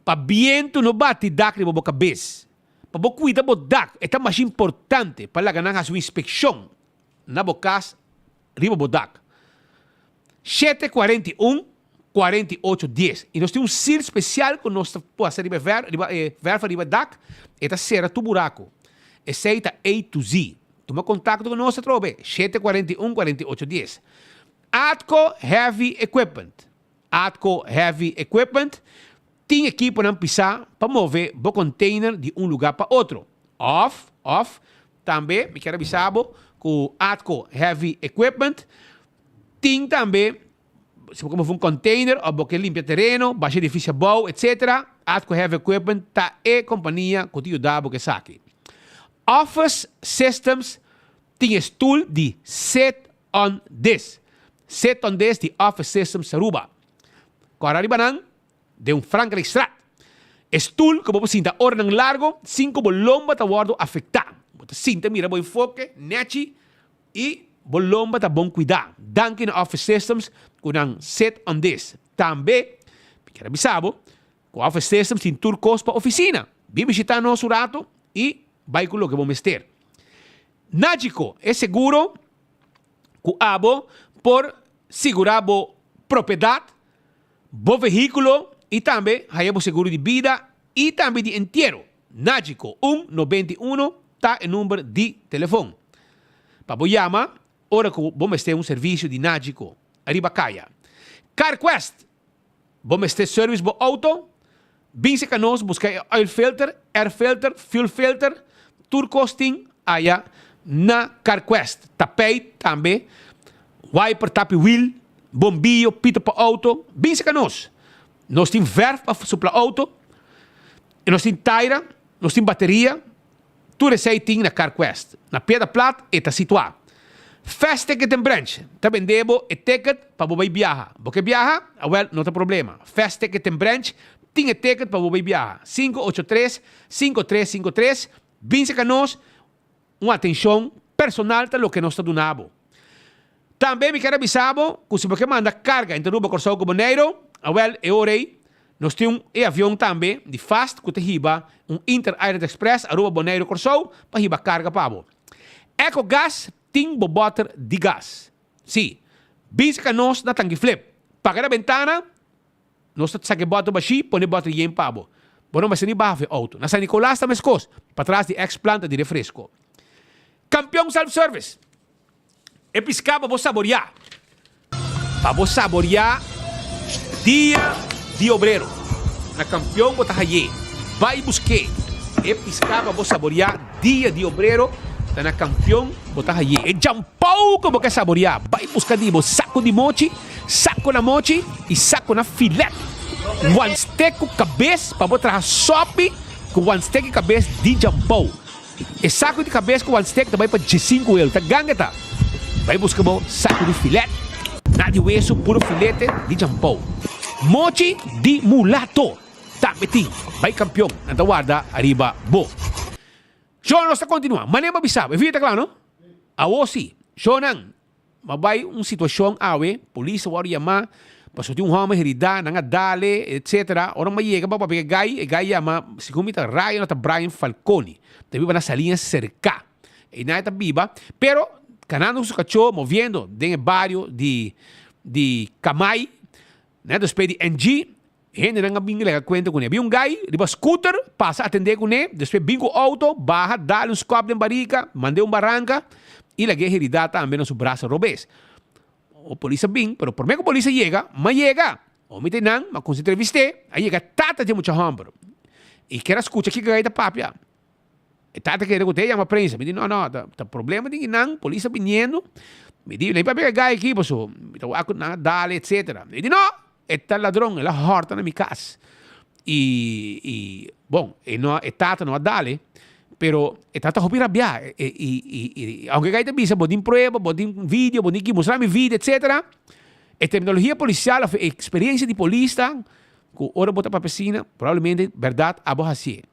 pa bientu no bati dak riba bo kabes, pa bo kuida bo dak e ta masha importante pa laga nan hasi un inspekshon na bo kas riba bo dak. 7 41 48 10 i nos tin un seal spesial ku nos ta pasa riba e vèr riba e vèrf riba dak e ta sera tur buraku. Esei ta A to Z. Tuma kontakto ku nos atrobe 7 41 48 10. Atco Heavy Equipment Atco Heavy Equipment tin ekiponan pisá pa move bo container di un lugá pa otro. Òf, òf, tambe mi kier a bisa bo ku Atco Heavy Equipment tin tambe, si bo ke move un container òf bo ke limpia tereno, basha edifisio abou, etc. Atco Heavy Equipment ta e kompania ku ta yuda bo ku esaki. Office Systems tin e stul di Sit On This. Sit On This di Office Systems Aruba. Kòrda riba nan den un Frankrijkstraat. E stul ku bo por sinta oranan largo sin ku bo lomba ta wòrdu afektá. Bo ta sinta mira bo enfoke nèchi i bo lomba ta bon kuidá. Danki na Office Systems ku nan Sit On This. Tambe mi kier a bisa bo ku Office Systems tin tur kos pa ofisina. Bin bishitá nos un ratu i bai ku loke bo mester. Nagico e seguro ku abo por sigurá bo propiedat, bo vehíkulo i tambe haya bo seguro di bida i tambe di entiero. Nagico un 91 ta e number di telefon pa bo yama ora ku bo mester un servisio di Nagico ariba kaya. CarQuest Bo mester service bo auto? Bin serka nos buska e oil filter, air filter, fuel filter, tur kos tin aya na CarQuest. Tapijt tambe, wiper, tapi wiel, bombillo, pito pa auto. Bin serka nos. Nos tin verf pa supla auto, y nos tin taira, nos tin bateria. Tur esei tin na CarQuest. Na Piedra Plat e ta situá. Fast Ticket and Branch ta bende bo e ticket pa bo bai biaha. Bo ke biaha? Awel, no ta problema. Fast Ticket and Branch tin e ticket pa bo bai biaha. 583 5353 Bin serka nos, un atencion personal ta loke nos ta duna bo. Tambe mi kier a bisa bo ku si bo ke manda karga entre Aruba, Kòrsou ku Boneiru, awèl e ora ei nos tin un e avion tambe di fast ku ta hiba un Inter Island Express Aruba, Boneiru, Kòrsou pa hiba karga pa bo. Ecogas tin bo bòter di gas. Sí, bin saka nos na Tanki Flip. Paga na bentana, nos ta saka e bòter bashí, pone e bòter yen pa bo. Bo no mester ni baha for e outo. Na San Nicolas ta meskos, patras di ex planta di refresko. Kampion Self Service. E piská pa bo saboriá. Pa bo saboriá Dia di Obrero. Na Kampion bo ta hay'é. Bai busk'é. E piská pa bo saboriá Dia di Obrero ta na Kampion bo ta hay'é. E djampou ku bo ke saboriá. Bai buska di bo saku di mochi, saku na mochi i saku na filet. Wanstek ku kabes pa bo traha sòpi ku wanstek i kabes di djampou. E saku di kabes ku wan stek ta bai pa diesinku euro. Ta ganga ta. Bai buska bo saku di filet. Na di wesu puro filete di jampou. Mochi di mulato tambe tin. Bai kampion. Nan ta warda ariba bo. Sho nos ta kontinua. Manera bo bisa bo. E video ta kla no? Awo si. Shonan. Ma bai un situacion awe, polis a wòrdu yamá, pasobra tin un hòmber heridá, nan a dale, etcetera. Ora nan yega pa papia ku e gai, e gai yama, segun mi ta Ryan òf ta Brian Falconi, ta biba na Salinas serka. Einan e ta biba, pero kanando ku su kachó, moviendo den e bario di di Kamay, Net despues di NG, hendenan a bin laga kuenta kuné. Bin un gai riba scooter pasa atendé kuné, despues bin ku outo, baha, dal un skòp den barika, mand'é un baranka i lag'é heridá tambe na su brasa robes. O polis a bin, pero promé ku polis a yega, m'a yega. O mi ta einan, m'a kuminsá entrevist'é, a yega tata dje mucha hòmber. I ker a skucha kiko e ta papia. E tata kere ku te yama prensa. Mi di, no, no, ta, ta problema tin einan, polis ta biniendo. Mi di, no papia ku e gai aki, paso mi ta wak ku nan a dal, etcetera. Mi di, no, e ta ladron, el a hòrta na mi kas. I, i, bon, e no a, e tata no a dal e, pero e tata hopi rabiá. E, i, i, i, aunke e gai ta bisa, bo tin prueba, bo tin video, bo tin ki, mustra mi video, etcetera. E terminologia policial of e experiencia di polis ta cu ora bo ta papia asina, probablemente berdad abo hacié.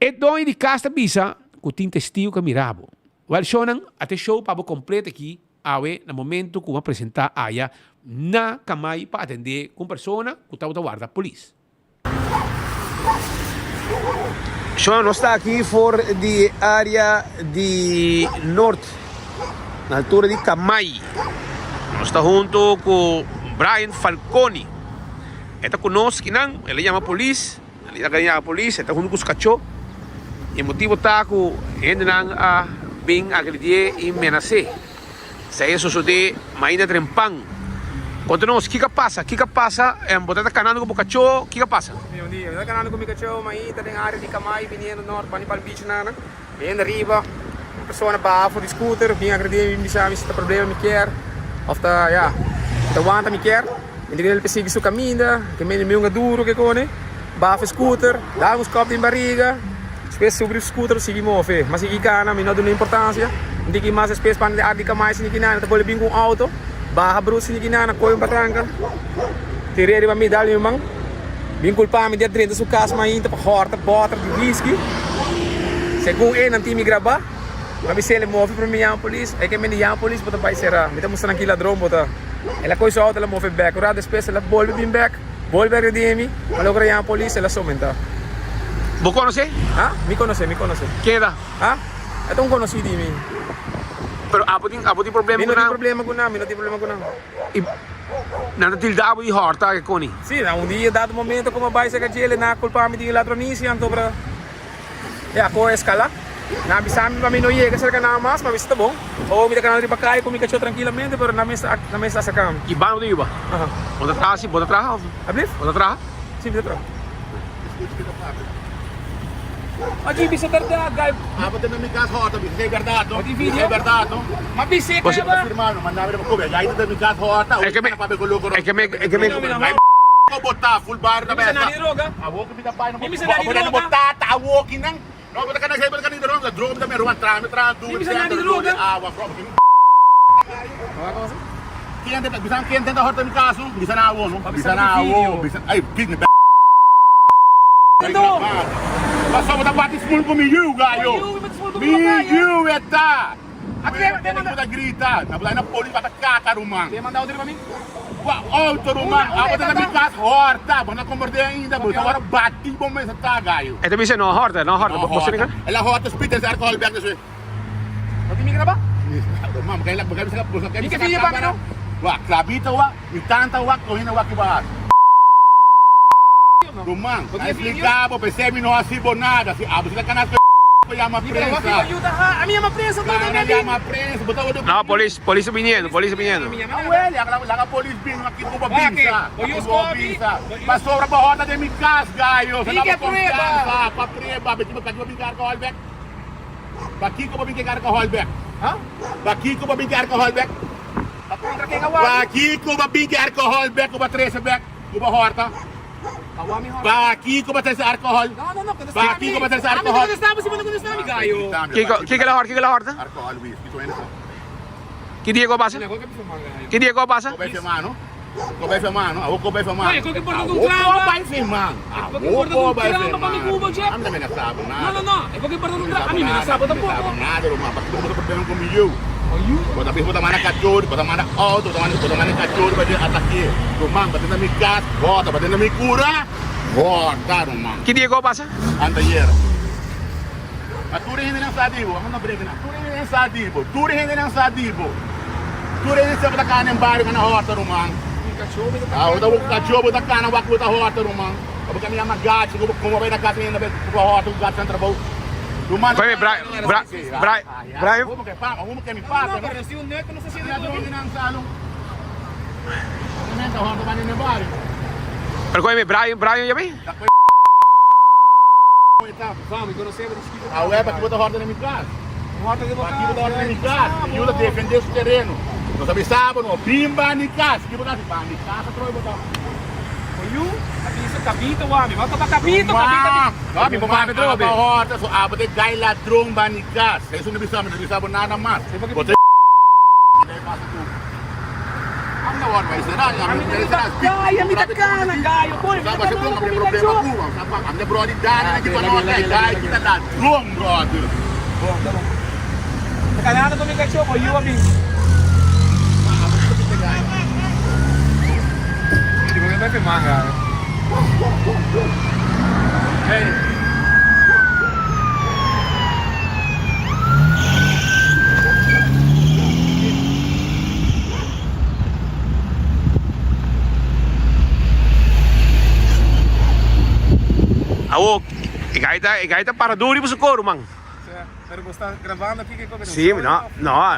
E doño di cas ta bisa cu tin testigo cu a mira bo. Wel shownan, a te show pa bo completo aki awe na momento cu bo a presenta aya na Kamay pa atende cu un persona cu tabata warda polis. Shon, nos ta aki for di e area di Noord, na altura di Kamay. Nos ta hunto cu Brian Falconi. E ta cu nos kinan, el a yama polis, el a yama polis, e ta hunto cu su cacho. E motibo ta cu hendenan a bin agredié y menasé. Esei a sosodé mainda trempan. Konta nos, kiko a pasa? Kiko a pasa? Bo ta ta kanando ku bo kachó? Kiko a pasa? Bon dia, mi ta kanando ku mi kachó mainta den área di Kamai biniendo nort bani Palm Beach nana. Biniendo riba, un persona baha for di scooter bin agredí mi bin bisa mi si ta problema mi kier of ta ya ta wanta mi kier. Mi ta kere el persigi su kaminda, ke mende mi hunga duro ke kone, baha for scooter, dal un skòp den bariga. Despues subi scooter sigui move. Ma sigui cana, mi no duna importancia. Un tiki mas despues pan di ardi camay sin kinana ta bolbe bin cu un auto. Baha brus sin kinana, coy un patranca. Tire riba mi, dal mi man. Bin culpa mi di a drenta su cas mainta pa horta boter di whisky. Segun e nan tin mi graba. Ma mi sele move prome mi yama polis. E ke mende yama polis bo ta bay sera. Mi ta mustra nan ki ladron bo ta. El a coy su auto el a move bek. Un rato despues el a bolbe bin bek. Bolbe a redi mi, ma logra yama polis, el a somenta. Bo conoce? Ha? Mi conoce, mi conoce. Ken ta? Ha? E ta un conoci di mi. Pero abo tin, abo tin problema Mi cu no tin nan? problema cu nan, mi no tin problema cu nan. Y nan ta tilda abo di horta ke coni? Si, na un dia dado momento cu mi a bay cerca djele, nan a culpa mi di ladronicia, anto bra. Ya ku eskala. Nan a bisa mi pa mi no yega serka nan mas, ma mi sa ta bon. Awor mi ta kana riba kaya ku mi kachó trankilamente, pero nan mes nan mes ta aserká mi. Ki banda bo ta yuba? Bo ta traha si? Bo ta traha òf? Ablief? Bo ta traha? Si, mi ta traha. Aki bisa bèrdat, guy. Abo ta na mi kas hòrta, bisa si e bèrdat no. Bo tin video? Bisa e bèrdat no. Ma bis'é kaba. Firma no, manda mi riba kobe. Guy ta na mi kas hòrta, awor mi ta papia ku loko. E ke me, e ke me. Ko bo ta, full barrio ta Mi bisa bèsta. nada di droga. Awor ku mi ta bai no Mi bisa nada di bo droga. tata awor ki nan no bo ta kana bo ta kana di droga droga mi ta mero tra mi tra Mi bisa nada di droga. awa Ken ta bisa ken ta horta mi kaso bisa na awo no bisa na awo bisa ay kik mi Paso bo ta bati smul ku mi yu gayo mi yu e ta Bo ta grita na bo ta na polis bata kaka ruman. Kua auto ruman abo ta na mi kas horta bo no komprende ainda bo ta wòrdu bati bo mes ta gayo. E ta bisa no horta no horta bo sininga. El a horta spit ese alcohol bek deswe. Ruman bo ka bisa bo ka bisa kamera wak klabito wak mi tanta wak kohinda wak ki bo hasi. Ruman a explica bo pesey mi no hasi bo nada si abo si ta kana bo yama prensa kana yama prensa bo ta worde No polis polis ta biniendo polis ta biniendo. Awel laga polis bin aki bo bisa aki bo bisa pasobra bo hota den mi cas gayo sa na bo confiansa pa prueba bo bo bin alcohol bek pakiko bo bin ke alcohol bek pakiko bo bin ke alcohol bek pakiko bo bin ke alcohol bek ku bo trese bek ku bo horta. Pakiko bo trese alcohol? Pakiko bo trese alcohol? Kiko kiko la horta kiko la horta? Alcohol whisky to ene Ki dia ku a pasa? Ki dia ku a pasa? Ko bai firma no? Ko bai firma no? Awo ko bai firma. Awo ko bai firma. Awo ko bai firma. Ami ta menasa bo nada. Mi ta menasa bo nada ruman. Pakiko bo ta problema ku mi yu? Bo ta bisa bo ta manda kachor, bo ta manda auto, bo ta manda bo ta manda kachor pa dje atake. Ruman, bo ta na mi kas, bota, bo ta na mi kura, bota, ruman. Ki dia ku a pasa? Anteayer. Ma tur e hendenan sa di bo, amo no breka nan. Tur e hendenan sa di bo, tur e hendenan sa di bo. Tur e hende sa bo ta kana den bario kana horta, ruman. Ah, bo ta kachó bo ta kana wak bo ta horta, ruman. Bo ka mi yama gachi, ku bo komo bai na kas hende ku bo horta ku gachi nan trabou. Oye, Brian, Brian, Brian, Brian. Pero oye, Brian, Brian ya bin? Awo, e gai ta, e gai ta para duro riba su coro, man. Pero bo sta grabando aki ke Sí, no, no,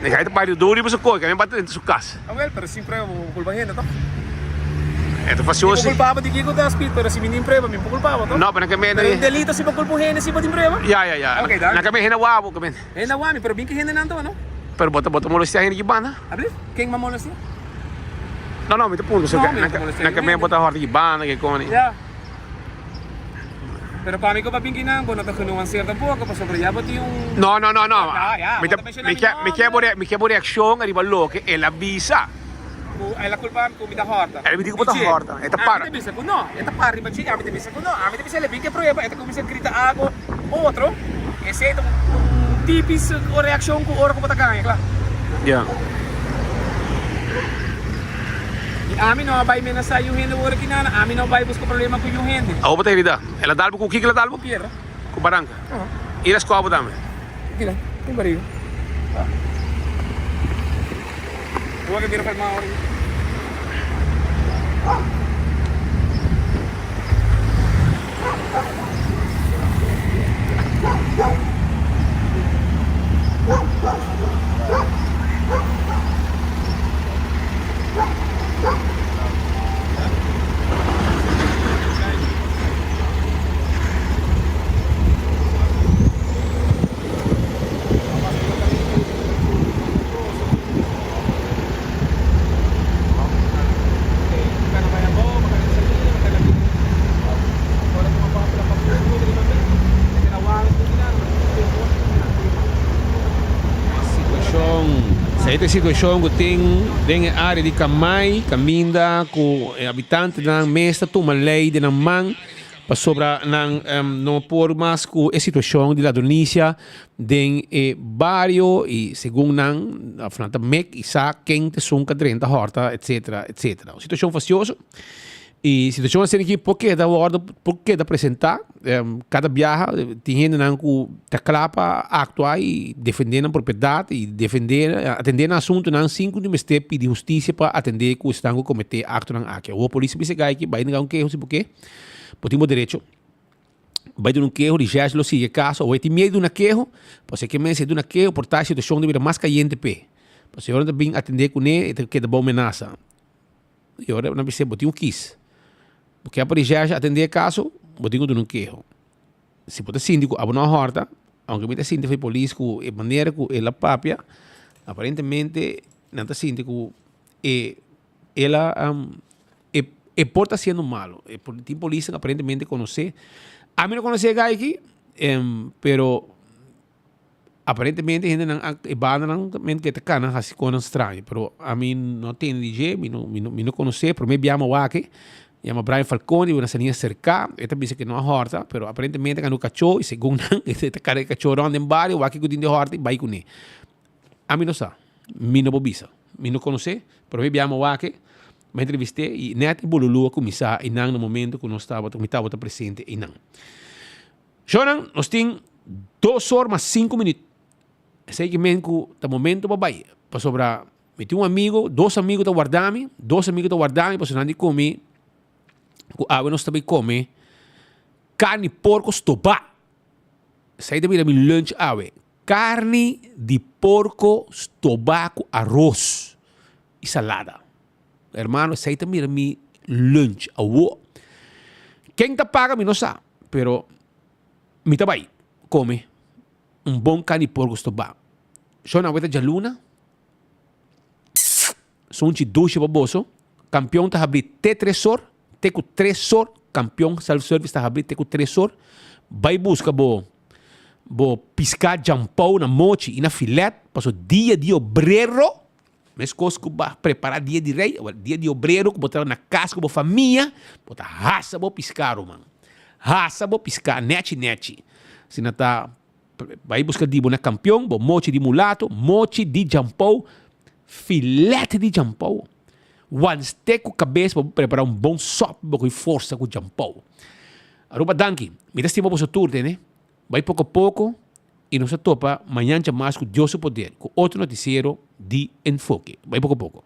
e gai ta para duro riba su coro, ke men bati su cas. Awel, pero sin prueba bo por culpa hende, toch? E ta facioso. Mi por culpa bo di kiko ta speed, pero si mi tin prueba mi por culpa bo, toch? No, pero na ke men. Pero un delito si bo culpa un hende si bo tin prueba? Ya, ya, ya. Ok, danki. Na ke men hende wou bo, ke men. Hende a wou mi, pero bin ke hende nan toch, no? Pero bo ta bo ta molestia hende ki banda? Ablief? Ken m'a molestia? No, no, mi ta puntra No, mi no ta molestia na ke men bo ta horta ki banda, ke koni. Ya. Pero pa mi ku pa bin kinan bo no ta genuanseer tampoco pasobra ya bo tin un. No, no, no, no. Ya, ya, Mi bo ta ta menciona mi mi ke mi ke bo nomber. mi ke bo reaccion ariba loke el a bisa. Ku el a culpa mi ku mi ta horta. El a bisa ku bo ta Di dje. horta. E ta para. Ami ta bisa ku no. E ta para riba dje. Ami ta bisa ku no. Ami ta bisa el a bin ke prueba. E ta cuminsa grita algo otro. Esey ta un tipis reaccion ku ora ku bo ta gaña, kla. Ya. I ami no a bai menasá yu hende ora ki nana, ami no a bai buska problema ku yu hende. Awor bo ta herida. El a dalbo ku kiko el a dalbo? Ku piedra. Ku baranka. I el a skoa bo tambe. Kila, tin bariga. Bo wak e bira fermá ora ki. Situacion, Esei ta e situacion cu tin den e area di Kamai, caminda cu e habitantenan mes ta tuma ley den nan man pasobra nan no por mas cu e situacion di ladronicia den e bario y segun nan of nan ta mek y sa ken ta esun ka drenta horta etcetera etcetera. Un situacion fastioso y situacion asina aki por keda wordo por keda presenta cada biaha tin hendenan cu ta cla pa actua y defende nan propiedad y defende atende nan asuntonan sin cu mester pidi husticia pa atende cu esnan cu comete actonan aki. Awor polis a bisa e guy aki bay nenga un keho si por ke bo tin bo derecho. Bai duna un keho, Rijesh lo sigui e kaso. Awor e tin miedu di duna keho, pasobra e ke mester duna keho por ta e situashon ta bira mas kayente p'e. Pasobra e ora nan ta bin atendé kuné e ta keda bou menasa. E ora nan bis'é bo tin un kis. Bo ke pa Rijesh atendé e kaso, bo tin ku duna un keho. Si bo ta sinti ku abo no a hòrta, ounke mi ta sinti for e polis ku e manera ku el a papia, aparentemente nan ta sinti ku e el a E e por ta haciendo malo. E por tin polisnan aparentemente conoce. Ami no conoce e guy aki, pero aparentemente hendenan a e bandanan men ke ta cana haci cosnan straño. Pero ami no tende di dje, mi no mi no mi no conoce. Prome bia mi a wak e, yama Brian Falconi, una sania cerca. E ta bisa ke no a horta, pero aparentemente a cana un cacho y segun nan e ta carga e cacho rond den bario, wak kico tin den horta y bay cune. Ami no sa, mi no por bisa, mi no conoce, pero mi bia mi a wak e. Mi a entrevist'é i nèt e bololú a kuminsá einan na momento ku nos tabata, ku mi tabata presente einan. Shownan, nos tin dos or mas sinku minüt. Esei ke men ku ta momento pa bai, pasobra mi tin un amigo, dos amigo ta warda mi, dos amigo ta warda mi pasobra nan di ku mi ku awe nos ta bai kome karni porko stobá. Esei ta bira mi lunch awe. Carni di porco stoba cu aros y salada. Hermano, esei ta mira mi lunch awo. Ken ta paga mi no sa, pero mi ta bai come un bon carni di porco stoba. Shon awe ta djaluna. Sunchi dushi pa boso. Campeon ta habri te tres or, te cu tres or. Campeon self service ta habri te cu tres or. Bai busca bo bo pisca jampou na mochi y na filet paso dia di obrero mescos cu bo a prepara dia di rey awel dia di obrero cu bo ta na cas cu bo famia bo ta hasa bo pisca ruman hasa bo pisca nechi nechi asina ta Bai buska di bo na kampion, bo mochi di mulato, mochi di jampou, filet di jampou. Wan stek ku kabes pa bo prepara un bon sòp bo ku forsa ku jampou. Aruba danki, mi ta stima boso tur tene. Bai poko poko i nos ta topa mañan djamas ku Dios su poder ku otro notisiero di Enfoke. Bai poko poko.